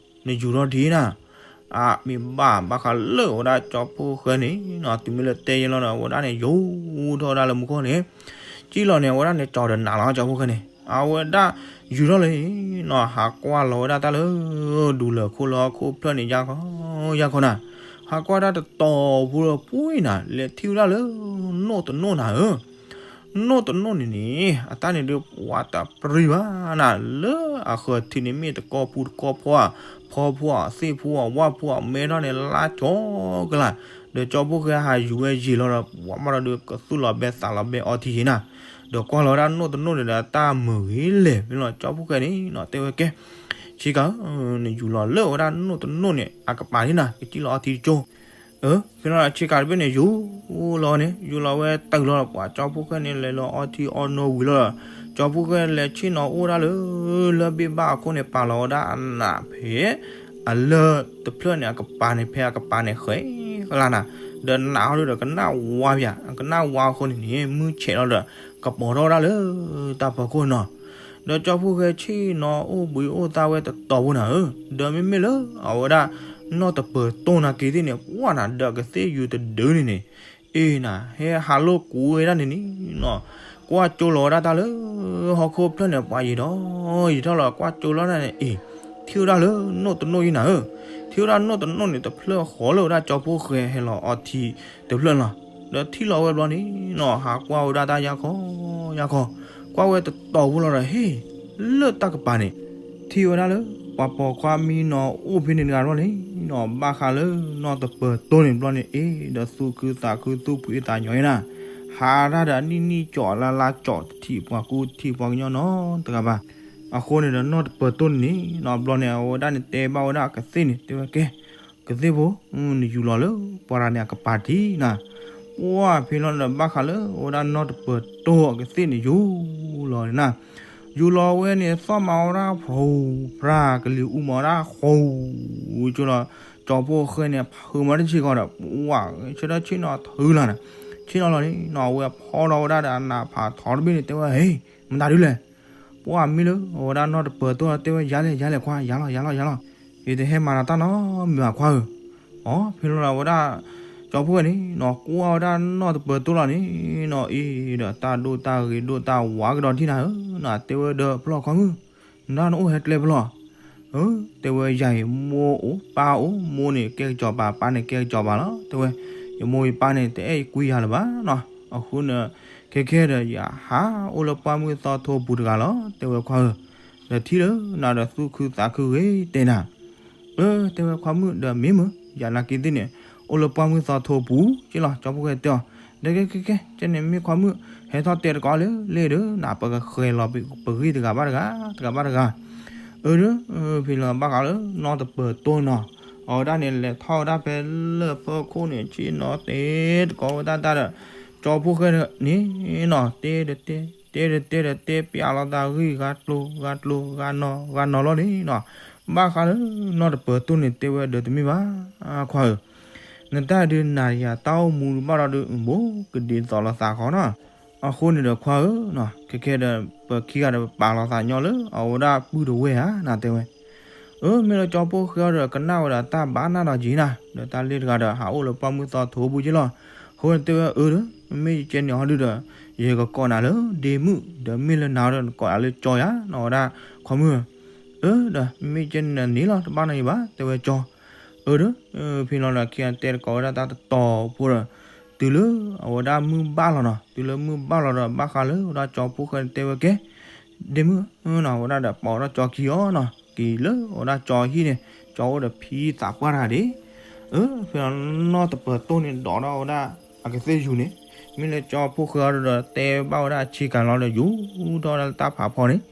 နယူၤထီၣ်ဒံးနၤ, အါ မ့ၢ်ဘၣ်ဘၣ်ဃးလၢအဝဲဒၣ်ကၠီဖီၣ်ဃဲန့ၣ်နီၤ တုၤမ့ၢ်လၢတဲယဲလီၤဒီး အဝဲဒၣ်န့ၣ် ယူၤထီၣ်ဝဲဒၣ်လၢမူခိၣ်န့ၣ်, ကံၣ်လီၤန့ၣ် အဝဲဒၣ်န့ၣ် ကၠီဒီးနးလီၤ ကၠီဖီၣ်ဃဲန့ၣ် အဝဲဒၣ် ယူၤထီၣ်လၢန့ၣ်နီၤ ဟးကွၢ်လီၤဝဲဒၣ်တၢ်လၢ ဒူလၢၢ်ခိၣ်လၢဟီၣ်ခိၣ်ဖျၢၣ်န့ၣ် ယါခီ ယါခီနၤ, ဟးကွၢ်ဒၣ်တတီၤဖိလၢပှဲၤနၤ လဲၤထံၣ်ဝဲဒၣ်လၢ နိၣ်တနိၣ်နၤဧၢ နိၣ်တနိၣ်န့ၣ်န့ၣ် အတၢ်န့ၣ်ဒုးပှၤတပြံဘၣ်နၤ လၢအဃၢၤထံးန့ၣ်မ့ၢ်တကီၢ်ပူၤတကီၢ်ဖီ ဖီဖိ သ့ၣ်ဖိ ဝၣ်ဖိ မဲထီၣ်န့ၣ် လါကၠီကလး, ဒီးကၠီဖီၣ်ဃဲဟးယူၤဝဲယံာ်လီၤဒီး ပှၤမ့ၢ်ဒီးဒုးကသူၣ်လီၤဘဲသးလီၤဘဲအီထံယံၤနၤ, ဒီးကွၢ်လီၤဝဲဒၣ်နိၣ်တနိၣ်န့ၣ်ဒီး တၢ်မုာ်ဂ့ၤလဲၣ် မ့ၢ်လီၤ ကၠီဖီၣ်ဃဲန့ၣ်နီၤ တဲဝဲကဲ ဆ့ကၤဧၢ နယူၤလီၤလၢအဝဲဒၣ်နိၣ်တနိၣ်န့ၣ် အကပၤန့ၣ်နၤ ကစံၣ်လီၤအီထံတကၠိ အၢ ဖဲလီၤဆ့ကၤတဘ့ၣ်န့ၣ် ယူၤလီၤဝဲန့ၣ် ယူၤလီၤဝဲတုၤလီၤဒီး ပှၤကၠီဖီၣ်ဃဲန့ၣ် လဲၤလီၤအီထံအီနိဝံၤလီၤဒီး ကၠီဖီၣ်ဃဲလဲၤဆ့ၣ်နီၤအိၣ်ဒၣ်လၢ လၢဘ့ၣ်ဘၣ်အခိၣ်န့ၣ် ပာ်လီၤဝဲဒၣ်အနးဖဲ အလၢၢ်တဖျၢၣ်န့ၣ် အကပၤန့ၣ် ဖဲအကပၤန့ၣ် ဃဲကလါနၤ, ဒီးနးဟီဒုဒီးကနၣ်ဝါပၠး ကနၣ်ဝါအဃိန့ၣ်န့ၣ် မုၢ်ဆဲးလီၤဒီး ကပီၤထီၣ်ဝဲဒၣ်လၢ တၢ်ဖီခိၣ်နီၤ, ဒီးကၠီဖီၣ်ဃဲဆ့ၣ်နီၤအိၣ်ဘှံးအိၣ်သါဝဲတတီၤဖိနၤဧၢ, ဒီးမ့မ့ၢ်လၢ အဝဲဒၣ် နီၢ်တပၢၤတိၢ်နၤက့ၤသ့ၣ်န့ၣ် ပှၢ်နၤ ဒီးကသ့ၣ်ယူၤတဒုန့ၣ်န့ၣ်, အ့ၣ်နၤ ဟဲဟးလိာ်ကွဲဝဲဒၣ်န့ၣ်န့ၣ်နီၤ, ကွၢ်ကၠိလီၤဝဲဒၣ်တၢ်လၢ ဟီၣ်ခိၣ်ဖျၢၣ်န့ၣ် ပှၤယံာ်ထီၣ် ယံာ်ထီၣ်လီၤ ကွၢ်ကၠိလီၤန့ၣ် အ့ၣ် ထံၣ်ဝဲဒၣ်လၢနိၣ်တနိၣ်ယံၤနၤဧၢ, ထံၣ်ဝဲဒၣ်နိၣ်တနိၣ်န့ၣ် တဖျၢၣ်ဃီလၢဝဲဒၣ်ကၠီဖီၣ်ဃဲဟဲလီၤအီထံတဖျၢၣ်လီၤ, ဒီးထံၣ်လီၤဝဲဘျီန့ၣ်နီၤ ဟးကွၢ်ဝဲဒၣ်တၢ်ယါခီ ယါခီ, ကွၢ်ဝဲတတီၤဖိလီၤဒီး ဟ့ၣ် လၢတၢ်ကပၤန့ၣ် ထံၣ်ဝဲဒၣ်လၢ ပှၤပိာ်ခွါမံနီၤအိၣ်ဖဲန့ၣ်တဂၤဘျီန့ၣ်နီၤ ဘၣ်ဃးလၢနီၢ်တပၢၤတိၢ်န့ၣ်ဘျီန့ၣ် အ့ၣ် ဒီးသူၣ်ခုသးခုသူၣ်ဖှံသးညီနၤ, ဟးတၢ်ဒီးအနံၣ်နံၣ်ကၠီလါလါကၠီ တထံၣ်ပှၤကူတထံၣ်ပှၤကညီနီတဂၤဘၣ်, အဃိန့ၣ်ဒီးနီၢ်တပၢၤတိၢ်န့ၣ်နီၤ ဘျီန့ၣ် အဝဲဒၣ်န့ၣ်တဲဘၣ်ဝဲဒၣ်အကသ့ၣ်န့ၣ် တဲဝဲကဲ ကသ့ၣ်ဖိ, နယူၤလီၤလၢပှၤတဂၤန့ၣ်အကပၤတထံၣ်နၤ, ပှၢ်ဖဲလီၤဒီးဘၣ်ဃးလၢ အဝဲဒၣ်နီၢ်တပၢၤတိၢ်အကသ့ၣ်န့ၣ် ယူၤလီၤန့ၣ်နၤ, ယူၤလီၤဝဲန့ၣ် သီၣ်မၤဝဲဒၣ်ဖှူးဖျါ ကလံၤအူမၤဝဲဒၣ်ဃူ ကၠိလီၤ, ကၠီဖီၣ်ဃဲန့ၣ် ဖုးမၤတဆံးကီးဒီး ပှၢ် ဆၢထၢၣ်ဆ့ၣ်နီၤထုလီၤနၤ, ဆ့ၣ်နီၤလီၤန့ၣ်နီၤ အဝဲဖီထီၣ်ဝဲဒၣ်ဒီးအနးဖးထီတဘ့ၣ်န့ၣ် တဲဝဲ ဟ့ၣ် မတၤဒုလဲၣ် ပှၢ်မ့ၢ်လၢ အဝဲဒၣ်နီၢ်တပၢၤတိၢ်တဲဝဲ ယၤလဲၣ် ယၤလဲၣ်ခွါ ယၤလီၤ ယၤလီၤ ယၤလီၤ, ယတဟဲမၤနၤတၢ်နီတမံၤဘၣ်ခွါဧၢ, အီ ဖဲလီၤဒီးအဝဲဒၣ် ကၠီဖီၣ်ဃဲန့ၣ်နီၤ ကွၢ်ဝဲဒၣ်နီၢ်တပၢၤတိၢ်လီၤန့ၣ်နီၤ အ့ၣ်ဒီးတၢ်ဒိၣ်တၢ်ဂ့ၤ ဒိၣ်တၢ်ဝးကဒီးထံၣ်နၤဧၢ, တဲဝဲဒီးဖျီၣ်ခွါမုၣ် နဒၣ်နအိၣ်ဟဲကျဲဖျီၣ် တဲဝဲ ယၤအံၤ မိၢ်အိၣ်ပၢ်အိၣ် မိၢ်န့ၣ်ကဲကစီၤပၤ ပၢ်န့ၣ်ကဲကစီၤပၤလီၤ တဲဝဲ, ယမိၢ်ယပၢ်န့ၣ် တအဲၣ်ယကွံယၤလၢၤဘၣ်နီၤ, အဃိန့ၣ် ခဲခဲဒီး ယဟးအိၣ်လၢပှၢ်မုၢ်သီထိပူၤတဂၤလီၤ တဲဝဲခွါဧၢ, ဒီးထံၣ်လၢနၤဒီးသူၣ်ခုသးခုဂ့ၤတဲနၤ, အၢ တဲဝဲခွါမုၣ်ဒီးမ့ၢ်မုၢ် ယၤနာ်က့သ့ၣ်န့ၣ် အိၣ်လၢပှၢ်မုၢ်သီထိပူၤက့လီၤ ကၠီဖီၣ်ဃဲတဲအီၤ, ဒီးကဲကဲကဲ ကဲန့ၣ်မ့ၢ်ခွါမုၣ် ဟဲထီၣ်တဲတကိးလၢလ့ဒီး နပကဃဲၤလီၤပဂံၢ်တဂၤဘၣ်တဂၤ တဂၤဘၣ်တဂၤ. အၢဒီး ဖဲလီၤဘၣ်ဃးလၢနီၢ်တပၢၤတိၢ်နီၤ အဝဲဒၣ်န့ၣ် လဲၤထီၣ်ဝဲဒၣ်ဖဲလၢၢ်ဖီခိၣ်န့ၣ် ဆ့ၣ်နီၤတဲတကိးဝဲဒၣ်တၢ်ဒီး ကၠီဖိၣ်ဃဲန့ၣ်နီၤ တဲဒီးတဲ တဲဒီးတဲဒီးတဲ ပျဲလီၤသးဂံၢ်ဂၤကျိၤ ဂၤကျိၤ ဂၤနီၤ ဂၤနီၤလီၤန့ၣ်နီၤ. ဘၣ်ဃးလၢနီၢ်တပၢၤတိၢ်န့ၣ် တဲဝဲဒီးတမ့ၢ်ဘၣ် ခွါဧၢ, နတၢ်ဒုးနၤယၤတၢ်အိၣ်မူဘၣ်ဒီး ဘိးကဒံသိးလီၤသးဃီနီၤ. အဃိန့ၣ်ဒီးခွါဧၢ, ခဲခဲဒီး ပခံဂၤဒီးပပာ်လီၤသးညီလၢအဝဲဒၣ်ပုၢ်တဝဲၢ်ဧါ နတဲဝဲ. အၢ မ့ၢ်လၢကၠီဖိၣ်ဃဲအီၤဒီး ကနၣ်ဝဲဒၣ်တၢ်ဘၣ်နၢ်ဒီးက့ၤနၤ ဒီးတၢ်လ့တဂၤဒီး ဟးအိၣ်လၢပှၢ်မုၢ်သီထိပူၤက့လီၤ. အဃိန့ၣ်တဲဝဲအၢဒီး မ့ၢ်ယကဲန့ၣ်ဟီဒုဒီး ယကကိးနၤလၢဒ့မုၣ် ဒီးမ့ၢ်လၢနၤဒီး နကိးယၤလၢကၠီယၤ နဝဲဒၣ် ခွါမုၣ်ဧၢ. အၢဒီး မ့ၢ်ကဲန့ၣ်န့ၣ်လီၤ တဘၣ်နီတမံၤဘၣ် တဲဝဲကၠီ. အၢဒီး ဖဲလီၤဒီးခံဂၤတဲတကိးဝဲဒၣ်တၢ်တတီၤဖိဒီး တုၤလၢအဝဲဒၣ်မုၢ်ဘၣ်လီၤနီၤ တုၤလၢမုၢ်ဘၣ်လီၤဒီး ဘၣ်ဃးလၢဝဲဒၣ်ကၠီဖိၣ်ဃဲန့ၣ်တဲဝဲကဲ ဒ့မုၣ်နီၤ ဝဲဒၣ်ဒီးပိာ်ဒီးကၠီခံအီၤနီၤ က့ၤလၢဝဲဒၣ်ကၠီဟံၣ်န့ၣ် ကၠီအိၣ်ဒီးဖံသးပှၢ်တဂၤဒ့. အၢ ဖဲလီၤနီၢ်တပၢၤတိၢ်န့ၣ် ဒိးထီၣ်ဝဲဒၣ်အကသ့ၣ်ယူၤန့ၣ် မ့ၢ်လၢကၠီဖိၣ်ဃဲအီၤဒီး တဲဘၣ်ဝဲဒၣ်အဆ့ကၤလီၤဒီး ယူၤထီၣ်ဝဲဒၣ်လၢတၢ်ဖးဖီန့ၣ်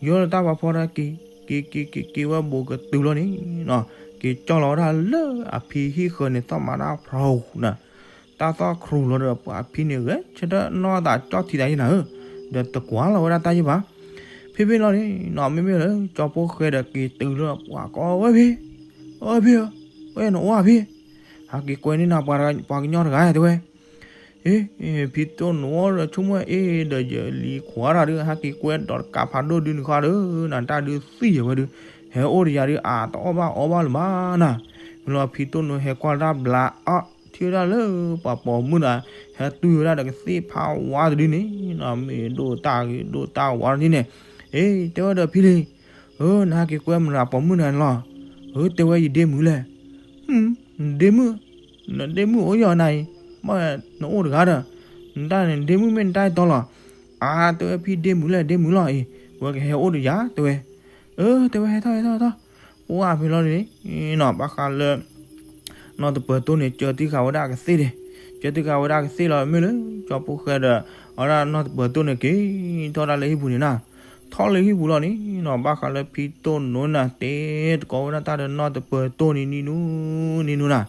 ယူၤထီၣ်လၢတၢ်ဖးဖီဒီးက့ၤ က့ၤက့ၤက့ၤက့ၤဝဲဘူးကတုၤလီၤန့ၣ်နီၤ က့ၤကၠီလီၤဝဲဒၣ်လၢအဖံဟံၣ်ဃၢၤန့ၣ် သီၣ်မၤတၢ်ဖျိးနီၤ တၢ်သီၣ်ခရူးလီၤဒီး ပှၤအဖံန့ၣ်ဂဲၤဆၢထၢၣ်နီၢ်သးကၠီထံသးယံၤနၤဧၢ, ဒီးတကွၢ်လီၤဝဲဒၣ်တၢ်ယံၤဘၣ်. ဖဲဖဲလီၤန့ၣ်နီၤ မ့မ့ၢ်လၢကၠီဖိၣ်ဃဲဒီးက့ၤတုၤလၢပှၤကိးဝဲဖံ, အဖံဧၢ, ဝဲနအိၣ်ဧါဖံ, ဟးက့ၤကွဲန့ၢ်နၤပှၤကညီတဂၤတဲဝဲ. အ့ ဖံတိၢ်နိဒီးဆိကမိၣ်အ့ဒီး ယလံၤခွါတဂၤဒီး ဟဲက့ၤကွဲဒီးတကးဖးဒိၣ်ဒုန့ၣ်ဃီဒီး နတၢ်ဒုးသံယဝဲဒုး ဟဲအိၣ်ဒီးယၤဒုး အတအီၣ်ဘၣ်အီဘၣ်လၢၤဘၣ်နၤ. မ့ၢ်လီၤဖံတိၢ်နိဟဲကွၢ်တၢ်ဘျါအီၤ ထံၣ်ဝဲဒၣ်လၢပှၤပိာ်မုၣ်ဒီး ဟဲတုၤဝဲဒၣ်ဒီးကသ့ၣ်ဖးဝါတဒုန့ၣ်နီၤ မ့ၢ်ဒိၣ်တၢ်ဂ့ၤဒိၣ်တၢ်ဝါတဒုန့ၣ်, အ့ တဲဝဲဒီးဖံလံၤ, အၢ နဟဲက့ၤကွဲမနုၤပှၤပိာ်မုၣ်နၤန့ၣ်လီၤ. အၢ တဲဝဲယဒ့မုၣ်လဲၣ်. နဒ့မုၣ်, နဒ့မုၣ်အိၣ်ယီၤနၤအံၤ, ဘၣ်နအိၣ်တဂၤဒီး နတၢ်န့ၣ်ဒ့မုၣ်မ့ၢ်နတၢ်အဲၣ်တီလီၤ. အါ တဲဝဲဖံဒ့မုၣ်လဲၣ် ဒ့မုၣ်လီၤအံၤ ဝဲကဟဲအိၣ်ဒီးယၤတဲဝဲ. အၢ တဲဝဲဟဲထီၣ်ဟဲထီၣ်ဟဲထီၣ်, ပှၢ်ဖဲလီၤန့ၣ်နီၤ ဘၣ်ဃးလၢ နီၢ်တပၢၤတိၢ်န့ၣ် ကၢတံၢ်ဃာ်ဝဲဒၣ်အကသ့ၣ်န့ၣ်, ကၢတံၢ်ဃာ်ဝဲဒၣ်အကသ့ၣ်လီၤ မ့ၢ်လၢကၠီဖိၣ်ဃဲဒီး အဝဲဒၣ်နီၢ်တပၢၤတိၢ်န့ၣ်က့ၤထီၣ်ဒၣ်လၢဟံၣ်ပူၤန့ၣ်နၤ, ထီၣ်လၢဟံၣ်ပူၤလီၤန့ၣ်နီၤ ဘၣ်ဃးလၢဖံတိၢ်နိန့ၣ် တဲတကိးဝဲဒၣ်တၢ်ဒီးနီၢ်တပၢၤတိၢ်န့ၣ်နံၤနူနံၤနူနၤ,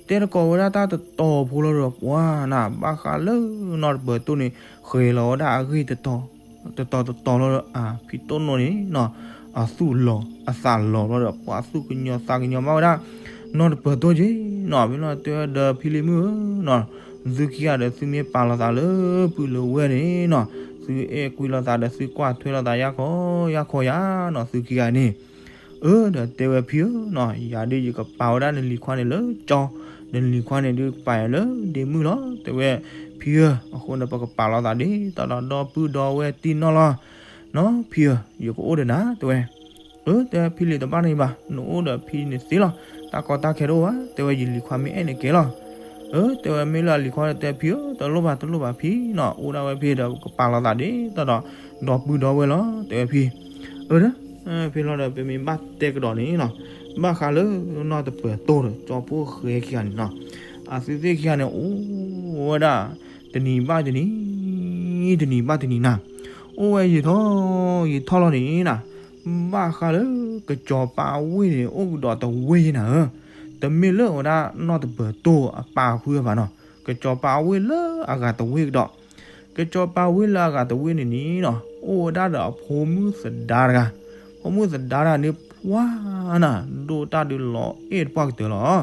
တဲတကိးဝဲဒၣ်တၢ်တတီၤဖိလီၤဒီးပှၢ်နၤ ဘၣ်ဃးလၢနီၢ်တပၢၤတိၢ်န့ၣ် ဃဲၤလီၤဝဲဒၣ်အဂ့ၢ်တတီၤ တတီၤတတီၤလီၤဒီး အဖံတိၢ်နိန့ၣ်နီၤ အသူၣ်လီၤအသးလီၤလီၤဒီး ပှၤသူၣ်ကညီၤသးကညီၤမးဝဲဒၣ် နီၢ်တပၢၤတိၢ်က့နီၤ ဖဲလီၤတဲဝဲဒီးဖံလံၤမုၣ်ဧၢနီၤ သုခံဂၤဒီးသုမ့ၢ်ပာ်လီၤသးလၢပုၢ်လၢဝဲၢ်န့ၣ်နီၤ သုအဲၣ်ကွံလိာ်သးဒီးသုကွၢ်ထွဲလိာ်သးယါခီယါခီယါနီၤ သုခံဂၤန့ၣ် အၢ ဒီးတဲဝဲဖံဧၢနီၤ ယၤဒ်ယကပာ်ဝဲဒၣ်နလံၤခွါန့ၣ်လၢကၠီ နလံၤခွါန့ၣ်ဒုးကပာ်ယၤလၢဒ့မုၣ်လီၤ တဲဝဲဖံဧၢ အဃိန့ၣ် ပကပာ်လီၤသးဒ်သိးဒီးဒီပုၢ်ဒီဝဲၢ်တံၢ်နီၢ်လီၤ နီၤဖံဧၢ ယကအိၣ်ဒီးနၤ တဲဝဲ အၢ တဲဝဲဖံလံၤတဘၣ်န့ၣ်ဘၣ် နအိၣ်ဒီးဖံန့ၣ်သ့လီၤ တၢ်ကီတၢ်ခဲတအိၣ်ဘၣ် တဲဝဲယလံၤခွါမ့ၢ်အဲၣ်န့ၣ်ကဲလီၤ အၢ တဲဝဲမ့ၢ်လၢအလံၤခွါတဲဖံဧၢ တလိၣ်ဘၣ်တလိၣ်ဘၣ်ဖံနီၤ အိၣ်ဒၣ်ဝဲဖံဒီးကပာ်လီၤသးဒ်သိးဒီး ဒီပုၢ်ဒီဝဲၢ်လီၤ တဲဝဲဖံ အၢ ဒီး ဖဲလီၤဒီးပမ့ၢ်ဘၣ်တဲကဒီးန့ၣ်နီၤ ဘၣ်ဃးလၢနီၢ်တပၢၤတိၢ်ဒီးကၠီဖိၣ်ဃဲခံဂၤန့ၣ်နီၤ အသုသ့ၣ်ခံဂၤန့ၣ် အိၣ်ဝဲဒၣ် တနံၤဘၣ်တနံၤ တနံၤဘၣ်တနံၤနၤ အိၣ်ဝဲယံာ်ထီၣ်ယံာ်ထီၣ်လီၤန့ၣ်နၤ ဘၣ်ဃးလၢကစီၤပၤအဝ့ၢ်န့ၣ် အိၣ်ကဒီးတဝ့ၢ်ယဲနၤဧၢ တမ့ၢ်လၢဝဲဒၣ်နီၢ်တပၢၤတိၢ်အပၢ်ဃုဘၣ်နီၤ ကစီၤပၤအဝ့ၢ်လၢအဂၤတဝ့ၢ်ကဒီး ကစီၤပၤဝ့ၢ်လၢအဂၤတဝ့ၢ်န့ၣ်န့ၣ်နီၤ အိၣ်ဝဲဒၣ်ဒီးအဖိမုၣ်သဒါတဂၤ ဖိမုၣ်သဒါတဂၤန့ၣ် ပှၢ်နၤ ဒိၣ်တၢ်ဒုးလီၤအဲၣ်တပှၢ်ကတၢၢ်လီၤ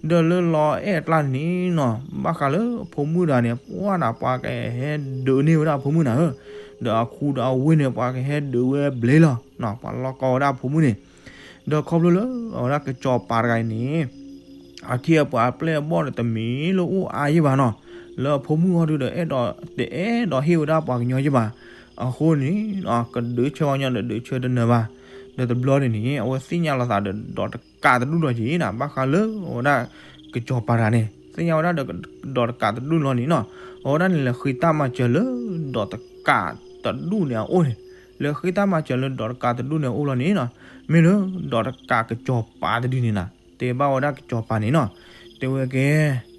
ဒီးလၢလီၤအဲၣ်အကျါန့ၣ်နီၤ ဘၣ်ဃးလၢအဖိမုၣ်တဂၤန့ၣ် ပှၢ်နၤ ပှၤကဟဲဒုးန့ၢ်ဝဲဒၣ်အဖိမုၣ်နၤဧၢ ဒီးအခူဒီးအဝ့ၢ်န့ၣ် ပှၤကဟဲဒုးဝဲဘျဲလီၤ ပှၤလီၢ်ကီဝဲဒၣ်အဖိမုၣ်န့ၣ် ဒီးခီဖျိလၢအဝဲဒၣ်ကစီၤပၤတဂၤအံၤန့ၣ် အခ့အပှၤအပျဲၢ်အဘီၣ်ဒီးတမ့ၢ်လၢအိၣ်အါယဲၢ်ဘၣ်နီၤ လၢအဖိမုၣ်ဟီဒုဒီး တအဲၣ်ဒိးဟ့ၣ်ဝဲဒၣ်ပှၤကညီယဲၢ်ဘၣ် အဃိန့ၣ် ကဒုးဆၢဝဲညီဒီးဒုးဆၢတနၢၤဘၣ် ဒီးတဘျီန့ၣ်န့ၣ် အဝဲသ့ၣ်ညါလီၤသးဒီးဒီးတကးတဒူၣ်ဒီးက့ၤနၤ ဘၣ်ဃးလၢအဝဲဒၣ်ကစီၤပၤတဂၤန့ၣ် သ့ၣ်ညါဝဲဒၣ်ဒီးဒီးတကးတဒူၣ်လီၤန့ၣ်နီၤ အဝဲဒၣ်န့ၣ် လဲၤဃ့တၢ်မၤစၢၤလၢဒီးတကးတဒူၣ်န့ၣ်အအိၣ်န့ၣ် လဲၤဃ့တၢ်မၤစၢၤလၢဒီးတကးတဒူၣ်န့ၣ်အအိၣ်လီၤန့ၣ်နီၤ မ့ၢ်လၢဒီးတကးကစီၤပၤတဒုန့ၣ်နၤ တဲဘၣ်ဝဲဒၣ်ကစီၤပၤန့ၣ်နီၤ တဲဝဲကဲ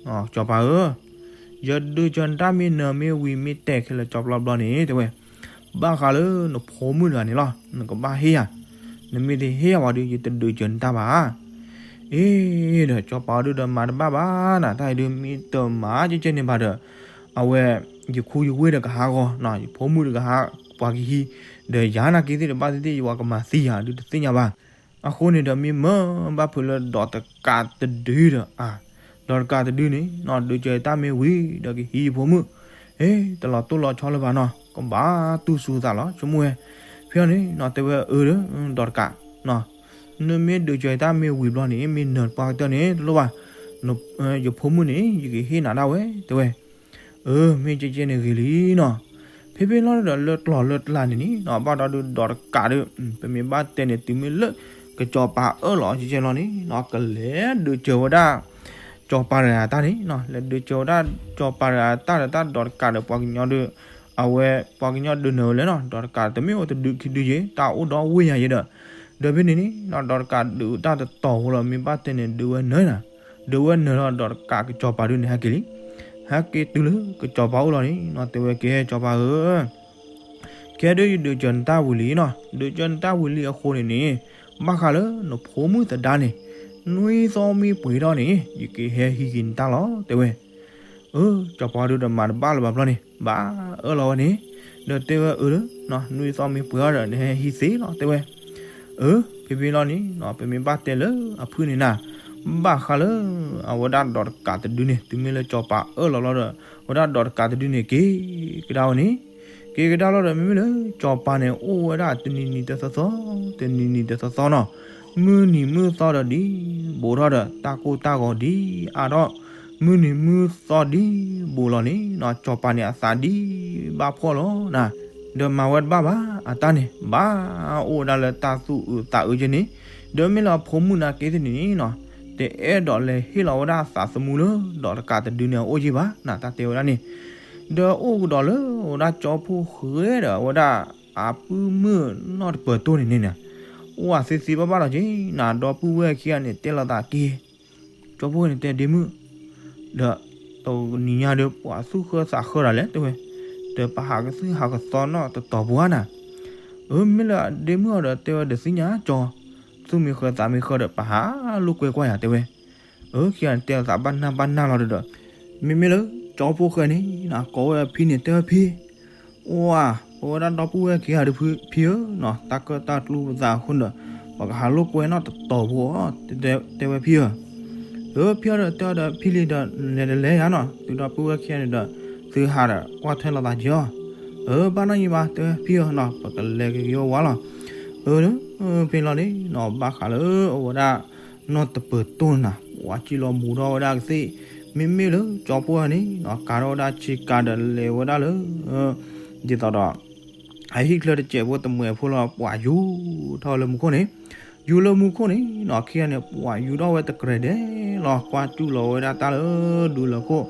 ကစီၤပၤဧၢ ယဒုးစၢၤနတၢ်မ့ၢ်နၢၤမ့ၢ်ဝံၤမ့ၢ်တဲာ်ခဲလၢာ်ကၠီပျီဘျီန့ၣ် တဲဝဲ, ဘၣ်ဃးလၢနဖိမုၣ်တဂၤန့ၣ်လီၤ နကဘၣ်ဟ့ၣ်ယၤ, နမ့ၢ်တဟ့ၣ်ယၤဝံၤဒီး ယတဒုးစၢၤနတၢ်ဘၣ်. အ့ ဒီးကၠီပၤဒုဒီးမၤတဘၣ်ဘၣ်နၤ, တၢ်အံၤဒုမ့ၢ်တမၤကဲကဲန့ၣ်ဘၣ်ဒီး အဝဲ ယခူယဝ့ၢ်ဒီးကဟးဂီၤ, ယဖိမုၣ်ဒီးကဟးပှၤကဟံး, ဒီးယၤနာ်က့သ့ၣ်တဘၣ်သ့ၣ်သ့ၣ် ယဝၤကမၤသံယၤဒုတသ့ၣ်ညါဘၣ်. အဃိန့ၣ်ဒီးမ့ၢ်မၢဘၣ်ဖုးလၢဒီးတကးတဒုဒီး အါ, ဒီးတကးတဒုန့ၣ် ဒုးစၢၤတၢ်မ့ၢ်ဝံၤဒီးကဟံးယဖိမုၣ်, အ့ တလီၤတိၢ်လီၤဆီလၢၤဘၣ်နီၤ, ကဘၣ်တူၢ်စူၤသးလီၤ ဆိကမိၣ်ဝဲ. ဖဲအံၤန့ၣ် တဲဝဲအၢဒီး ဒီးတကး နမ့ၢ်ဒုးစၢၤတၢ်မ့ၢ်ဝံၤဘျီန့ၣ် မ့ၢ်နၢၤပှၤကတၢၢ်န့ၣ် တလိၣ်ဘၣ်, ယဖိမုၣ်န့ၣ် ယကဟ့ၣ်နၤဒၣ်ဝဲ တဲဝဲ. အၢ မ့ၢ်ကဲကဲန့ၣ်ဂ့ၤလံနီၤ. ဖဲဖဲလီၤဒီးလၢကျီၢ်လၢကျါန့ၣ်န့ၣ် ဘၣ်ဒီးဒုးဒီးတကးဒီး ပမ့ၢ်ဘၣ်တဲန့ၣ် တုၤမ့ၢ်လၢ ကစီၤပၤအၢၣ်လီၤကဲကဲလီၤန့ၣ် ကလဲၤဒုးစၢၤဝဲဒၣ် စီၤပၤတဂၤအတၢ်န့ၣ်, လဲၤဒုးစၢၤဝဲဒၣ်စီၤပၤတဂၤအတၢ်ဒီးတၢ်ဒီးတကးဒီးပှၤကညီဒီး အဝဲပှၤကညီဒုးနၢၤဝဲလဲၣ်နီၤ, ဒီးတကးတမ့ၢ်အိၣ်တဒုခံဒုယဲ တၢ်အိၣ်ဒီဝ့ၢ်ယၤယဲဒီး, ဒီးဖဲန့ၣ်န့ၣ် ဒီးတကးဒုးတၢ်တတီၤဖိလီၤ မ့ၢ်ဘၣ်တဲန့ၣ် ဒုးဝဲနၢၤနၤ, ဒုးဝဲနၢၤလီၤဒီးတကးကစီၤပၤဒုန့ၣ်ဟဲက့ၤလံ, ဟဲက့ၤတုၤလၢကစီၤပၤအိၣ်လီၤန့ၣ် တဲဝဲကဲစီၤပၤဧၢ ခဲဒုးယဒုးစၢၤနတၢ်ဝံၤလံနီၤ, ဒုးစၢၤနတၢ်ဝံၤလံအဃိန့ၣ်န့ၣ်, ဘၣ်ဃးလၢနဖိမုၣ်သဒါန့ၣ်, နွံသီမ့ၢ်ပှဲၤထီၣ်န့ၣ် ယကဟဲဟံးက့ၤနတၢ်လီၤ တဲဝဲ. အၢ စီၤပၤဒုဒီးမၤတဘၣ်လၢၤဘၣ်ဘျီန့ၣ် ဘၣ်အၢၣ်လီၤဝဲန့ၣ်, ဒီးတဲဝဲအၢလၢ နွံသီမ့ၢ်ပှဲၤထီၣ်ဒီး နဟဲဟံးသ့လီၤ တဲဝဲ. အၢ ဖဲဖဲလီၤန့ၣ် ပမ့ၢ်ဘၣ်တဲလၢအဖုၣ်န့ၣ်နၤ, ဘၣ်ဃးလၢ အဝဲဒၣ်ဒီးတကးတဒုန့ၣ် တုၤမ့ၢ်လၢစီၤပၤအၢၣ်လီၤလီၤဒီး အဝဲဒၣ်ဒီးတကးတဒုန့ၣ်က့ၤကဒါဝဲန့ၣ်, က့ၤကဒါလီၤဒီး မ့မ့ၢ်လၢစီၤပၤန့ၣ် အိၣ်ဝဲဒၣ်တနံၤနံၤတသီသီ, တနံၤနံၤတသီသီနီၤ, မုၢ်နံၤမုၢ်သီဒီးဒ်ဘူးထီၣ်ဒီး တၢ်ကိၢ်တၢ်ဂီၤဒ်အါထီၣ်, မုၢ်နံၤမုၢ်သီဒ်ဘူးလီၤန့ၣ်နီၤ, စီၤပၤန့ၣ်အသးဒ်ဘၣ်ဖှီၣ်လီၤနၤ, ဒီးမၤဝဲတဘၣ်ဘၣ် အတၢ်န့ၣ် ဘၣ်အိၣ်ဝဲဒၣ်လၢတၢ်သူၣ်အုးသးအုးကဲန့ၣ်, ဒီးမ့ၢ်လၢအဖိမုၣ်နာ်က့သ့ၣ်န့ၣ်နီၤ, တအဲၣ်ဒိးလဲၤဟ့ၣ်လီၤဝဲဒၣ်အသးသမူလၢ ဒီးတကးတဒုန့ၣ်အအိၣ်က့ဘၣ်နၤ, တၢ်တဲဝဲဒၣ်န့ၣ်, ဒီးအိၣ်ကဒီးလၢအဝဲဒၣ်ကၠီဖိဃဲဒီး အဝဲဒၣ်အပုၢ်မုၣ်နီၢ်တပၢၤတိၢ်န့ၣ်န့ၣ်, အိၣ်ဝဲသ့သ့ဘၣ်ဘၣ်လီၤက့နၤ, ဒီပုၢ်ဝဲၢ်ခံဂၤန့ၣ် တဲလိာ်သးက့ၤ ကၠီဖိန့ၣ်တဲဒ့မုၣ်, ဒီးတနံၤညါဒီး ပှၤသူၣ်ဃၢသးဃၢဒီးလဲၣ် တဲဝဲ, ဒီးပဟးကသုၣ်ဟးကသီနီၢ်တတီၤပူၤဧါနၤ, အၢ မ့ၢ်လၢအဒ့မုၣ်အီၤဒီး တဲဝဲဒီးသ့ၣ်ညါကၠီ, သူၣ်မ့ၢ်ဃၢသးမ့ၢ်ဃၢဒီး ပဟးလိာ်ကွဲကွၢ်ယၤ တဲဝဲ. အၢ ခံဂၤန့ၣ် တဲလိာ်သးဘၣ်နၢ်ဘၣ်နၢ်လီၤဒီး, မ့မ့ၢ်လၢကၠီဖိဃဲန့ၣ် ကိးဝဲအဖံန့ၣ် တဲဝဲဖံ, အိၣ်ဧါ, ပဝဲဒၣ်ဒီပုၢ်ဝဲၢ်ခံဂၤဒီးဖံဧၢနီၤ, တၢ်ကၢၣ်တၢ်ကျူပသးအဃိဒီး ပကဟးလိာ်ကွဲနီၢ်တတီၤဖိအီၤ, တဲဝဲဖံဧၢ. အၢ ဖံအီၤဒီးတဲအီၤဒီး ဖံလံဒီး လဲၤတလဲၤယၤနီၤ, သုဒီပုၢ်ဝဲၢ်ခံဂၤန့ၣ်ဒီး သုဟးဒီးကွၢ်ထွဲလိာ်သးက့ၤအီၤ. အၢ ဘၣ်နီၢ်ယံၤဘၣ် တဲဝဲဖံဧၢနီၤ, ပကလဲၤက့ၤက့ၤဝဲဝါလီၤ. အၢ ဖဲလီၤန့ၣ်နီၤ ဘၣ်ဃးလၢအဝဲဒၣ် နီၢ်တပၢၤတိၢ်နၤ ပှၤစံၣ်လီၤမူၤထီၣ်ဝဲဒၣ်ကသ့ၣ်, မ့မ့ၢ်လၢကၠီဖိန့ၣ်နီၤ ကၤထီၣ်ဝဲဒၣ်ဆ့ကၤဒီးလဲၤဝဲဒၣ်လၢ ဒ်သိးဒီး အဟံၣ်ချၢတစဲးဖိတမှဲးဖိလီၤ ပှၤယူၤထီၣ်လၢမူခိၣ်န့ၣ်, ယူၤလၢမူခိၣ်န့ၣ်နီၤ ခံဂၤန့ၣ် ပှၤယူၤထီၣ်ဝဲတကြဲးဒဲးလီၤ ကွၢ်စူၣ်လီၤဝဲဒၣ်တၢ်လၢဒူလၢၢ်ခိၣ်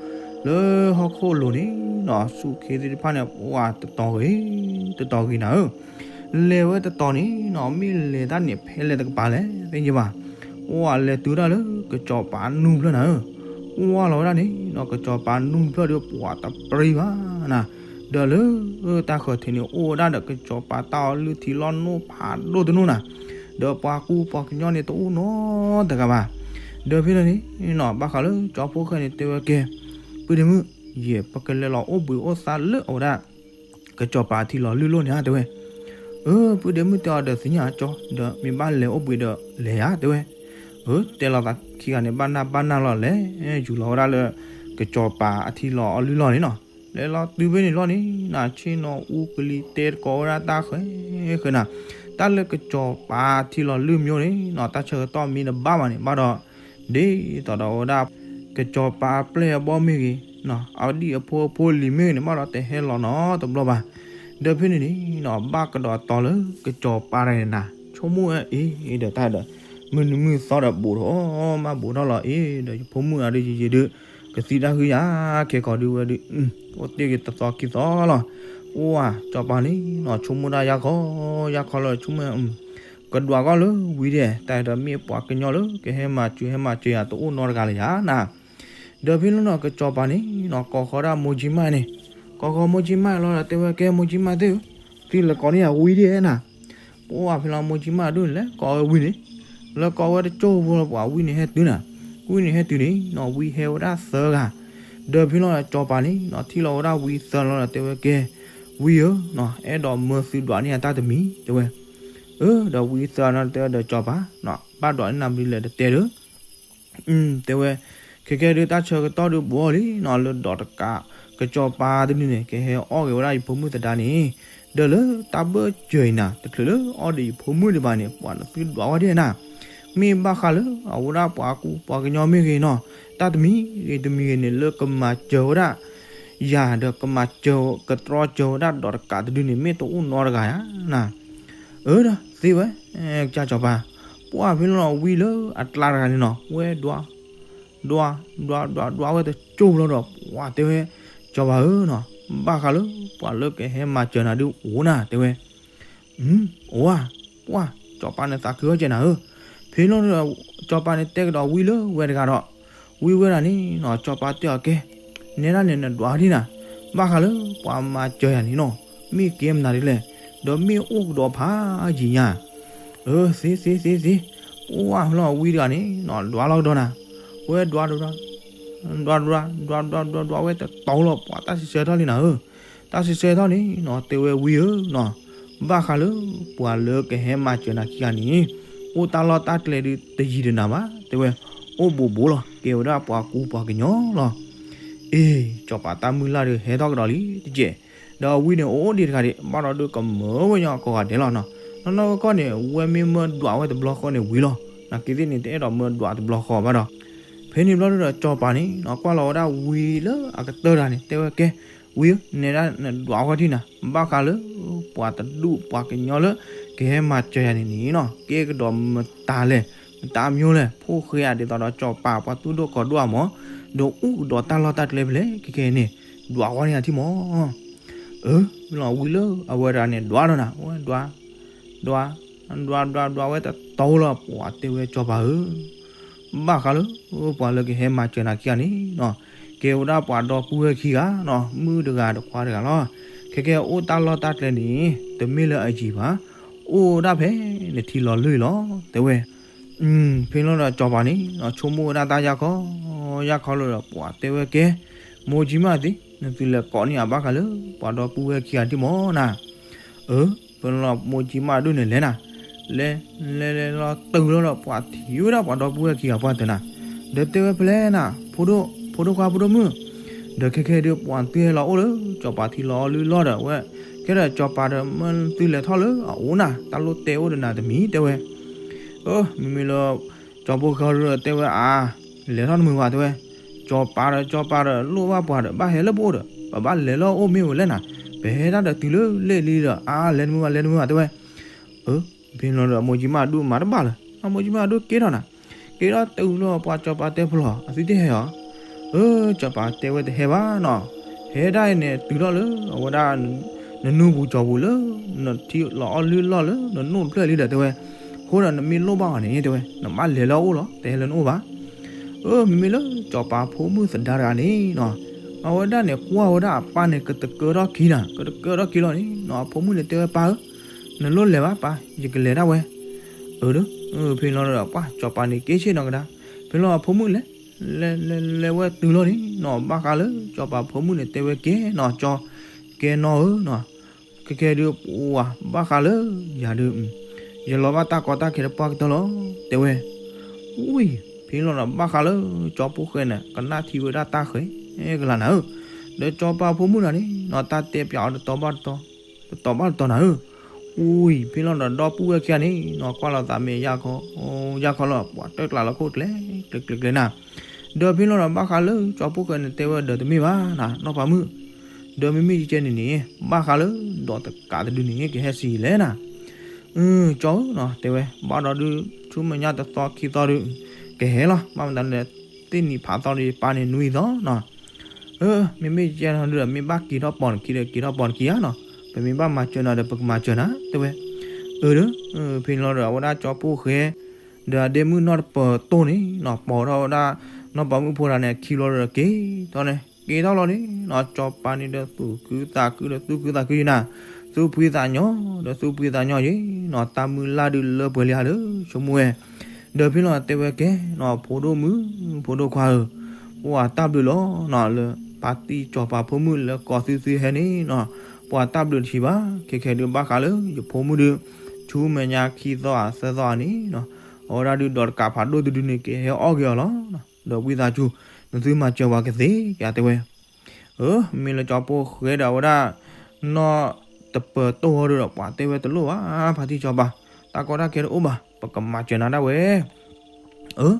လၢဟီၣ်ခိၣ်လိၤန့ၣ်နီၤ ဆူၣ်ခ့သ့ၣ်တဖၣ်န့ၣ် ပှၤတတီၤဂ့ၤ တတီၤဂ့ၤနၤဧၢ လဲၤဝဲတတီၤန့ၣ်နီၤ မ့ၢ်လဲၤတၢ်န့ၣ် ဖဲလဲၣ်တကပၤလဲၣ် သ့ၣ်ညါဘၣ်. အိၣ်ဝဲလဲၤတုၤဒၣ်လၢကစီၤပၤနူၢ်ဖျၢၣ်နၤဧၢ, ကွၢ်လီၤဝဲဒၣ်န့ၣ်နီၤ ကစီၤပၤနူၢ်ဖျၢၣ်ဒီးပှၤတပြံဘၣ်နၤ, ဒီးလၢတၢ်ဃၢၤထံးန့ၣ် အိၣ်ဝဲဒၣ်ဒီးကစီၤပၤတၢ်အီလုၢ်ထံလီၢ်နိဖးဒိၣ်တနိၣ်နၤ, ဒီးပှၤကူပှၤကညီန့ၣ်တအိၣ်နီတဂၤဘၣ်. ဒီးဖဲန့ၣ်န့ၣ်နီၤ ဘၣ်ဃးလၢကၠီဖိဃဲန့ၣ် တဲဝဲကဲ ပုၢ်ဒ့မုၣ်, ယဲ ပကလဲၤလီၤအိၣ်ဘှံးအိၣ်သါလၢအဝဲဒၣ် ကစီၤပၤအထံလီၤလုၢ်လိၣ်န့ၣ်ဧါ တဲဝဲ. အၢ ပုၢ်ဒ့မုၣ်တဲအီၤဒီးသ့ၣ်ညါကၠီ ဒီးမ့ၢ်ဘၣ်လဲၤအိၣ်ဘှံးဒီးလဲၤယၤ တဲဝဲ. အၢ တဲလီၤသးခံဂၤန့ၣ် ဘၣ်နၢ်ဘၣ်နၢ်လီၤလဲၣ် ယူၤလီၤဝဲဒၣ်လၢ ကစီၤပၤအထံလီၤအီလုၢ်လီၢ်န့ၣ်နီၤ, လဲၤလီၤတုၤဖဲန့ၣ်လီၤန့ၣ် နဆ့ၣ်နီၤအူကလံၤတဲတကိးဝဲဒၣ်တၢ်ဃဲဃဲနၤ, တၢ်လၢကစီၤပၤအထံလီၤလုၢ်မ့ၢ်အိၣ်န့ၣ်နီၤ တၢ်ဆၢကတီၢ်မ့ၢ်တဘၣ်ဘၣ်န့ၣ် ဘၣ်ဒီး ဒ်သိးဒီးဝဲဒၣ် ကစီၤပၤအပျဲၢ်အဘီၣ်မ့ၢ်ဂ့ၤ, အဒံၣ်အဖိအဖိလံၤမ့ၢ်ဂ့ၤန့ၣ် ဘၣ်ဒီးတဟဲလီၤနီတဘျီဘၣ်. ဒီးဖဲန့ၣ်န့ၣ်နီၤ ဘၣ်ကဒီးတီၤလၢကစီၤပၤတဂၤန့ၣ်နၤ ဆိကမိၣ်ဝဲအ့ၣ်ဒီးတၢ်ဒီး မုၢ်နံၤမုၢ်သီဒီးဘူးထီၣ်မးဘူးထီၣ်လီၤအ့ၣ်ဒီး ယဖိမုၣ်အဒုးယံာ်ယံာ်ဒုး ကသံတၢ်ဟုယၤ ခဲကီးဒုးဝဲဒုး အိၣ်တ့ၢ်က့ၤတသီခံသီလီၤ. အိၣ်ဧါ စီၤပၤန့ၣ်နီၤ ဆိကမိၣ်ဒၣ်ယါခီ ယါခီလီၤ ဆိကမိၣ် ကဒွးကီၢ်လၢဝံၤဒဲး တၢ်ဒီးမ့ၢ်ပှၤကညီလၢကဟဲမၤစၢၤဟဲမၤစၢၤယၤတအိၣ်နီတဂၤလၢၤယၤနၤ ဒီးဖဲလီၤဒီးကစီၤပၤန့ၣ်နီၤ ကိးဃီၤဒၣ်မိၢ်ကၠံမၢ်န့ၣ်, ကိးဃီၤမိၢ်ကၠံမၢ်လီၤဒီးတဲဝဲ ကဲမိၢ်ကၠံမၢ်သ့ၣ်ဧၢ, သုလဲၤကိးန့ၢ်ယၤဝံဒ်ဧါနၤ. ပှၢ်ဖဲလီၤမိၢ်ကၠံမၢ်ဒိၣ်န့ၣ် လဲၤကိးဝဲဝံန့ၣ်, လဲၤကိးဝဲတကၠိဖိလီၤ ပှၢ်ဝံန့ၣ်ဟဲတုၤနၤ, ဝံန့ၣ်ဟဲတုၤန့ၣ်နီၤ ဝံဟဲဝဲဒၣ်သၢဂၤ. ဒီးဖဲလီၤဒီးကစီၤပၤန့ၣ်နီၤ ထံၣ်လီၤဝဲဒၣ်ဝံသၢလီၤဒီးတဲဝဲ ကဲ ဝံဧၢနီၤ အဲၣ်ဒိးမၢသုဒွးန့ၢ်ယၤတၢ်တမံၤ တဲဝဲ. အၢ ဒီးဝံသၢနီၤတဲဝဲဒီးကစီၤပၤ ဘၣ်ဒွးန့ၢ်နၤမနုၤလဲၣ်တတဲဒီး တဲဝဲ, ခဲကဲဒုးတၢ်ဆၢကတီၢ်ဒုးဘူးအီၤလံနီၤ လၢဒီးတကး ကစီၤပၤတဒုန့ၣ် ကဟဲအီၣ်က့ၤဝဲဒၣ်ယဖိမုၣ်သဒါန့ၣ်, ဒီးလၢတၢ်ဘၢၣ်စၢၤအံၤနၤ တချုးလၢအီၣ်ဒီးယဖိမုၣ်ဒံးဘၣ်န့ၣ် ပှၤနသုဒွးဝဲဒ်နၤ, မ့ၢ်ဘၣ်ဃးလၢအဝဲဒၣ်ပှၤကူပှၤကညီမ့ၢ်ဂ့ၤနီၤ တၢ်တမံၤဂ့ၤတမံၤဂ့ၤန့ၣ် လၢကမၤစၢၤဝဲဒၣ် ယၤဒီးကမၤစၢၤ ကတြီစၢၤဝဲဒၣ်ဒီးတကးတဒုန့ၣ် မ့ၢ်တအိၣ်နီတဂၤဧါနၤ. အၢ ဒီးသ့ဝဲ ကစၢ်စီၤပၤ, ပှၢ်ဖဲလီၤဝံလၢအကျါတဂၤန့ၣ်နီၤ ဝဲဒွး ဒွး ဒွး ဒွး ဒွးဝဲတကၠိဖိလီၤဒီး ပှၢ်တဲဝဲ စီၤပၤဧၢနီၤ ဘၣ်ဃးလၢပှၤလၢကဟဲမၤစၢၤနၤဒုးအိၣ်နၤ တဲဝဲ. အိၣ်ဧါ, ပှၢ် စီၤပၤန့ၣ်သးခုအီၣ်ကဲနၤဧၢ. ဖဲလီၤဒီး စီၤပၤန့ၣ်တဲကဒီးဝံလၢဝဲတဂၤဒီး ဝံဝဲဒၣ်န့ၣ်နီၤ စီၤပၤတဲအီၤ ကဲ နဲဒၣ်န့ၣ်နဒွးဒ်နၤ, ဘၣ်ဃးလၢပှၤမၤစၢၤယၤန့ၣ်နီၤ မ့ၢ်ကဲမနုၤဒ်လဲၣ်, ဒီးမ့ၢ်အိၣ်ကဒီးဖးယံာ်ညါ. အၢ သ့သ့သ့သ့, ပှၢ်ဖဲလီၤဝံတဂၤန့ၣ်နီၤ ဒွးလီၤကဒီးနၤ, ဝဲဒွး ဒွး ဒွး ဒွး ဒွး ဒွး ဒွးဝဲတတီၤလီၤ ပှၢ်တၢ်စံးဆၢထီၣ်လံနၤဧၢ. တၢ်စံးဆၢထီၣ်န့ၣ်နီၤ တဲဝဲဝံဧၢနီၤ, ဘၣ်ဃးလၢပှၤလၢကဟဲမၤစၢၤနၤခံဂၤန့ၣ် အိၣ်တၢ်လီၢ်တၢ်ကျဲဒုးတယံၤတနၤဘၣ် တဲဝဲ, အိၣ်ဘူးဘူးလီၤ ကဲဝဲဒၣ်ပှၤကူပှၤကညီလီၤ. အ့ စီၤပၤတၢ်မုၢ်လၢ်ဒုးဟဲထီၣ်ကဒီးလံတကဲး, ဒီးဝံန့ၣ်အိၣ်ဒံးတဂၤဒံး ဘၣ်ဒီးဒုးကမၢဝဲညီကိးဂၤဒဲးလီၤနီၤ. နီၢ်နီၢ်ကီၢ်ကီၢ်န့ၣ် ဝဲမ့ၢ်မၢဒွးဝဲတဘျီဃီန့ၣ်ဝံလီၤ, နာ်က့သ့ၣ်န့ၣ် တအဲၣ်ဒိးမၢဒွးတဘျီဃီဘၣ်ဒီး ဖဲန့ၣ်ဘျီဒုးဒီးစီၤပၤန့ၣ်နီၤ ကွၢ်လီၤဝဲဒၣ်ဝံလၢအကတၢၢ်တဂၤန့ၣ် တဲဝဲ ကဲ ဝံဧၢ နဲဒၣ်နဒွးဝဲထံၣ်နၤ, ဘၣ်ဃးလၢပှၤတဒူၣ်ပှၤကညီလၢ ကဟဲမၤစၢၤယၤန့ၣ်န့ၣ်နီၤ ကဲကဒီးမတၤလဲၣ်, မတၤမၠိလဲၣ်, ဖိၣ်ဃဲဧါ ဒ်သိးဒီးစီၤပၤပှၤသူၣ်ဒိၣ်ကီၤဒိၣ်ဧါမး, ဒီးအိၣ်ကဒီးတၢ်လီၢ်တၢ်ကျဲဖဲလဲၣ် ခဲကဲန့ၣ် ဒွးဝဲန့ၢ်ယၤထံၣ်မး. အၢ လီၤဝံလၢအဝဲတဂၤန့ၣ် ဒွးဒီးနၤ ဝဲဒွး ဒွး ဒွး ဒွး ဒွးဝဲတတီၤလီၤ ပှၤတဲဝဲစီၤပၤဧၢ, ဘၣ်ဃးလၢပှၤလၢကဟဲမၤစၢၤနၤခံဂၤန့ၣ်နီၤ ကဲဝဲဒၣ်ပှၤဒီပုၢ်ဝဲၢ်ခံဂၤနီၤ မုၣ်တဂၤဒီးခွါတဂၤလီၤ. ခဲကဲအိၣ်တၢ်လီၢ်တၢ်ကျဲန့ၣ် တမ့ၢ်လၢအယံၤဘၣ်, အိၣ်ဝဲဒၣ်ဖဲန့ၣ်ထံလီၤလွံၢ်လီၤ တဲဝဲ. ဖဲန့ၣ်လီၤဒီးစီၤပၤန့ၣ် ဆိကမိၣ်ဝဲဒၣ်တၢ်ယၢ်ခီ ယၢ်ခီလီၤဒီး ပှၤတဲဝဲကဲ မိၢ်ကၠံမၢ်သ့ၣ် နသုလဲၤကိးန့ၢ်အဘၣ်ဃးလၢ ပှၤဒီပုၢ်ဝဲၢ်ခံဂၤဒံၣ်မးနၤ. အၢ ဖဲန့ၣ်လီၤမိၢ်ကၠံမၢ်ဒိၣ်န့ၣ်လဲၤနၤ, လဲၤ လဲၤ လဲၤလီၤတုၤလီၤဒီး ပှၤထံၣ်ဝဲဒၣ်ပှၤဒီပုၢ်ဝဲၢ်ခံဂၤပှၢ်တနၤ, ဒီးတဲဝဲဖဲလဲၣ်နၤ ဖိဒိၣ် ဖိဒိၣ်ခွါဖိဒိၣ်မုၣ်, ဒီးခဲကဲဒုးပှၤသုဟဲလီၤအိၣ်လၢ စီၤပၤထံလီၤအီၤလွံၢ်လီၤဒီး အဝဲ ကဲဒီးစီၤပၤဒီးမၢသုလဲၤထီၣ်လၢအအိၣ်နၤ တၢ်လိၣ်တဲအိၣ်ဒီးနၤတမံၤတဲဝဲ. အၢ မ့မ့ၢ်လၢ စီၤဖိဃဲဒီးတဲဝဲအါ လဲၤထီၣ်တမုာ်ဘၣ်တဲဝဲ, စီၤပၤဒီးစီၤပၤဒီးလိၣ်ဘၣ်ပှၤဒီး ဘၣ်ဟဲလၢပအိၣ်ဒီး ပဘၣ်လဲၤလၢအအိၣ်မ့ၢ်ဝဲလဲၣ်နၤ, ပဟဲတၢ်ဒီးတုၤလၢလဲၣ်လံဒီး အါ လဲၤတမုာ်ဘၣ် လဲၤတမုာ်ဘၣ်တဲဝဲ. အၢ ဖဲန့ၣ်လီၤဒီးမိၢ်ကၠံမၢ်ဒိၣ်မၤတဘၣ်လၢၤ, မိၢ်ကၠံမၢ်ဒိၣ်ကဲထီၣ်နၤ, ကဲထီၣ်တုၤလီၤပှၤစီၤပၤတဲဖျီၣ် အသုတဟဲဧါ. အၢ စီၤပၤတဲဝဲတဟဲဘၣ်နီၤ, ဟဲဒၣ်အံၤန့ၣ် တုၤထီၣ်လၢအဝဲဒၣ် နနူပူၤစီၤပူၤလၢ နထံလီၤအီၣ်လွံၢ်လီၢ်လၢ နနိၣ်တဖျၢၣ်လံဒီးတဲဝဲ, အဃိဒီးနမ့ၢ်လိၣ်ဘၣ်အီၤန့ၣ်တဲဝဲ နဘၣ်လဲၤလၢအအိၣ်လီၤ တဟဲလၢနအိၣ်ဘၣ်. အၢ မ့မ့ၢ်လၢစီၤပၤဖိမုၣ်သဒါတဂၤန့ၣ်နီၤ, အဝဲဒၣ်န့ၣ် ကွၢ်ဝဲဒၣ်အပၢ်န့ၣ် ကတကၢထီၣ်ခံနၤ ကတကၢထီၣ်ခံလီၤန့ၣ်နီၤ အဖိမုၣ်န့ၣ်တဲဝဲပၢ်ဧၢ, နလိၣ်လဲၤဘၣ်ပၢ် ယကလဲၤဒၣ်ဝဲ. အၢ ဒီး ဖဲန့ၣ်လီၤဒီးပှၢ်စီၤပၤန့ၣ်က့ၤဆ့ၣ်နီၤကဒါ, ဖဲလီၤအဖိမုၣ်လဲၤ လဲၤ လဲၤ လဲၤဝဲတုၤလီၤန့ၣ်နီၤ ဘၣ်ဃးလၢစီၤပၤဖိမုၣ်န့ၣ်တဲဝဲကဲနီၤ ကၠီ ကဲနီၤဧၢနီၤ, ခဲကဲဒုးပှၤဘၣ်ဃးလၢယၤဒုး ယလီၤဘၣ်တၢ်ကီတၢ်ခဲတပှၢ်ကတၢၢ်လီၤ တဲဝဲ. ဝံၤ ဖဲလီၤဒီးဘၣ်ဃးလၢစီၤဖိဃဲန့ၣ် ကနၣ်ထံဝဲဒၣ်တၢ်ဃဲၤကလၤနၤဧၢ, ဒီးစီၤပၤဖိမုၣ်တဂၤန့ၣ်နီၤ တၢ်တဲပၠးအီၤတတီၤဘၣ်တတီၤ တတီၤဘၣ်တတီၤနၤဧၢ. ဝံၤ ဖဲလီၤဒီးဒီပုၢ်ဝဲၢ်ခံဂၤန့ၣ်နီၤ ကွၢ်လိာ်သးမ့ၢ်ယၢ်ခီ ယၢ်ခီလီၤ ပှၤတၢၢ်ကျးလီၤခိၣ်ကျဲ ကျဲ ကျဲ ကျဲနၤ, ဒီးဖဲလီၤဒီးဘၣ်ဃးလၢစီၤဖိဃဲန့ၣ်တဲဝဲဒီးတမ့ၢ်ဘၣ်နၤ နီၢ်ပၤမုၣ်, ဒီးမ့မ့ၢ်ကဲန့ၣ်န့ၣ် ဘၣ်ဃးလၢဒီးတကးတဒုန့ၣ် ကဟဲစံးလဲၣ်နၤ. ကၠီဧၢနီၤ တဲဝဲ ဘၣ်ဒီးဒုး ဆူမဲာ်ညါတသီခံသီဒုး ကဟဲလီၤ ဘၣ်မတၤလဲၣ် သ့ၣ်နံၤဖးသီဒီးယပၢ်န့ၣ်နွံသီနီၤ. အၢ မ့မ့ၢ်ကဲထီၣ်ဒုးဒီး မ့ၢ်ဘၣ်က့ၤထီၣ်ပိာ်နခံဒီး က့ၤထီၣ်ပိာ်နခံဧါနီၤ, ပမ့ၢ်ဘၣ်မၤစၢၤနၤဒီး ပကမၤစၢၤနၤ တဲဝဲ. အၢ ဒီး ဖဲန့ၣ်လီၤဒီး အဝဲဒၣ်ကၠီဖိဃဲ ဒီးအဒ့မုၣ်နီၢ်တပၢၤတိၢ်န့ၣ်နီၤ ပိာ်ထီၣ်ဝဲဒၣ် နီၢ်ပၤမုၣ်ဖိတဂၤန့ၣ် ခံဘျီဒီးက့ၤထီၣ်န့ၣ် က့ၤထီၣ်လီၤန့ၣ်နီၤ စီၤပၤန့ၣ်ဒီးသူၣ်ခုသးခုဒီးသူၣ်ခုသးခုယံၤနၤ, သူၣ်ဖှံသးညီဒီးသူၣ်ဖှံသးညီယံၤနီၤ တၢ်မုၢ်လၢ်ဒုးလၢပှဲၤလံဧါလၢဆိကမိၣ်ဝဲ, ဒီးဖဲလီၤတဲဝဲကဲနီၤ ဖိဒိၣ်မုၣ် ဖိဒိၣ်ခွါဧၢ, ပှၤတၢ်ဘျုးလီၤနီၤ လၢပၢ်တံၢ်စီၤပၤဖိမုၣ်လၢကိးသုသုဟဲန့ၣ်နီၤ, ပှၤတၢ်ဘျုးတဆံးဘၣ် ခဲခဲဒုးဘၣ်ဃးလၢယဖိမုၣ်ဒုး ဆူမဲာ်ညါခံသီဧါသၢသီဧါန့ၣ်နီၤ, အဝဲဒၣ်ဒုးဒီးတကးဖးဒိၣ်တဒုန့ၣ် ကဟဲအီၣ်က့ၤအီၤလီၤ ဒီးဝံသးစူၤ နသုမၤစၢၤပှၤကသ့ဧါတဲဝဲ အၢ မ့ၢ်လၢကၠီဖိဃဲဒီးအဝဲဒၣ် နီၢ်တပၢၤတိၢ်ဟီဒုဒီး ပှၤတဲဝဲတလိၣ်ဘၣ် ဖါတံၢ်စီၤပၤ တၢ်ကီတၢ်ခဲတအိၣ်ဘၣ် ပကမၤစၢၤနၤဒၣ်ဝဲ အၢ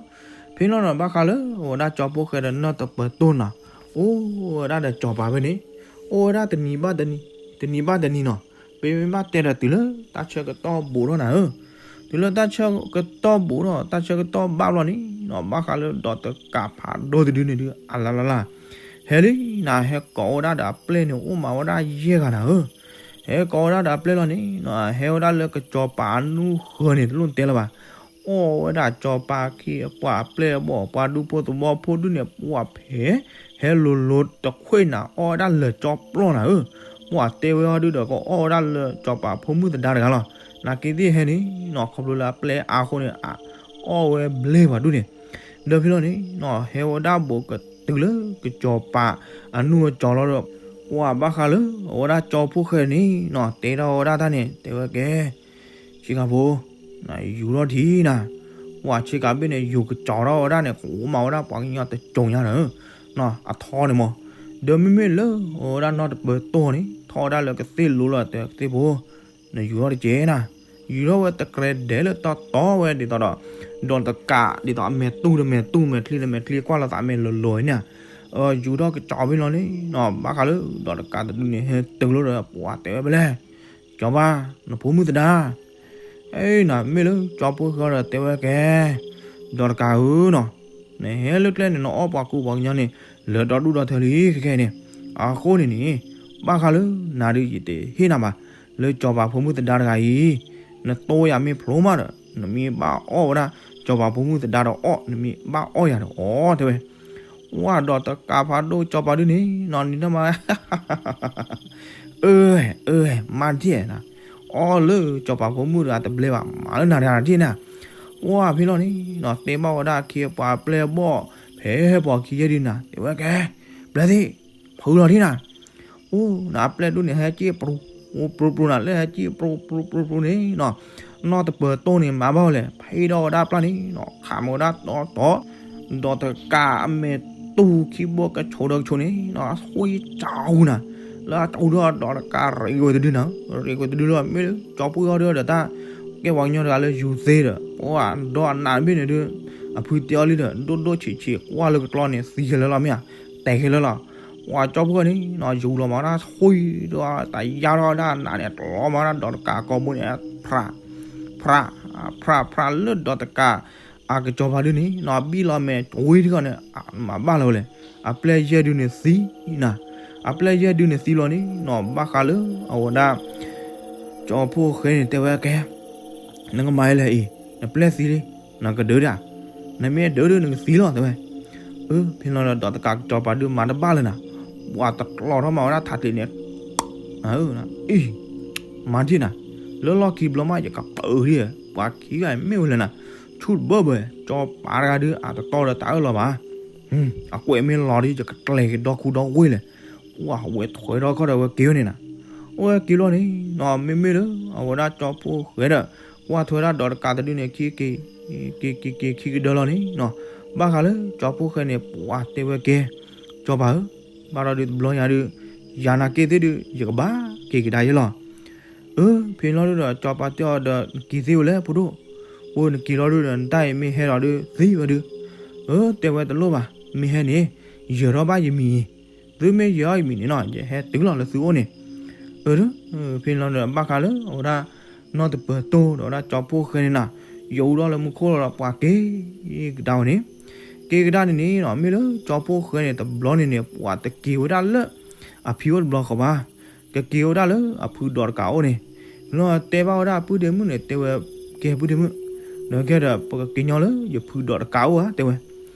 ဖဲလီၤဒီးဘၣ်ဃးလၢ အဝဲဒၣ်ကၠီဖိဃဲဒီးနီၢ်တပၢၤတိၢ်နီၤ, အိၣ်ဝဲဒၣ်ဒီးစီၤပၤဖဲန့ၣ်, အိၣ်ဝဲဒၣ်တနံၤဘၣ်တနံၤ, တနံၤဘၣ်တနံၤနီၤ, ပမ့ၢ်ဘၣ်တဲဒီးတုၤလၢတၢ်ဆၢကတီၢ်ဘူးထီၣ်နၤဧၢ, တုၤလၢတၢ်ဆၢကတီၢ်ဘူးထီၣ် တၢ်ဆၢကတီၢ်ဘၣ်ဘျီန့ၣ်နီၤ ဘၣ်ဃးလၢဒီးတကးဖးဒိၣ်တဒုန့ၣ်ဒုး အလါလါလါ ဟဲလံနၤ ဟဲကိးဝဲဒၣ်ဒီးအပျဲၢ်န့ၣ် အိၣ်မးဝဲဒၣ်ယဲၢ်ဂၤနၤဧၢ, ဟဲကိးဝဲဒၣ်ဒီးအပျဲၢ်လီၤန့ၣ်နီၤ ဟဲဝဲဒၣ်လၢကစီၤပၤအနူၢ်ဃၢၤန့ၣ် တလိၣ်တဲလၢၤဘၣ် အီၣ်ဝဲဒၣ်ကၠီၤပၤခံ ပှၤအပျဲၢ်အဘီၣ် ပှၤဒူဖိသဝီဖိဒုန့ၣ် ပှၤဖဲ ဟဲလိၤလိၤတခွ့နၤ အီၣ်ဝဲဒၣ်လၢာ်ကၠီပျီနၤဧၢ, ပှၤတဲဝဲအီၤဒုဒီး ကအီၣ်ဝဲဒၣ်လၢကၠီၤပၤဖိမုၣ်သဒါတဂၤလီၤ, နာ်က့သ့ၣ်ဟဲန့ၣ်နီၤ ခီဖျိလၢအပျဲၢ်အါအဃိန့ၣ် အီၣ်ဝဲဘျဲပှၤဒုန့ၣ်, ဒီးဖဲလီၤန့ၣ်နီၤ ဟဲဝဲဒၣ်ဘူးကတုၤလၢကစီၤပၤအနူၢ်အကၠီၤလီၤဒီး ပှၤဘၣ်ဃးလၢ အဝဲဒၣ်ကၠီဖိဃဲန့ၣ်နီၤ တဲထီၣ်ဝဲဒၣ်တၢ်န့ၣ် တဲဝဲကဲ ဆ့ကၤဖိ, ယူၤထီၣ်ထံနၤ, ပှၤဆ့ကၤဘ့ၣ်န့ၣ် ယူၤကစီၤထီၣ်ဝဲဒၣ်န့ၣ် ကအိၣ်မးဝဲဒၣ်ပှၤကညီတစိၤညါဒီး အထီန့ၣ်မး, ဒီးမ့မ့ၢ်လၢအဝဲဒၣ်နီၢ်တပၢၤတိၢ်န့ၣ် ထီၣ်ဝဲဒၣ်လၢကသ့ၣ်လိၤလီၤ တဲကသ့ၣ်ဖိ, နယူၤထီၣ်တကဲနၤ, ယူၤထီၣ်ဝဲတကြဲဒဲးလၢတီတီဝဲဒ်သိးဒီး ဒီးတကးဒ်သိးအမဲာ်တူၢ်ဒီးမဲာ်တူၢ် မဲာ်ချံဒီးမဲာ်ချံ ကွၢ်လိာ်သးမဲာ်လိၤလိၤန့ၣ်, ယူၤထီၣ်ကစီၤဖဲလီၤန့ၣ်နီၤ ဘၣ်ဃးလၢဒီးတကးတဒုန့ၣ် ဟဲတုၤလီၤဒီး ပှၤတဲဝဲဘျဲ ကၠီၤပၤ နဖိမုၣ်သဒါ, အ့နၤ မ့ၢ်လၢကၠီဖိဃဲဒီးတဲဝဲကဲ, ဒီးတကးဧၢနီၤ, နဟဲလၢကျဲန့ၣ် နအီၣ်ပှၤကူပှၤကညီန့ၣ် လၢာ်ဒီဒူၣ်ဒီထၢလံခဲခဲန့ၣ်, အဃိန့ၣ်န့ၣ် ဘၣ်ဃးလၢနၤဒုးယတဟ့ၣ်နၤဘၣ်, လၢကၠီၤပၤဖိမုၣ်သဒါတဂၤအံၤ, နတိၢ်ယၤမ့ၢ်ဖျိမးဒီး နမ့ၢ်ဘၣ်အီၣ်ဝဲဒၣ် ကၠီၤပၤဖိမုၣ်သဒါဒီးအီၣ် နမ့ၢ်ဘၣ်အီၣ်ယၤဒီးအီၣ်တဲဝဲ, ဝဲဒီးတကးဖးဒိၣ်ကၠီၤပၤဒုန့ၣ်နီၤ နံၤနီၢ်မး အၢ အၢ မၤဒ်နၤ, အီၣ်လၢကၠီၤပၤဖိမုၣ်တဂၤတဘျဲဘၣ် မၤလၢနၤတဂၤဒ်နၤ, ဝဲဖဲလီၤန့ၣ်နီၤ တဲဘၣ်ဝဲဒၣ်အခ့အပှၤအပျဲၢ်အဘီၣ် ဖဲပှၤခံယဲၢ်ဒုနၤ တဲဝဲကဲ, ဘျဲသ့ၣ်, ဖုလီၤဒ်နၤ, အိၣ်နၤအပျဲၢ်ဒုန့ၣ် ဟဲက့ၣ်ပြူပြူနၤ လၢဟဲက့ၣ်ပြူပြူပြူပြူန့ၣ်နီၤ, နီၢ်တပၢၤတိၢ်န့ၣ် မၤဘၣ်ဝဲလဲၣ် ဖဲဒီးဝဲဒၣ်ပျၢ်န့ၣ်နီၤ ခးမၤဝဲဒၣ်တီတီ ဒီးတကးအမဲာ်တူၢ်ခံဘိကဆိးဒီးကဆိးန့ၣ်နီၤ အဆှံကၠီၤနၤ, လၢအကၠီၤဒီးဒီးတကးရ့ဝဲတဒုနၤ, ရ့ဝဲတဒုလီၤ မ့ၢ်လၢကၠီၤပှၢ်အီၤဒီးတၢ် ကဲပှၤကညီတဂၤလၢယူၤသ့ဒီး ပှၤဒီးအနးတဘ့ၣ်န့ၣ်ဒုး အဖုတဲအီၤလံဒီး ဒိၣ်ဒိၣ်ဆံးဆံး ကွၢ်လၢကကျီန့ၣ် သံခဲလၢာ်လီၤ မ့ၢ်ဧါ, တဲခဲလၢာ်လီၤ, ပှၤကၠီၤပှၢ်န့ၣ်နီၤ ယူၤလီၤမၤတၢ်ဆှံဒီးတယါထီၣ်ဝဲဒၣ်အနးန့ၣ် တလီၤမၤတၢ်ဒီးတကးကိးဘိန့ၣ် ဖြး ဖြး ဖြး ဖြးလၢဒီးတကး အကစီၤပၤဒုန့ၣ်နီၤ ဘံၣ်လီၤမဲာ်တဝံၤတခီန့ၣ် မၤဘၣ်လၢၤဝဲလဲၣ်, အပျဲၢ်ယဲၢ်ဒုန့ၣ်သံနၤ, အပျဲၢ်ယဲၢ်ဒုန့ၣ်သံလီၤန့ၣ်နီၤ ဘၣ်ဃးလၢအဝဲဒၣ် ကၠီၤဖိဃဲန့ၣ်တဲဝဲကဲ, နကမၤယဲလဲၣ်အံၤ, နပျဲၢ်သံလံ, နကဒုးဒၣ်, နမ့ၢ်ဒုးဒုးနကသံလီၤတဲဝဲ, အၢ ဖဲလီၤဒီးတကးကစီၤပၤဒုမၤတဘၣ်လၢၤနၤ, ပှၤတကျီထီၣ်မၤဝဲဒၣ်ထးတ့ၢ်န့ၣ် အၢ အံၤ မၤဒ်နၤ, လၢလီၢ်ခံဘျီမး ယကပၢၤဒ် ပှၤခံဂၤမ့ၢ်ဝဲလဲၣ်နၤ, ဆူၣ်တဘၢဘၢ ကၠီၤပၤတဂၤဒုးအတတီဒီးတၢ်အၢၣ်လီၤဘၣ်, အကွဲးမ့ၢ်လီၤဒ် ယကကျဲၤက့ၤဒီခူဒီဝ့ၢ်လဲၣ်, ပှၤဝဲထွဲထီၣ်ခီဒီးဝဲက့ၤဝဲန့ၣ်နၤ, အဝဲက့ၤလီၤန့ၣ်နီၤ မ့မ့ၢ်လၢ အဝဲဒၣ်ကၠီၤဖိဃဲဒီး ကွၢ်ထွဲဒၣ်ဒီးတကးတဒုန့ၣ် ခံက့ၤ က့ၤက့ၤက့ၤခံကဒၢလီၤန့ၣ်နီၤ, ဘၣ်ဃးလၢကၠီၤဖိဃဲန့ၣ် ပှၤတဲဝဲကဲ, ကၠီၤပၤဧၢ, ဘၣ်ဒီးဒုးတဘျီညါဒုး ယၤနာ်က့သ့ၣ်ဒုး ယကဘၣ်က့ၤကဒါယဲလီၤ, အၢ ဖဲလီၤဒုးဒီး ကၠီၤပၤတဲအီၤဒီး နက့ၤသ့ဝဲလဲၣ်ဖိဒိၣ်, အိၣ်နက့ၤလီၤဒုးဒီး နတၢ်အံၤမ့ၢ်ဟဲလီၤဒုးသံဝဲဒုး, အၢ တဲဝဲတလိၣ်ဘၣ်, မ့ၢ်ဟဲန့ၣ် ယၢၤထီၣ်ဘၣ်ယမံၤအံၤ, သုမ့ၢ်ယၢၤထီၣ်ယမံၤန့ၣ်နီၤ ယဟဲတုၤလီၤလၢသုအိၣ်န့ၣ်, အၢ ဖဲလီၤဒီး ဘၣ်ဃးလၢအဝဲဒၣ် နီၢ်တပၢၤတိၢ်ဒီးဝဲဒၣ်ကၠီၤဖိဃဲန့ၣ်နီၤ, ယအိၣ်ဒီးလၢမူခိၣ်လီၤဒီးပှၤက့ၤကဒါဝဲန့ၣ်, က့ၤကဒါန့ၣ်န့ၣ်နီၤ မ့ၢ်လၢကၠီၤဖိဃဲန့ၣ် တဘျီန့ၣ်န့ၣ် ပှၤတက့ၤဝဲဒၣ်လၢအဖံအိၣ်တဘျီဃီဘၣ်, ကက့ၤဝဲဒၣ်လၢအဖုဒီးတကးအိၣ်န့ၣ်, လီၤတဲဘၣ်ဝဲဒၣ်အပုၢ်ဒ့မုၣ်န့ၣ် တဲဝဲကဲပုၢ်ဒ့မုၣ်, ဒီးကဲဒီး ပကက့ၤညီလၢယဖုဒီးတကးအိၣ်ဧါ တဲဝဲ,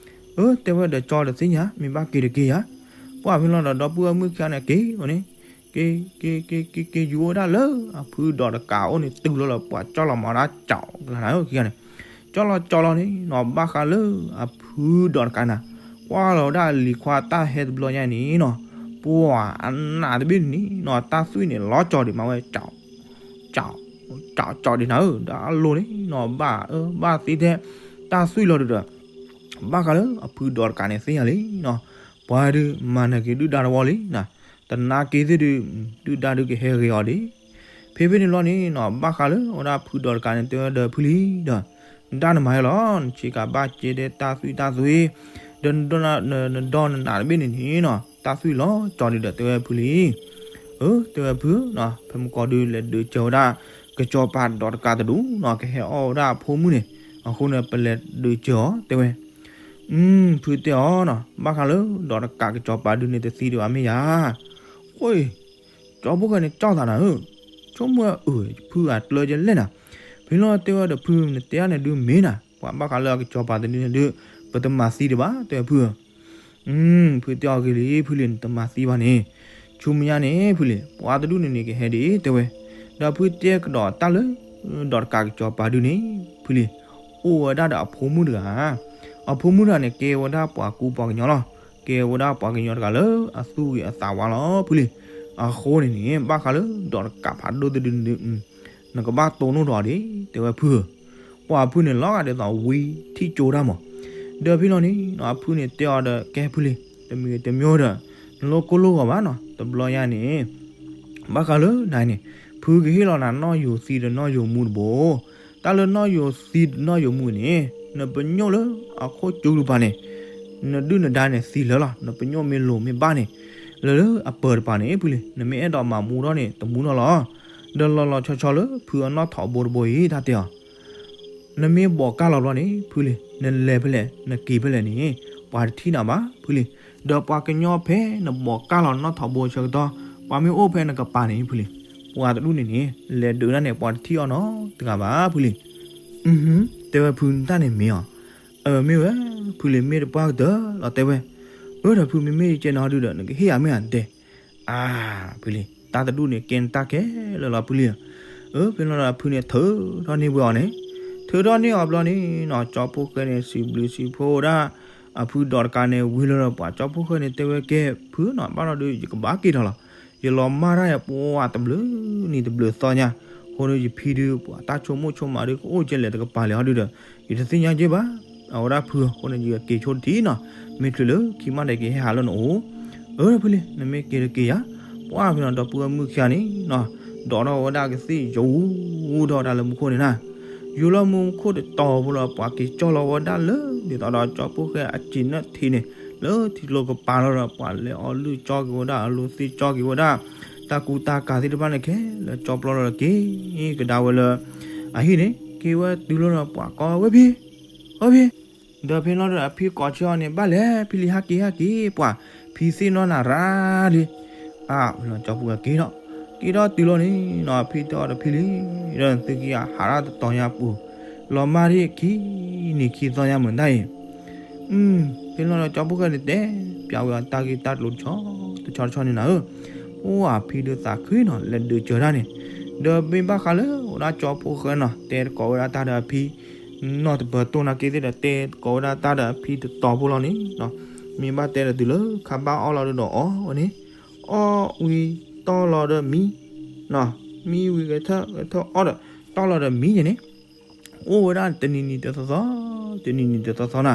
အၢ တဲဝဲဒီး ကၠီတသ့ၣ်ညါ မ့ၢ်ဘၣ်က့ၤတက့ၤယၤ. ပှၢ်ဖဲလီၤဒီး ဒီပုၢ်ဝဲၢ်မုၣ်ခံဂၤန့ၣ်က့ၤဝဲန့ၣ်, က့ၤ က့ၤ က့ၤ က့ၤ က့ၤယူၤအိၣ်ဝဲဒၣ်လၢအဖုဒီးတကးအိၣ်န့ၣ် တုၤလီၤလၢပှၤကၠီလီၤမၤဒၣ်ကၠီကလါနၤဧၢ ခံဂၤန့ၣ်, ကၠီလီၤကၠီလီၤန့ၣ်နီၤ ဘၣ်ဃးလၢအဖုဒီးတကးနၤ, ကွၢ်လီၤဝဲဒၣ်လံၤခွါတၢ်ဟဲတဘျီညါန့ၣ်နီၤ, ပှၢ်အနးတဘ့ၣ်န့ၣ်နီၤ တၢ်သွံၣ်န့ၣ်လီၤကၠီဒံးမးဝဲ ကၠီ ကၠီ ကၠီဒံးနၤဧၢ, ဒီးအလိၤန့ၣ်နီၤ ဘၣ်အၢဘၣ်သီထဲ တၢ်သွံၣ်လီၤဒုးဒီး ဘၣ်ဃးလၢအဖုဒီးတကးန့ၣ်သ့ၣ်ညါလံနီၤ, ပှၤဒုးမၤနၢၤက့ၤဒုၣ်ဒါတဝီလံနီၤ, တနာ်က့ၤသ့ၣ်ဒုး ဒုၣ်ဒါဒုးကဟဲဂ့ၤအီၤဒံး, ဖဲဖဲန့ၣ်လီၤန့ၣ်နီၤ ဘၣ်ဃးလၢအဝဲဒၣ်ဖုဒီးတကးန့ၣ် တဲဝဲဒီးဖုလံဒီး, နတၢ်နမၤဟဲလီၤ နဆ့ကၤဘၣ်ကဲဒဲတၢ်သွံၣ်တၢ်သွံၣ်, ဒီးနဒီနနးတဘ့ၣ်န့ၣ်န့ၣ်နီၤ တၢ်သွံၣ်လီၤကၠီဒံးဒီး တဲဝဲဖုလံ အၢ တဲဝဲဖုနီၤ ဖဲမုၢ်ကီၢ်ဒုးလဲၤဒုးစၢၤဝဲဒၣ် ကစီၤပၤဒီးတကးတဒူၣ်နီၤ ကဟဲအီၣ်ဝဲဒၣ်အဖိမုၣ်န့ၣ်, အဃိန့ၣ် ပလဲၤဒုးစၢၤအီၤ တဲဝဲ, ဖုတဲအီၤနီၤ ဘၣ်ဃးလၢဒီးတကးကစီၤပၤဒုးန့ၣ်တသံဒံးဘၣ်မ့ၢ်ယၤ, ဃိ ကၠီဖိၣ်ဃဲန့ၣ်ကၠီသးနၤဧၢ, ဆိကမိၣ်အၢ ဖုအကျၢကလဲၣ်နၤ, ဖဲလီၤတဲဝဲဒီးဖု နတဲအန့ၣ်ဒုးမ့ၢ်နၤ ပှၤဘၣ်ဃးလၢအကစီၤပၤတဒုန့ၣ်ဒုး ပတမၤသံဒံးဘၣ် တဲဝဲဖုဧၢ ဖုတဲအီၤဂ့ၤလံ ဖုလံ နတမၤသံဘၣ်န့ၣ်, ဆူမဲာ်ညါန့ၣ် ဖုလံ ပှၤတဒူၣ်န့ၣ်န့ၣ်ကဟဲဒံး တဲဝဲ, ဒီးဖုတဲကဒီးတၢ်လၢ ဒီးတကးကစီၤပၤဒုန့ၣ် ဖုလံ, အိၣ်ဝဲဒၣ်ဒီးအဖိမုၣ်တဂၤ, အဖိမုၣ်တဂၤန့ၣ် ကဲဝဲဒၣ်ပှၤကူပှၤကညီလီၤ, ကဲဝဲဒၣ်ပှၤကညီတဂၤလၢအသူၣ်ဂ့ၤအသးဝါလီၤ ဖုလံ, အဃိန့ၣ်န့ၣ် ဘၣ်ဃးလၢဒီးတကးဖးဒိၣ်တဒုန့ၣ်ဒုး နကဘၣ်တိၢ်နီၣ်ထီၣ်အီၤဒံး တဲဝဲဖုဧၢ, ပှၤဖုန့ၣ်လီၤဂာ်ဒ်သိးဝံထံၣ်ကၠိတၢ်မး, ဒီးဖဲလီၤန့ၣ် အဖုန့ၣ်တဲအီၤဒီး ကဲဖုလံ, တမံၤတမံၤဒီး နလိၣ်ကိၢ်လိၣ်ဂီၤဘၣ်နီၤ တဘျီညါန့ၣ် ဘၣ်ဃးလၢနၤန့ၣ် ဖုကဟ့ၣ်လီၤနၤနီၣ်ယိၤသံဒီးနီၣ်ယိၤမူတဘိ, တၢ်လၢနီၣ်ယိၤသံနီၣ်ယိၤမူန့ၣ် နပညိၣ်လၢအခိၣ်ကၠူတပၤန့ၣ် နဒုၣ်နဒါန့ၣ်သံလၢာ်လီၤ, နပညိၣ်မ့ၢ်လိၤမ့ၢ်ဘၣ်န့ၣ် လၢလၢအပၢၤတပၤန့ၣ် ဖုလံ နမ့ၢ်အဲၣ်ဒိးမၤမူထီၣ်န့ၣ် တမူထီၣ်လီၤ, ဒီးလီၤလီၤဆီဆီလၢဖုအနီၣ်ထိးဘိတဘိအံၤတၢ်တဲအီၤ နမ့ၢ်ဘိးကၢ်လီၤဘျီန့ၣ် ဖုလံ နလဲၤဖဲလဲၣ် နက့ၤဖဲလဲၣ်န့ၣ် ပှၤတထံၣ်နၤဘၣ် ဖုလံ, ဒီးပှၤကညီဖဲနဘိးကၢ်လီၤနီၣ်ထိးဘိအဆၢကတီၢ် ပှၤမ့ၢ်အိၣ်ဖဲနကပၤန့ၣ် ဖုလံ, ပှၤတဒူၣ်န့ၣ်န့ၣ် လဲၤဒုးဒၣ်န့ၣ် ပှၤတထံၣ်အီၤနီတဂၤဘၣ် ဖုလံ. တဲဝဲဖု နတၢ်န့ၣ်မ့ၢ်အီၤ, အၢ မ့ၢ်ဝဲ ဖုလံ မ့ၢ်တပှၢ်ကတၢၢ်လီၤ တဲဝဲ, အၢ ဒီးဖု မ့မ့ၢ်ယကဲနဟီဒုဒီး နကဟ့ၣ်ယၤမ့ၢ်ဧါ နတဲ အါ ဖုလံ တၢ်တဒူၣ်န့ၣ် ကဲနတၢ်ခဲလၢာ်လီၤ ဖုလံဧၢ, အၢ ဖဲလီၤဒီးဖုန့ၣ် ထုးထီၣ်န့ၢ်ဝဲအီၤန့ၣ်, ထုးထီၣ်န့ၢ်အီၤဘျီန့ၣ်နီၤ ကၠီဖိၣ်ဃဲန့ၣ် စံးဘျုးစံးဖှိၣ်ဝဲဒၣ် အဖုဒီးတကးန့ၣ် ဝံၤလီၤဒီးပှၤကၠီဖိၣ်ဃဲန့ၣ် တဲဝဲကဲ ဖုနီၤ ဘၣ်ဒီးဒုး ယကဘၣ်က့ၤထီၣ်လီၤ, ယလီၤမၢ်တၢ်ယပှၤတဘျုးနံၤတဘျုးသီညါ, အဃိန့ၣ် ယဖံဒုး ပှၤတၢ်ဆိကမိၣ်ဆိကမးဒုး ကအိၣ်ကဲလဲၣ်တကပၤလဲၣ်ဟီဒုဒီး ယတသ့ၣ်ညါကဲဘၣ်, အဝဲဒၣ်ဖု အဃိန့ၣ် ယက့ၤဆိတထံၣ်နီၤ, မ့ၢ်ချုးလၢခံမးဒီး ကဟဲဟးလၢနအိၣ်, အၢ ဖုလံ နမ့ၢ်က့ၤတက့ၤယၤ, ပှၢ်ဖဲနီၤ ဒီပုၢ်ဝဲၢ်မုၣ်ခံဂၤန့ၣ်နီၤ ဒိးထီၣ်ဝဲဒၣ်ကသ့ၣ်ယူၤဒီးဝဲဒၣ်လၢမူခိၣ်န့ၣ်နီၤ, ယူၤလၢမူခိၣ်တတီၤဖိလီၤ ပှၤက့ၤကၠီလီၤဝဲဒၣ်လၢ ဒ်သိးဒီးကၠီဖိၣ်ဃဲအစံးနၢၣ်ထံးန့ၣ် လၢထံကျိကပၤလီၤဒီး ပှၤလဲၤအီၣ်လုၢ်ကၠီက့ၤဝဲဒၣ်အလိၤသ့ၣ်ကၠီက့ၤဝဲဒၣ်, တၢ်ကူတၢ်ကၤသ့ၣ်တဖၣ်န့ၣ်ခဲလၢာ်ကၠီပျီလီၤဒီးက့ၤကဒါဝဲလၢ အဟံၣ်န့ၣ် က့ၤဝဲတုၤလီၤဒီးပှၤကိးဝဲဖံ ဝဲဖံ ဒီးဖဲလီၤဒီးအဖံကိးဆၢအီၤန့ၣ် ဘၣ်လဲၣ် ဖံလံ ဟဲက့ၤဟဲက့ၤ ပှၤဖံသ့ၣ်နီၣ်နၤရၤလံ, အါ ဖဲလီၤကၠီဖိၣ်ဃဲက့ၤဒီး က့ၤဒီးတုၤလီၤန့ၣ်နီၤ အဖံတဲအီၤဒီးဖံလံ, ဒီးနသုကယၤဟးရၣ်တတီၤညါပူၤ လီၤမၢ်ထံၣ်ခံနံၤခံသီညါမုၢ်တၢ်အံၤ ဖဲလီၤဒီးကၠီဖိၣ်ဃဲန့ၣ်တဲပျးဝဲအတၢ်ဂ့ၢ်တၢ်ကျိၤတဆီတဆီတဆီန့ၣ်နၤဧၢ, အိၣ်အဖံဒုးသးခုနီၤ လဲၤဒုးစၢၤတၢ်န့ၣ်, ဒီးမ့ၢ်ဘၣ်ဃးလၢဝဲဒၣ်ကၠီဖိၣ်ဃဲနီၤ တဲသကိးဝဲဒၣ်တၢ်ဒီးအဖံ နီၢ်တပၢၤတိၢ်နာ်က့သ့ၣ်ဒီး တဲသကိးဝဲဒၣ်တၢ်ဒီးအဖံတတီၤဖိလီၤန့ၣ်, မ့ၢ်ဘၣ်တဲဒီးတုၤလၢခါဘၣ်အီၣ်လီၤဒုးဒီးအီၣ်ဝဲန့ၣ်, အီၣ်ဝံၤတီၢ်လီၤဒီးမံ, မံဝံၤဂဲၤထၢၣ်ဂဲၤထၢၣ်အီၣ်ဒီး တီၢ်လီၤဒီးမံန့ၣ်န့ၣ် အိၣ်ဝဲဒၣ်တနံၤနံၤတသီသီ, တနံၤနံၤတသီသီနၤ,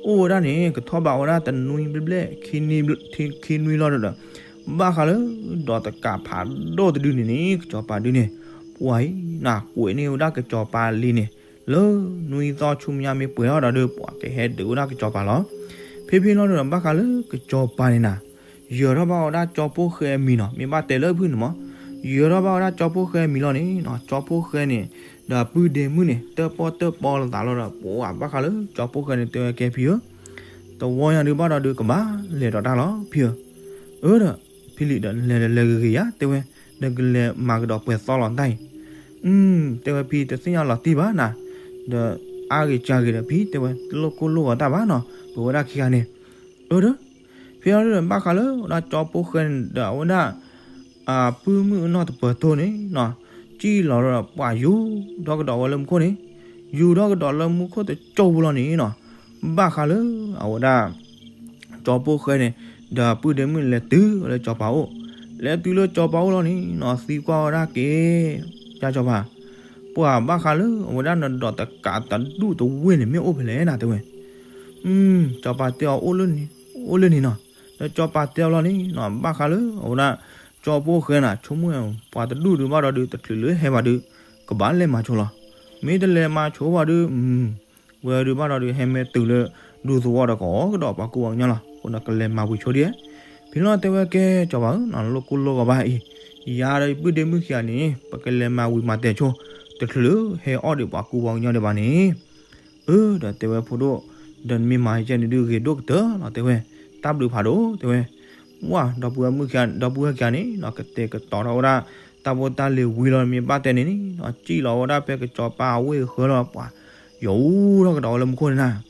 အိၣ်ဝဲဒၣ်န့ၣ် ကထီၣ်ဘးဝဲဒၣ်တနွံဘျဲၣ်ဘျဲၣ် ခံနွံလီၤဒီး ဘၣ်ဃးလၢ ဒီးတကးဖးဒိၣ်တဒုန့ၣ်န့ၣ် ကစီၤပၤဒုန့ၣ် ပှၤအံၤနၤ ကွဲးန့ၢ်ဝဲဒၣ်ကစီၤပၤလံန့ၣ် လၢနွံသီဆူမဲာ်ညါမ့ၢ်ပှဲၤထီၣ်ဒီး ပှၤကဟဲဒုးဝဲဒၣ်ကစီၤပၤလီၤ. ဖဲဖဲလီၤဒီး ဘၣ်ဃးလၢကစီၤပၤန့ၣ်နၤ ယၢၤထီၣ်ဘၣ်ဝဲဒၣ်ကၠီဖိၣ်ဃဲအမံၤနီၤ မ့ၢ်ဘၣ်တဲလၢဖုန့ၣ်မး, ယၢၤထီၣ်ဘၣ်ဝဲဒၣ်ကၠီဖိၣ်ဃဲအမံၤလီၤန့ၣ်နီၤ ကၠီဖိၣ်ဃဲန့ၣ် ဒီးအပုၢ်ဒ့မုၣ်န့ၣ် တၢၣ်ပီၣ်တၢၣ်ပီလိာ်သးလီၤဒီး ပှၤဘၣ်ဃးလၢကၠီဖိၣ်ဃဲန့ၣ် တဲဝဲကဲဖံဧၢ, တဝီညါဒုးဘၣ်ဒီးဒုးကဘၣ်လဲၤဒီးတၢ်လီၤ ဖံဧၢ, အၢဒီး ဖံလံဒီးနလဲၤဒီးလဲၤဂ့ၤဂ့ၤယၤ တဲဝဲ, ဒီးကလဲၤမၤကဒီးပှဲၤသီလီၤတၢ်အံၤ, တဲဝဲဖံတသ့ၣ်ညါလီၤတံၢ်ဘၣ်နၤ, ဒီး အါဂ့ၤစှၤဂ့ၤဒီး ဖံတဲဝဲ တလိၣ်ကိၢ်လိၣ်ဂီၤတၢ်ဘၣ်နီၤ, ပဝဲဒၣ်ခံဂၤန့ၣ်, အၢ ဒီး ဖဲလီၤဒုးဒီး ဘၣ်ဃးလၢဝဲဒၣ်ကၠီပိၢ်ဃဲန့ၣ်ဒီး အဝဲဒၣ် အပုၢ်မုၣ်အနီၢ်တပၢၤတိၢ်န့ၣ်နီၤ, စံၣ်လီၤဒီးပှၤယူၤထီၣ်ကဒီးဝဲလၢမူခိၣ်န့ၣ်, ယူၤထီၣ်ကဒီးလၢမူခိၣ်တစိၢ်ဖိလီၤန့ၣ်နီၤ, ဘၣ်ဃးလၢအဝဲဒၣ် ကၠီပိၢ်ဃဲန့ၣ် ဒီးအပုၢ်ဒ့မုၣ်လဲၤတုၤဝဲလၢကၠီၤပၤအိၣ်, လဲၤတုၤလၢကၠီၤပၤအိၣ်လီၤန့ၣ်နီၤ, သံကွၢ်ဝဲဒၣ်က့ၤ ကၠီၤပၤ, ပှၤဘၣ်ဃးလၢအဝဲဒၣ်နဒီးတကးတဒူၣ်တဝ့ၢ်န့ၣ် မ့ၢ်အိၣ်ဖဲလဲၣ်နၤ တဲဝဲ. ကၠီၤပၤတဲအီၤ အိၣ်လၢန့ၣ်နီၤ, ဒီးကၠီၤပၤတဲအီၤလီၤန့ၣ်နီၤ, ဘၣ်ဃးလၢအဝဲဒၣ် ကၠီပိၢ်ဃဲနၤ ဆိကမိၣ် ပှၤတဒူၣ်ဒုးဘၣ်ဒီးဒုး တချုးလၢဟဲဘၣ်ဒုး ကဘၣ်လဲၤမၤဆိလီၤ, မ့ၢ်တလဲၤမၤဆိဘၣ်ဒုး ဝဲဒုးဘၣ်ဒီးဒုး ဟဲမ့ၢ်တုၤလၢ ဒူသဝီဒီး ကအိၣ်ကဒီးပှၤကူပှၤကညီလီၤ, အဃိဒီးကလဲၤမၤဝံၤဆိဒ်, ဖဲလီၤတဲဝဲကဲ ကၠီၤပၤဧၢ, နလိၣ်ကိၢ်လိၣ်ဂီၤဘၣ်အံၤ, ယၤဒီးယပုၢ်ဒ့မုၣ်ခံဂၤန့ၣ် ပကလဲၤမၤဝံၤမၤတဲာ်ဆိ, တချုးလၢဟဲအီၣ်ဒံးပှၤကူပှၤကညီဒံးဘၣ်န့ၣ် အၢ ဒီးတဲဝဲဖိဒိၣ်, ဒီးနမ့ၢ်မၤကဲန့ၣ်ဒုး ဂ့ၤဒိၣ်ကတၢၢ်လီၤ တဲဝဲ, တၢ်ဘျုးဖးဒိၣ် တဲဝဲ, ဝဲ ဒီပုၢ်ဝဲၢ်မုၣ်ခံဂၤ, ဒီပုၢ်ဝဲၢ်ခံဂၤန့ၣ်နီၤ ကတဲာ်ကတီၤထီၣ်ဝဲဒၣ် တၢ်ဖိတၢ်လံၤဝံၤလီၤ မ့ၢ်ဘၣ်တဲန့ၣ်နီၤ စံၣ်လီၤဝဲဒၣ်ဖဲကၠီၤပၤအဝ့ၢ်အဃၢလီၤ ပှၤ ယူၤထီၣ်ကဒီးဝဲလၢမူခိၣ်န့ၣ်နၤ,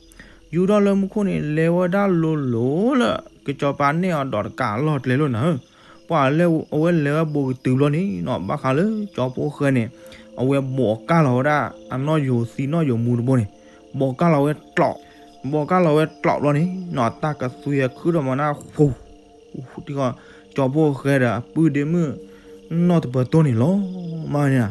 ယူၤထီၣ်လၢမူခိၣ်န့ၣ် လဲၤဝဲဒၣ်လိၤလိၤလၢ ကၠီၤပၤန့ၢ်အီၤဒီးတကးအလီၢ်ကျဲလီၤနၤဧၢ, ပှၤလၢအဝဲလဲၤဝဲဘူးကတုၤဘျီန့ၣ်နီၤ ဘၣ်ဃးလၢကၠီပိၢ်ဃဲန့ၣ် အဝဲဘိးကၢ်လီၤဝဲဒၣ် အနီၢ်ယိၤသံနီၢ်ယိၤမူတဘိန့ၣ်, ဘိးကၢ်လီၤဝဲကျိး, ဘိးကၢ်လီၤဝဲကျိးဘျီန့ၣ်နီၤ တၢ်ကသွံခုထီၣ်မၤနၢ်ဃူ ကၠီပိၢ်ဃဲဒီးအပုၢ်ဒ့မုၣ် နီၢ်တပၢၤတိၢ်န့ၣ်လီၤမၢ်န့ၣ်,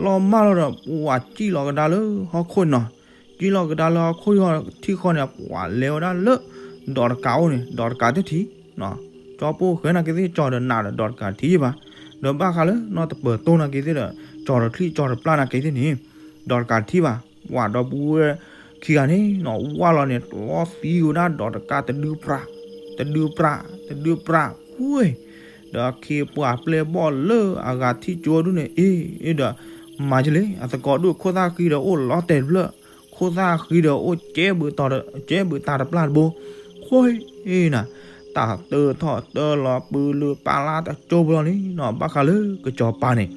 လီၤမၢ်လီၤဒီး ပှၤစံၣ်လီၤကဒါလၢဟီၣ်ခိၣ်န့ၣ်နီၤ, စံၣ်လီၤကဒါလၢဟီၣ်ခိၣ်ထံဃီန့ၣ် ပှၤလဲၤဝဲဒၣ်လၢ ဒီးတကးအိၣ်န့ၣ် ဒီးတကးတထံၣ်, ကၠီပိၢ်ဃဲနာ်က့သ့ၣ် ကၠီၤဒီးနးဒီးဒီးတကးတထံၣ်ဘၣ်, ဒီးဘၣ်ဃးလၢနီၢ်တပၢၤတိၢ်နာ်က့သ့ၣ်ဒီး ကၠီၤဒီးချံၣ်ကၠီၤဒီးပျၢ်နာ်က့သ့ၣ်န့ၣ် ဒီးတကးတထံၣ်ဘၣ်, ပှၤဒီပုၢ်ဝဲၢ်ခံဂၤန့ၣ်နီၤ ဝၢ်လီၤန့ၣ် လီၤသံဝဲဒၣ်ဒီးတကးတဒုပြး, တဒုပြး, တဒုပြး, ဝ့ၢ် ဒီးအခ့ပှၤပျဲၢ်ဘီၣ်လၢအဂၤထံၣ်ကၠိဒုန့ၣ် အ့ၣ် ဒီး မၤကလဲၣ် အသကိးဒုး ခိၣ်သၣ်ဃံဒီးအိၣ်လီၤတဲာ်တဖျၢၣ်, ခိၣ်သၣ်ဃံဒီးအိၣ်ကဲဘၢတၢ်တပျၢ်တဘိ, ဃိနၤ တၢ်တၢထီၣ်တၢလီၤပၢလၢပၢ်လါတကၠိဖိလီၤန့ၣ်နီၤ ဘၣ်ဃးလၢကၠီၤပၤန့ၣ်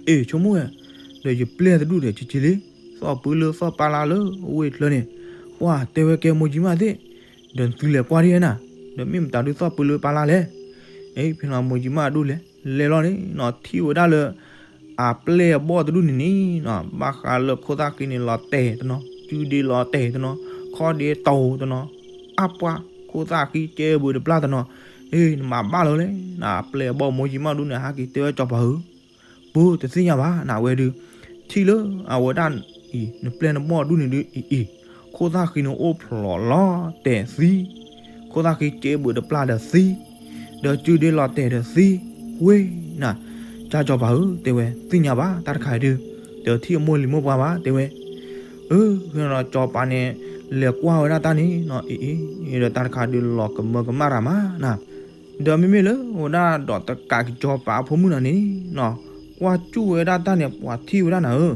အ့ၣ် ဆိကမိၣ်ဝဲ ဒီးယပျဲၢ်တဒူၣ်ဒီး ကက့လံ သီၣ်ပၢလၢသီၣ်ပၢလါလၢအဝ့ၢ်ချၢန့ၣ်, ပှၤတဲဝဲကဲမိၢ်ကၠံမၣ်သ့ၣ်, ဒီးသုလဲၤကွၢ်ဒ်နၤ, ဒီးမ့ၢ်မတၤဒုးသီၣ်ပၢလၢပၢလါလဲၣ်. အ့ၣ် ဖဲလီၤမိၢ်ကၠံမၣ်ဒူၣ်လဲၤ လဲၤလီၤန့ၣ်နီၤ ထံၣ်ဝဲဒၣ်လၢ အပျဲၢ်အဘီၣ်တဒူၣ်န့ၣ်န့ၣ်နီၤ ဘၣ်ဃးလၢခိၣ်သၣ်ဃံန့ၣ်လီၤတဲာ်တနီၤ စုဒ့လီၤတဲာ်တနီၤ ခီၣ်ဒ့တီၤတနီၤ အါပှၢ် ခိၣ်သၣ်ဃံကဲဘၢတပျၢ်တနီၤ, အ့ၣ် နမၤဘၣ်လီၤလဲၣ် နပျဲၢ်အဘီၣ်မိၢ်ကၠံမၣ်ဒူၣ်န့ၣ် ဟဲက့ၤတဲဝဲကၠီၤပၤဧၢ ပတသ့ၣ်ညါဘၣ် နဝဲဒုး ထံၣ်လၢအဝဲဒၣ်အံၤ နပျဲၢ်နဘီၣ်ဒူၣ်န့ၣ်ဒုးအံၤအံၤ ခိၣ်သၣ်ဃံန့ၣ်အိၣ်ဖျိးလီၤတဲာ်သံ, ခိၣ်သၣ်ဃံကဲဘၢတပျၢ်ဒီးသံ, ဒီးစုဒ့လီၤတဲာ်ဒီးသံ, ဝ့ၢ်နၤ ကၢ်ကၠီၤပၤဧၢ တဲဝဲ သ့ၣ်ညါဘၣ်တၢ်တခါအံၤဒုး တထံၣ်အမိၢ်လံၤမိၢ်ပှၢ်ဘၣ် တဲဝဲ အၢ ဖဲဒီးကၠီၤပၤန့ၣ် လဲၤကွၢ်ဝဲဒၣ်တၢ်န့ၣ်နီၤ အံၤအံၤ ဒီးတၢ်တခါဒုးလီၤကမၢကမၣ်တၢ်မးနၤ ဒီးမ့မ့ၢ်လၢအဝဲဒၣ်ဒီးတကးကၠီၤပၤအဖိမုၣ်နၤန့ၣ်နီၤ ကွၢ်စူၣ်ဝဲဒၣ်တၢ်န့ၣ် ပှၤထံၣ်ဝဲဒၣ်နၤဧၢ,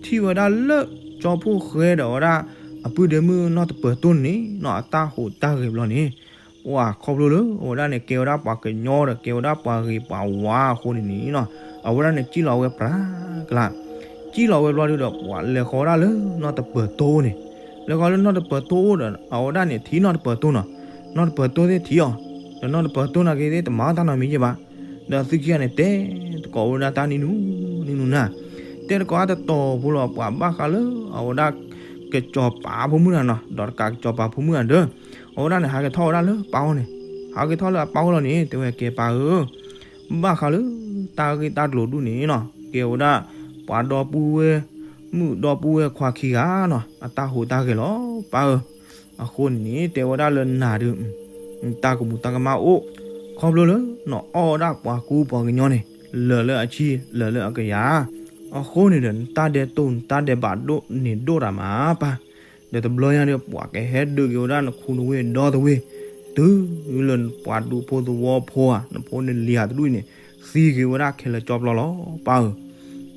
ထံၣ်ဝဲဒၣ်လၢကၠီဖိဃဲဒီးဝဲဒၣ် အပုၢ်ဒ့မုၣ်နီၢ်တပၢၤတိၢ်န့ၣ်နီၤ အတၢ်ဟူးတၢ်ဂဲၤဘျီန့ၣ် ပှၤခီဖျိလၢအဝဲဒၣ်န့ၣ် ကဲဝဲဒၣ်ပှၤကညီဒီးကဲဝဲဒၣ်ပှၤဂ့ၤပှၤဝါအဃိန့ၣ်န့ၣ်နီၤ အဝဲဒၣ်န့ၣ်စံၣ်လီၤဝဲပြးကလး စံၣ်လီၤဝဲဘျီဒုးဒီး ပှၤလဲၤဃီၤဝဲဒၣ်လၢနီၢ်တပၢၤတိၢ်န့ၣ်, လဲၤဃီၤလၢနီၢ်တပၢၤတိၢ်အိၣ်ဒီး အဝဲဒၣ်န့ၣ်ထံၣ်နီၢ်တပၢၤတိၢ်နီၤ, နီၢ်တပၢၤတိၢ်သ့ၣ်ထံၣ်အီၤ, ဒီးနီၢ်တပၢၤတိၢ်နာ်က့သ့ၣ်တမၤတၢ်နီတမံၤယဲၢ်ဘၣ်, ဒီးသုခံဂၤန့ၣ် တဲသကိးဝဲဒၣ်တၢ်နံၤနူနံၤနူနၤ, တဲသကိးအတတီၤဖိလီၤ ပှၤဘၣ်ဃးလၢအဝဲဒၣ် ကစီၤပၤဖိမုၣ်နၤနီၤ, ဒီးတကးကစီၤပၤဖိမုၣ်နၤဒီး အဝဲဒၣ်န့ၣ် ဟးက့ၤထီၣ်ဝဲဒၣ်လၢပၢ်အိၣ်န့ၣ်, ဟးက့ၤထီၣ်လၢအပၢ်အိၣ်လီၤန့ၣ် တဲဝဲကဲပၢ်ဧၢ ဘၣ်ဃးလၢ တၢ်ဂ့ၢ်တၢ်ကျိၤဒူၣ်န့ၣ်နီၤ, ကဲဝဲဒၣ် ပှၤဒီပုၢ်ဝဲၢ်မုၣ်ဒီပုၢ်ဝဲၢ်ခွါခံဂၤနီၤ အတၢ်ဟူးတၢ်ဂဲၤလီၤ ပၢ်ဧၢ, အဃိန့ၣ် တဲဝဲဒၣ်လၢနၤဒုး တၢ်ကမူးတၢ်ကမၣ်အိၣ်, ခီဖျိလၢ နအီၣ်ဝဲဒၣ်ပှၤကူပှၤကညီန့ၣ် လၢာ်လၢအဆံ လၢာ်လၢအကယၤ, အဃိန့ၣ်ဒီး နတၢ်ဒဲးတိၢ် နတၢ်ဒဲးဘးဒိၣ်န့ၣ်ဒိၣ်တၢ်မးပၢ်, ဒီးတဘျီညါဒီး ပှၤကဟဲဒုးက့ၤဝဲဒၣ်နခူနဝ့ၢ်ဒီတဝ့ၢ်, တုၤလၢပှၤဒူဖိသဝီဖိဧါ နဖိနလံၤဧါတဒူၣ်အံၤန့ၣ် သံက့ၤဝဲဒၣ်ခဲလၢာ်ကၠီပျီလီၤ ပၢ်ဧၢ,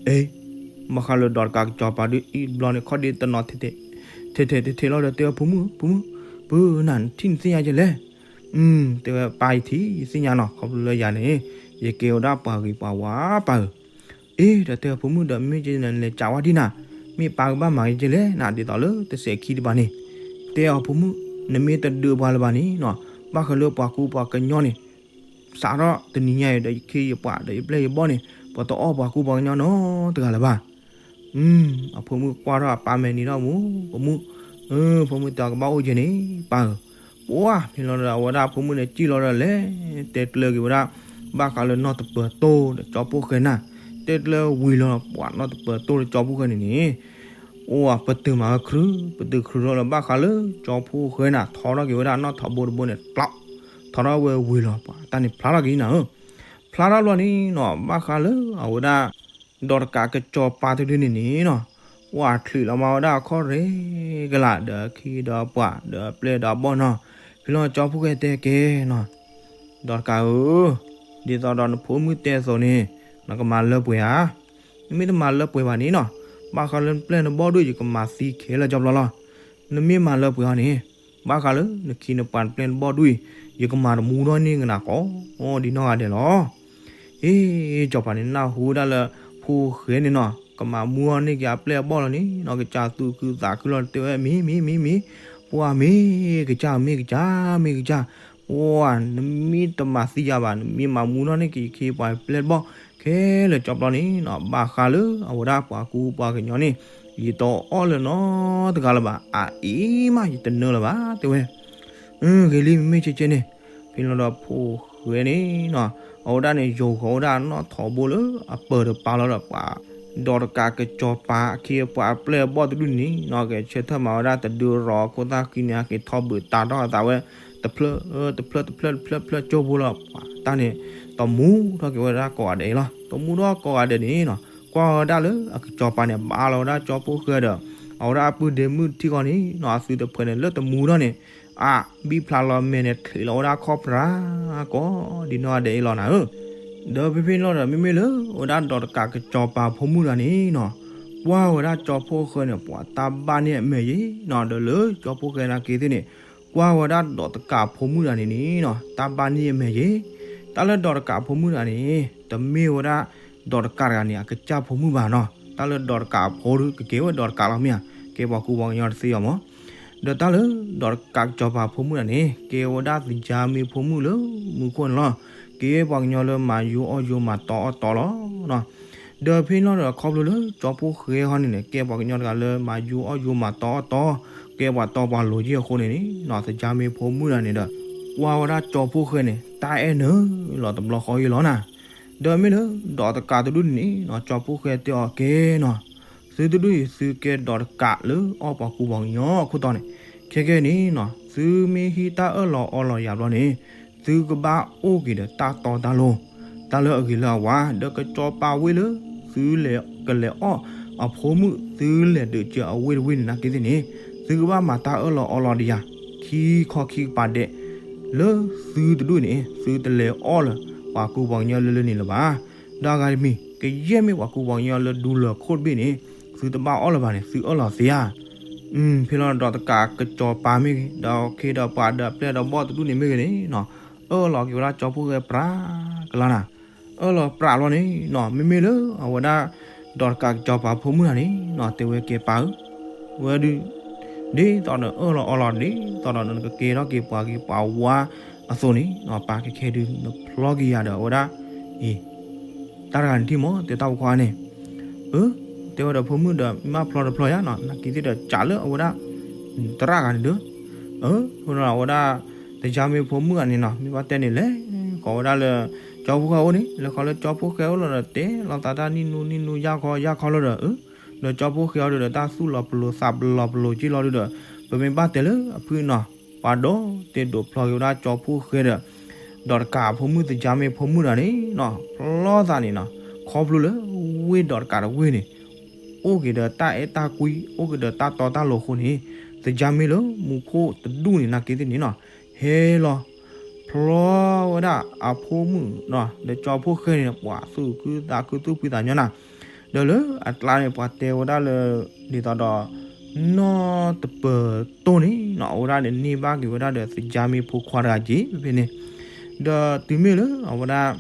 အ့ ဘၣ်ဃးလၢဒီးတကးကစီၤပၤဒုးအံၤတဘျီန့ၣ် ခီၣ်ဒ့တနီၤ ထဲထဲထဲထဲလီၤဒီးတဲဝဲဖိမုၣ် ဖိမုၣ်, ပၢ်နၤ နထံၣ်နသ့ၣ်ညါကလဲၣ်, တဲဝဲပၢ်ယထံၣ်ယသ့ၣ်ညါနီၤ ခီဖျိလၢယၤန့ၣ် ယကဲဝဲဒၣ်ပှၤဂ့ၤပှၤဝါပၢ်ဧၢ, အ့ ဒီးတဲဝဲဖိမုၣ်ဒီးမ့ၢ်က့ၤနလဲၤကးဝဲဒ်နၤ, မ့ၢ်ပၢ်ကဘၣ်မၤက့ၤလဲၣ်နၤ ဒ်သိးလၢတစဲးခံတပၤန့ၣ်, တဲအီၤဖိမုၣ်, နမ့ၢ်တဒုးပှၤလၢၤဘၣ်န့ၣ်နီၤ, ဘၣ်ဃးလၢပှၤကူပှၤကညီန့ၣ် စးထီၣ်တနံၤညါအံၤဒီး ယခ့ယပှၤဒီးယပျဲၢ်ယဘီၣ်န့ၣ် ပတအီၣ်ပှၤကူပှၤကညီနီတဂၤလၢၤဘၣ်. အဖိမုၣ်ကွၢ်ထီၣ်အပၢ်မဲာ်န့ၣ်ဒီး မူ, ဖိမုၣ်, ဖိမုၣ်တဲအီၤ ကဘၣ်အိၣ်ကဲန့ၣ် ပၢ်ဧၢ. ပှၢ်ဖဲလီၤဒီး အဝဲဒၣ်ဖိမုၣ်န့ၣ် စံၣ်လီၤဒီးလဲၤတဲကျၢၤက့ၤဝဲဒၣ် ဘၣ်ဃးလၢနီၢ်တပၢၤတိၢ်ဒီးကၠီဖိဃဲနၤ, တဲကျၢၤဝံၤလီၤ ပှၤနီၢ်တပၢၤတိၢ်ဒီးကၠီဖိဃဲန့ၣ်န့ၣ် အိၣ်ပတုာ်မၤဝဲခရု, ပတုာ်ခရုထီၣ်လၢဘၣ်ဃးလၢကၠီဖိဃဲနၤ ထီထီၣ်က့ၤဝဲဒၣ်နီၢ်ထိးဘိတဘိန့ၣ် ပျီ, ထီထီၣ်ဝဲဝံၤလီၤ ပှၤတၢ်န့ၣ်ဖျါထီၣ်က့ၤနၤဧၢ. ဖျါထီၣ်လီၤန့ၣ်နီၤ ဘၣ်ဃးလၢအဝဲဒၣ် ဒီးတကးကစီၤပၤတဒုန့ၣ်န့ၣ်နီၤ, ပှၤချုးလီၤမၤဝဲဒၣ်အခီၣ်ရ့ကလး ဒီးခ့ဒီးပှၤဒီးပျဲၢ်ဒီးဘီၣ်နီၤ, ဖဲလီၤကၠီဖိဃဲတဲကဲနီၤ, ဒီးတကးဧၢ, ဒ်သိးဒီးနဖိမုၣ်တဲအသိးန့ၣ် နကမၤလၢပှဲၤဧါ. နမ့ၢ်တမၤလၢပှဲၤဘၣ်န့ၣ်နီၤ, ဘၣ်ဃးလၢနပျဲၢ်နဘီၣ်ဒုၣ် ယကမၤသံခဲလၢာ်ကၠီပျီလီၤ. နမ့ၢ်မၤလၢပှဲၤအီၤန့ၣ်, ဘၣ်ဃးလၢနခ့နပှၤနပျဲၢ်နဘီၣ်ဒုၣ်အံၤ ယကမၤတမူထီၣ်န့ၢ်ကနၤကိးဒ်နီၢ်ဂၤဒဲးလီၤ. အ့ စီၤပၤန့ၣ်နၢ်ဟူဝဲဒၣ်လၢ ဖိဃဲန့ၣ်နီၤ ကမၤမူထီၣ်န့ၢ်က့ၤအပျဲၢ်အဘီၣ်လီၤန့ၣ်နီၤ ကစၢ်သူၣ်ခုသးခုလီၤ တဲဝဲ မ့ၢ်မ့ၢ်မ့ၢ်မ့ၢ်, ပှၤမ့ၢ်ကစၢ်မ့ၢ်ကစၢ်မ့ၢ်ကစၢ်, ပှၤနမ့ၢ်တမၤသံယၤဘၣ် နမ့ၢ်မၤမူထီၣ်န့ၢ်က့ၤယခ့ယပှၤယပျဲၢ်ယဘီၣ် ခဲလၢာ်ကၠီပျီန့ၣ်နီၤ ဘၣ်ဃးလၢအဝဲဒၣ်ပှၤကူပှၤကညီန့ၣ် ယတအီၣ်လၢၤနီတဂၤလၢၤဘၣ် အအံၤမး ယတနၢလၢၤဘၣ် တဲဝဲ. ဂ့ၤလံ မ့မ့ၢ်ကဲကဲန့ၣ်, ဖဲလီၤဒီးဖိဃဲန့ၣ်နီၤ အဝဲဒၣ်န့ၣ် ယိၤဃီၤဝဲဒၣ်နီၢ်ထိးဘိလၢအပၢၤတပၤလီၤဒီးပှၤ ဒီးတကးကစီၤပၤအခ့အပှၤအပျဲၢ်အဘီၣ်တဒုန့ၣ်နီၤ ကဆၢထၢၣ်မၤဝဲဒၣ်တဒုရီၤအခိၣ်သၣ်ဃံန့ၣ် အက့ၤထီၣ်ဘုးတးထီၣ်အသးဝဲ တဖျၢၣ် တဖျၢၣ် တဖျၢၣ် တဖျၢၣ် တဖျၢၣ်ကၠိဖိလီၤ ပှၤတၢ်န့ၣ် တမူထီၣ်က့ၤဝဲဒၣ်ကိးဂၤဒဲးအံၤလီၤ. တမူထီၣ်ကိးဂၤဒဲးန့ၣ်နီၤ ကွၢ်ဝဲဒၣ်လၢအကစီၤပၤန့ၣ် ဘါလီၤဝဲဒၣ်ကၠီဖိဃဲဒီး အဝဲဒၣ်အပုၢ်ဒ့မုၣ်ထံကီၢ်န့ၣ်နီၤ အသုတဖှဲးန့ၣ် လၢတမူထီၣ်န့ၣ် အဘံၣ်ဖျါလီၤမဲာ်န့ၣ် ချုးလီၤဝဲဒၣ်ခီၣ်ဖြၣ် ကိးဒ်နီၢ်ဂၤဒဲးအံၤလီၤနၤဧၢ. ဒီးဖဲဖဲန့ၣ်လီၤဒီး မ့မ့ၢ်လၢအဝဲဒၣ်ဒီးတကးကစီၤပၤဖိမုၣ်တဂၤန့ၣ်နီၤ ကွၢ်ဝဲဒၣ်ကၠီဖိဃဲန့ၣ် ပှၤတၢ်ဘၣ်န့ၢ်အမဲာ်ယံၤနီၤ ဒီးလၢကၠီဖိဃဲနာ်က့သ့ၣ်န့ၣ် ကွၢ်ဝဲဒၣ်ဒီးတကးဖိမုၣ်တဂၤန့ၣ်န့ၣ်နီၤ တၢ်ဘၣ်န့ၢ်အမဲာ်ယံၤ, တၢ်လၢဒီးတကးဖိမုၣ်တဂၤန့ၣ် တမ့ၢ်ဝဲဒၣ် ဒီးတကးတဂၤန့ၣ် အကစၢ်ဖိမုၣ်ဘၣ်နီၤ တၢ်လၢဒီးတကးအဖိဒုကကဲဝဲဒီးတကးလီၤမ့ၢ်ဧါ ကဲပှၤကူပှၤကညီတသ့အီၤမး ဒီးတၢ်လၢဒီးတကးကစီၤပၤဖိမုၣ်တဂၤန့ၣ် ကဲဝဲဒၣ်သကြားမင်းဖိမုၣ်လၢမူခိၣ်န့ၣ်လီၤ. ကဲပှၤကညီလၢမၤယိအီၣ်ယိမၤတီအီၣ်တီလီၤ. ဒီးဖဲန့ၣ်လီၤဒီးခီဖျိလၢကၠီဖိဃဲဟီန့ၣ်န့ၣ် ကဲပှၤကညီတဂၤလၢမၤယိအီၣ်ယိမၤတီအီၣ်တီ ကဲပှၤတီပှၤလိၤယ့ၢ်အဃိန့ၣ်န့ၣ်နီၤ သကြားမင်းဖိမုၣ်တဂၤန့ၣ်ဒီး ကွၢ်ဝဲဒၣ်ကၠီဖိဃဲန့ၣ် တၢ်အဲၣ်နုာ်လီၤတဘျီဃီအံၤလီၤနၤ. ဒီးမ့ၢ်လၢဒီးတကးတဒုန့ၣ်နီၤ ကၠီဖိဃဲတဲအီၤကဲနီၤ သုတဒုအံၤ သုကဲဒီးတကးလၢအီၣ်ပှၤကူပှၤကညီအခိၣ်တီန့ၣ်, ခဲကဲန့ၣ်နီၤ သုမ့ၢ်ဟံးတၢ်အၢၣ်လီၤအီလီၤယၤဘျီန့ၣ် သုကဘၣ်အိၣ်က့ၤဒီးတၢ်တီတၢ်လိၤ, တၢ်လၢအဂ့ၤလၢအဝါ ဒီးကစီၤပၤဝ့ၢ်လၢ သုလဲၤကလဲၤအီၣ်အဖိမုၣ် သုလဲၤဒုးစၢၤအဝ့ၢ်တဝ့ၢ်န့ၣ်နာ်က့သ့ၣ်န့ၣ် သုကဘၣ်မၤတၢ်အၢၣ်လီၤအီလီၤဒီးယၤ ခံခီခံကပၤဒဲး လၢသုတဒူၣ်န့ၣ် သုတလဲၤအီၣ်လၢၤ ပှၤကူပှၤကညီလၢလၢန့ၣ်လၢၤဘၣ်. ဒီးအဂၤတမံၤ ကယဲၢ်မ့ၢ်ပှၤကူပှၤကညီလၢဒူလၢၤခိၣ်တဘ့ၣ်န့ၣ် သုတဘၣ်အီၣ်လၢၤဘၣ်န့ၣ် သုအၢၣ်လီၤသ့ဧါ. ဖဲလီၤဒီးတကးကစီၤပၤမ့ၢ်ဂ့ၤ ဒီးခ့ဒီးပှၤဒီးပျဲၢ်ဒီးဘီၣ်တဒူၣ်န့ၣ်မ့ၢ်ဂ့ၤန့ၣ်နီၤ အၢၣ်လီၤက့ၤဝဲဒၣ်ကၠီဖိဃဲပြးကလါနၤ အၢၣ်လီၤပြးလီၤန့ၣ်နီၤ မ့မ့ၢ်လၢအဝဲဒၣ် ဒီးတကးကစီၤပၤဖိမုၣ်တဂၤန့ၣ်နီၤ တဲဝဲကဲပၢ်ဧၢ ဝဲဒုး ဒ်သိးဒီးအၢၣ်လီၤအီလီၤ ဒ်သိးဒီးနကကဲထီၣ်က့ၤပှၤဂ့ၤပှၤဝါအသိးန့ၣ်နီၤ ပၢ်ခဲခဲဒုးနဖျီက့ၤယၤဒီးအဝဲဒၣ် အံၤ တၢ်တဂၤန့ၣ်ထံၣ်မး တဲတၢ်ဖိခွါန့ၣ် အၢ တဲဝဲဒီးဖိမုၣ်ဒီး မ့ၢ်ဘၣ်ဖျီတဖျီယါနီၤ နာ်က့သ့ၣ်ဒီး ကးလၢအဝဲဒၣ် သရၣ်ဂၤန့ၣ်ဒီး အၢ အဝဲဒၣ် သကြားမင်းဖိမုၣ်ဂၤန့ၣ်နီၤ မ့ၢ်ဘၣ်တဲန့ၣ် လဲၤဃီၤဝဲဒၣ်လၢ ကၠီဖိဃဲအိၣ်န့ၣ် လဲၤဃီၤလၢကၠီဖိဃဲအိၣ်လီၤဒီး တဲလီၤသးတၢ်နံၣ်နူနံၣ်နူ ယၢ်ခီယၢ်ခီလီၤဒီး အၢ ဒီးကၠီဖိဃဲအီၤဒီး တၢ်သူၣ်လီၤပလိာ်သးပလီၤပလိာ်က့လီၤဒီး ပမ့ၢ်ဘၣ်တဲလၢအဖုနီၤ ပှၤဒီးတ့ဒိးဖျီက့ၤဝဲဒၣ်ကၠီဖိဃဲဒီး ဒီးတကးဖိမုၣ်သကြားမင်းဖိမုၣ်တဂၤန့ၣ်နီၤ ဖျီသးန့ၣ်နီၤ ခီဖျိလၢဝ့ၢ်ဒီးတကးတဝ့ၢ်န့ၣ် အိၣ်က့ၤဒီးတၢ်အဲၣ်တၢ်ကွံ အိၣ်က့ၤဒီးတၢ်တီတၢ်လိၤအဃိန့ၣ် သကြားမင်းလၢမူခိၣ်တဒူၣ်န့ၣ်နာ်က့သ့ၣ်န့ၣ်နီၤ ဟဲလီၤ ဖျီဝဲဒၣ်အဖိမုၣ်နီၤ ဒီးကၠီဖိဃဲန့ၣ် ပှၤသူၣ်ခုသးခုသူၣ်ဖှံသးညီနၤ ဒီးလၢအကျါန့ၣ် ပှၤတဲဝဲဒၣ်လၢ ဒ်သိးဒီး နီၢ်တပၢၤတိၢ်န့ၣ်နီၤ အဝဲဒၣ်န့ၣ်န့ၢ်ဘၣ်က့ၤဝဲဒၣ်ဒီးသကြားမင်းဖိခွါတဂၤက့ၤဖဲဖဲန့ၣ် ဒီးတုၤမ့ၢ်လၢအဝဲဒၣ်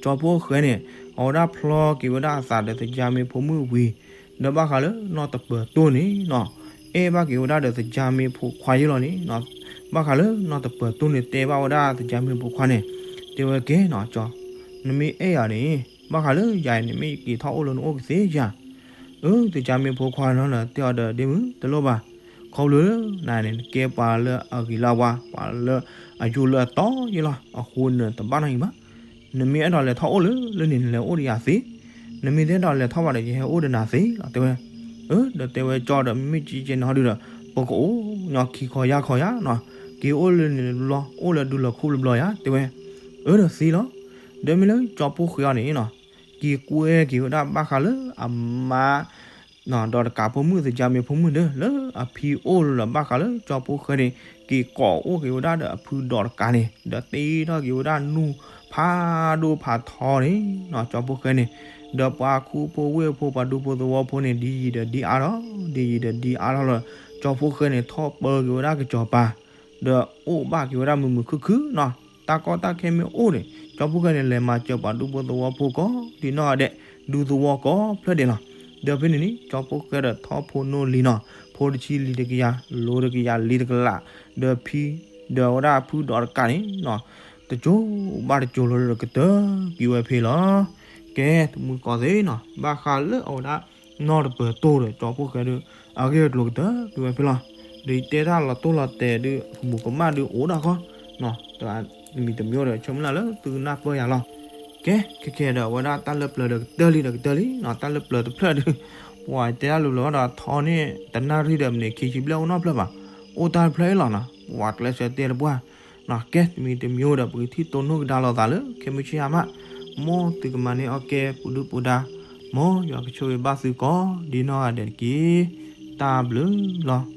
ကၠီဖိဃဲန့ၣ် အဝဲဒၣ်ဖျီက့ၤဝဲဒၣ်အသးဒီးသကြားမင်းဖိမုၣ်ဝံၤ ဒီးဘၣ်ဃးလၢနီၢ်တပၢၤတိၢ်န့ၣ်နီၤ, အဲၣ်ဘၣ်က့ၤဝဲဒၣ်ဒီးသကၢ်မ့ၢ်ဖိခွါယဲလီၤန့ၣ်နီၤ, ဘၣ်ဃးလၢနီၢ်တပၢၤတိၢ်န့ၣ်တဲဘၣ်ဝဲဒၣ်သကၢ်မ့ၢ်ဖိခွါန့ၣ်, တဲဝဲကဲနီၤ, ကၠီ, နမ့ၢ်အဲၣ်ယၤန့ၣ်, ဘၣ်ဃးလၢယၤအံၤန့ၣ် မ့ၢ်ယက့ၤထီၣ်အိၣ်လၢနအိၣ်ကသ့ဧါ. အၢ သကၢ်မ့ၢ်ဖိခွါနီၤ တဲအီၤဒီး ဒ့မုၣ်တလိၣ်ဘၣ်, ခီဖျိလၢနၤန့ၣ် နကဲပှၤလၢအဂ့ၤလၢအဝါ, ပှၤလၢအယိၣ်လၢအတီယဲလီၤ, အဃိနတဘၣ်နီၣ်အံၤဘၣ်. နမ့ၢ်အဲၣ်ဒိးလဲၤထီၣ်အိၣ်လၢ လၢန့ၣ် နလဲၤအိၣ်ဒီးယၤသ့, နမ့ၢ်တအဲၣ်ဒိးလဲၤထီၣ်ဘၣ်ဒီး ယဟဲအိၣ်ဒီးနၤသ့လီၤ တဲဝဲ. အၢ ဒီးတဲဝဲ ကၠီဒီး မ့မ့ၢ်ကကဲန့ၣ်ဟီဒုဒီး ပကအိၣ်ညီခံခီယၢ်ခီယၤနီၤ, က့ၤအိၣ်လၢန့ၣ်တဘျီ အိၣ်လၢဒူလၢၤခူၣ်တဘျီယၤ တဲဝဲ. အၢဒီးသ့လီၤ. ဒီးမ့ၢ်လၢကၠီဖိဃဲအံၤန့ၣ်နီၤ, က့ၤကွဲက့ၤဝဲဒၣ်ဘၣ်ဃးလၢအမါ ဒီးတကးဖိမုၣ် သကၢ်မ့ၢ်ဖိမုၣ်ဒီး လၢအဖံအိၣ်လၢၤဘၣ်ဃးလၢကၠီဖိဃဲန့ၣ် က့ၤကိးအိၣ်က့ၤဝဲဒၣ်ဒီးအဖုဒီးတကးန့ၣ် ဒီးတ့ထီၣ်က့ၤဝဲဒၣ်နူၢ်ဖးဒိၣ်ဖးထီန့ၣ်နီၤ ကၠီဖိဃဲန့ၣ်, ဒီးပှၤခူဖိဝ့ၢ်ဖိ ပှၤဒူဖိသဝီဖိန့ၣ် ဒ်ယံၤဒီးဒ်အါထီၣ် ဒ်ယံၤဒီးဒ်အါထီၣ်လီၤ. ကၠီဖိဃဲန့ၣ် ထီၣ်ပၢက့ၤဝဲဒၣ်ကစီၤပၤ ဒီးအိၣ်ဘၣ်က့ၤဝဲဒၣ်မုာ်မုာ်ခုၣ်ခုၣ်နီၤ, တၢ်ကီတၢ်ခဲမ့ၢ်အိၣ်န့ၣ် ကၠီဖိဃဲန့ၣ် လဲၤမၤစၢၤပှၤဒူဖိသဝီဖိကိးဒံနီၢ်ဂၤဒဲး, ဒူသဝီကိးဖျၢၣ်ဒဲးလီၤ. ဒီးဖဲန့ၣ်န့ၣ် ကၠီဖိဃဲဒီးထီၣ်ဖိနီၢ်လံၤနီၤ, ဖိတဆံလံၤတကယၤ, လိၤတကယၤလံၤတကလး, ဒီးဖံ ဒီးဝဲဒၣ်ဖုဒီးတကးန့ၣ်နီၤ, တစိၤဘၣ်တစိၤလီၤဒီးကတၢၢ်က့ၤဝဲဖဲလီၤ. ကဲ တမူတကိးသ့ၣ်နီၤ, ဘၣ်ဃးလၢအဝဲဒၣ် နီၢ်တပၢၤတိၢ်ဒီးကၠီဖိဃဲဒီး အဂ့ၢ်အကျိၤကတၢၢ်က့ၤဝဲဖဲလီၤ. ဒီးယတဲတၢ်လီၤတိၢ်လီၤတဲာ်ဒီး ကမူးကမၣ်ဒီးအိၣ်ဒၣ်ဃီ, တမံၤတမံၤဒီး ဆၢမုၢ်လၢ်လၢသုကနၢ်ပၢၢ်ယၤလီၤ. ကဲ ခဲခဲဒီးအဝဲဒၣ်တၢ်လၢပျၢၤဒီးကတၢၢ်လံဒီးကတၢၢ်လံနီၤ, တၢ်လၢပျၢၤတဖျၢၣ်ဒီး ပှၤတဲတၢ်လၢပျၢၤဒီးထီန့ၣ် တနၣ်ရံၣ်ဒီးမံးနံးခံဆံဘျဲၣ်အိၣ်နီတဖျၢၣ်ဘၣ်, အိၣ်တၢ်တဖျၢၣ်အံၤလီၤနီၤ, ပှၤကျဲးစၢးတဲတပှၢ် ကဲ တမံၤတမံၤဒီး ပကထံၣ်တိၢ်နီၣ်ကဒါလိာ်သးလၢ ခဲမုၢ်ဆ့ၣ်အါမး, မ်သုကမၤန့ၢ်အီၣ်ကဲပူၤဒုၣ်ပူၤဒါ, မ်ယွၤကဆိၣ်ဂ့ၤဘၣ်သုကိးဒံနီၢ်ဂၤဒဲးတက့ၢ်. တၢ်ဘျုးလီၤ.